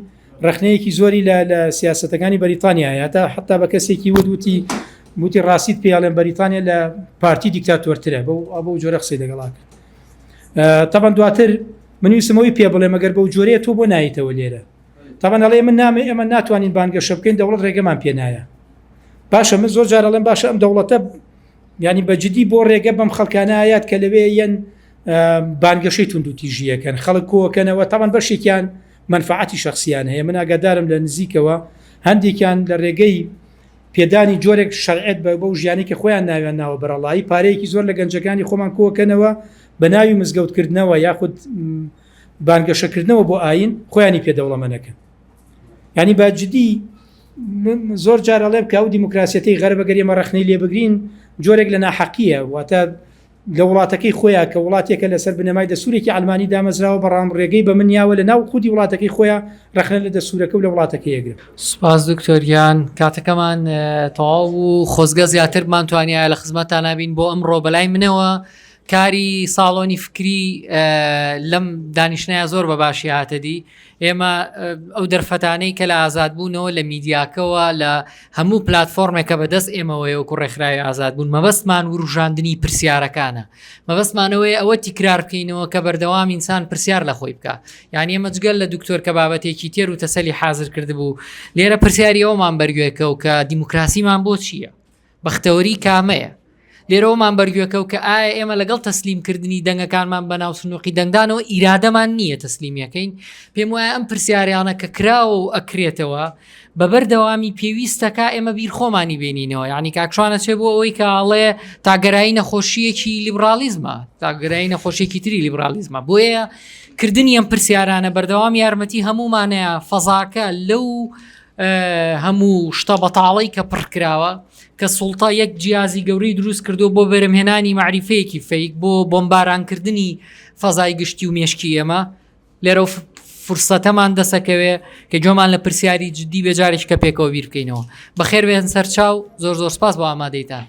ڕخنەیەکی زۆری لە لە سیاستەکانی بەریتانیا هەیە تا حتا بە کەسێکی وت وتی وتی ڕاستیت پێڵێن بەریتانیا لە پارتی دیکتاتۆرترە بەو ئەو جۆرە قسەی لەگەڵا کرد تەبەن دواتر من ویستم ئەوەی پێ بڵێم ئەگەر بەو جۆرەیە تۆ بۆ نایتەوە لێرە تەبەن ئەڵێ من نامێ ئێمە ناتوانین بانگەشە بکەین دەوڵەت ڕێگەمان پێ نایە باشە من زۆر جار ئەڵێم باشە ئەم دەوڵەتە ینی بە جدی بۆ ڕێگە بەم خەڵکانە ئايات کە لەوێ یەن بانگەشەی توندوتیژیەکەن خەڵک کۆکەنەوە تاوان بەشێکیان مەنفەعەتی شەخسیان هەیە من ئاگادارم لە نزیکەوە هەندێکیان لە ڕێگەی پێدانی جۆرێک شەرعێت بە بەو ژیانی کە خۆیان ناویان ناوە بەرەڵایی پارەیەکی زۆر لە گەنجەکانی خۆمان کۆکەنەوە بە ناوی مزگەوتکردنەوە یاخود بانگەشەکردنەوە بۆ ئاین خۆیانی پێ دەوڵەمەنەکەن ینی بە جدی زۆر جار ئەڵێم کە ئەو دیموکراسیەتەی غەرب ئەگەر ئێمە ڕەخنەی لێ بگرین جۆرێک لە ناحەقییە واتە لە وڵاتەکەی خۆیان کە وڵاتێکە لەسەر بنەمای دەسوورێکی عەلمانی دامەزراوە بەڕام ڕێگەی بە من یاوە لە ناو خودی وڵاتەکەی خۆیان ڕەخنە لە دەسوورەکە و لە وڵاتەکەی ئەگرم. سوپاس دکتۆر گیان کاتەکەمان تەواو بوو خۆزگە زیاترمان توانیایە لە خزمەتتان بین بۆ ئەمڕۆ بەلای منەوە کاری ساڵۆنی فکری لەم دانیشتنەیە زۆر بە باشی هاتە دی ئێمە ئەو دەرفەتانەی کە لە ئازادبوونەوە لە میدیاکەوە لە هەموو پلتفۆرمێکە بەدەست ئێمەوەیە وەکو ڕێکخراوی ئازادبوون مەبەستمان وروژاندنی پرسیارەکانە مەبەستمانەوەی ئەوە تیکرار بکەینەوە کە بەردەوام ئینسان پرسیار لە خۆی بکە یعنی ئێمە جگەل لە دکتۆر کە بابەتێکی تێر و تەسەلی حاضر کردبوو لێرە پرسیاری ئەومان بەرگوێکەوە کە دیموکراسیمان بۆ چییە؟ بەختەوەری کامەیە؟ لێرەوەمان بەرگوێکەوت کە ئایا ئێمە لەگەڵ تەسلیمکردنی دەنگەکانمان بە ناو سنووقی دەنگدانەوە ئیرادەمان نییە تەسلیمیەکەین؟ پێم وایە ئەم پرسیاریانە کە کراوە و ئەکرێتەوە بە بەردەوامی پێویستەکە ئێمە بیر خۆمانی بێنینەوە یعنی کاکشوانە چێ بۆ ئەوەی کە ئاڵێ تاگەرایی نەخۆشیەکی لیبرالیزمە تاگەرایی نەخۆشیێکی تری لیبرالیزمە بۆیە کردنی ئەم پرسیارانە بەردەوام یارمەتی هەمومانەیە فەزاکە لەو هەموو شتە بەتاڵەی کە پڕ کراوە کە سوڵتە یەک جیازی گەورەی دروست کردو بۆ بەرەمهێنانی معریفەیەکی فیک بۆ بۆمبارانکردنی فەزای گشتی و مێشکی ئێمە لێرە فرسەتەمان دەسەکەوێ کە گوێمان لە پرسیاری جددی بێجارێک کە پێکەوە بیر بکەینەوە بەخێر بێن سەرچاو زۆر زۆر سپاس بۆ ئامادەیتان.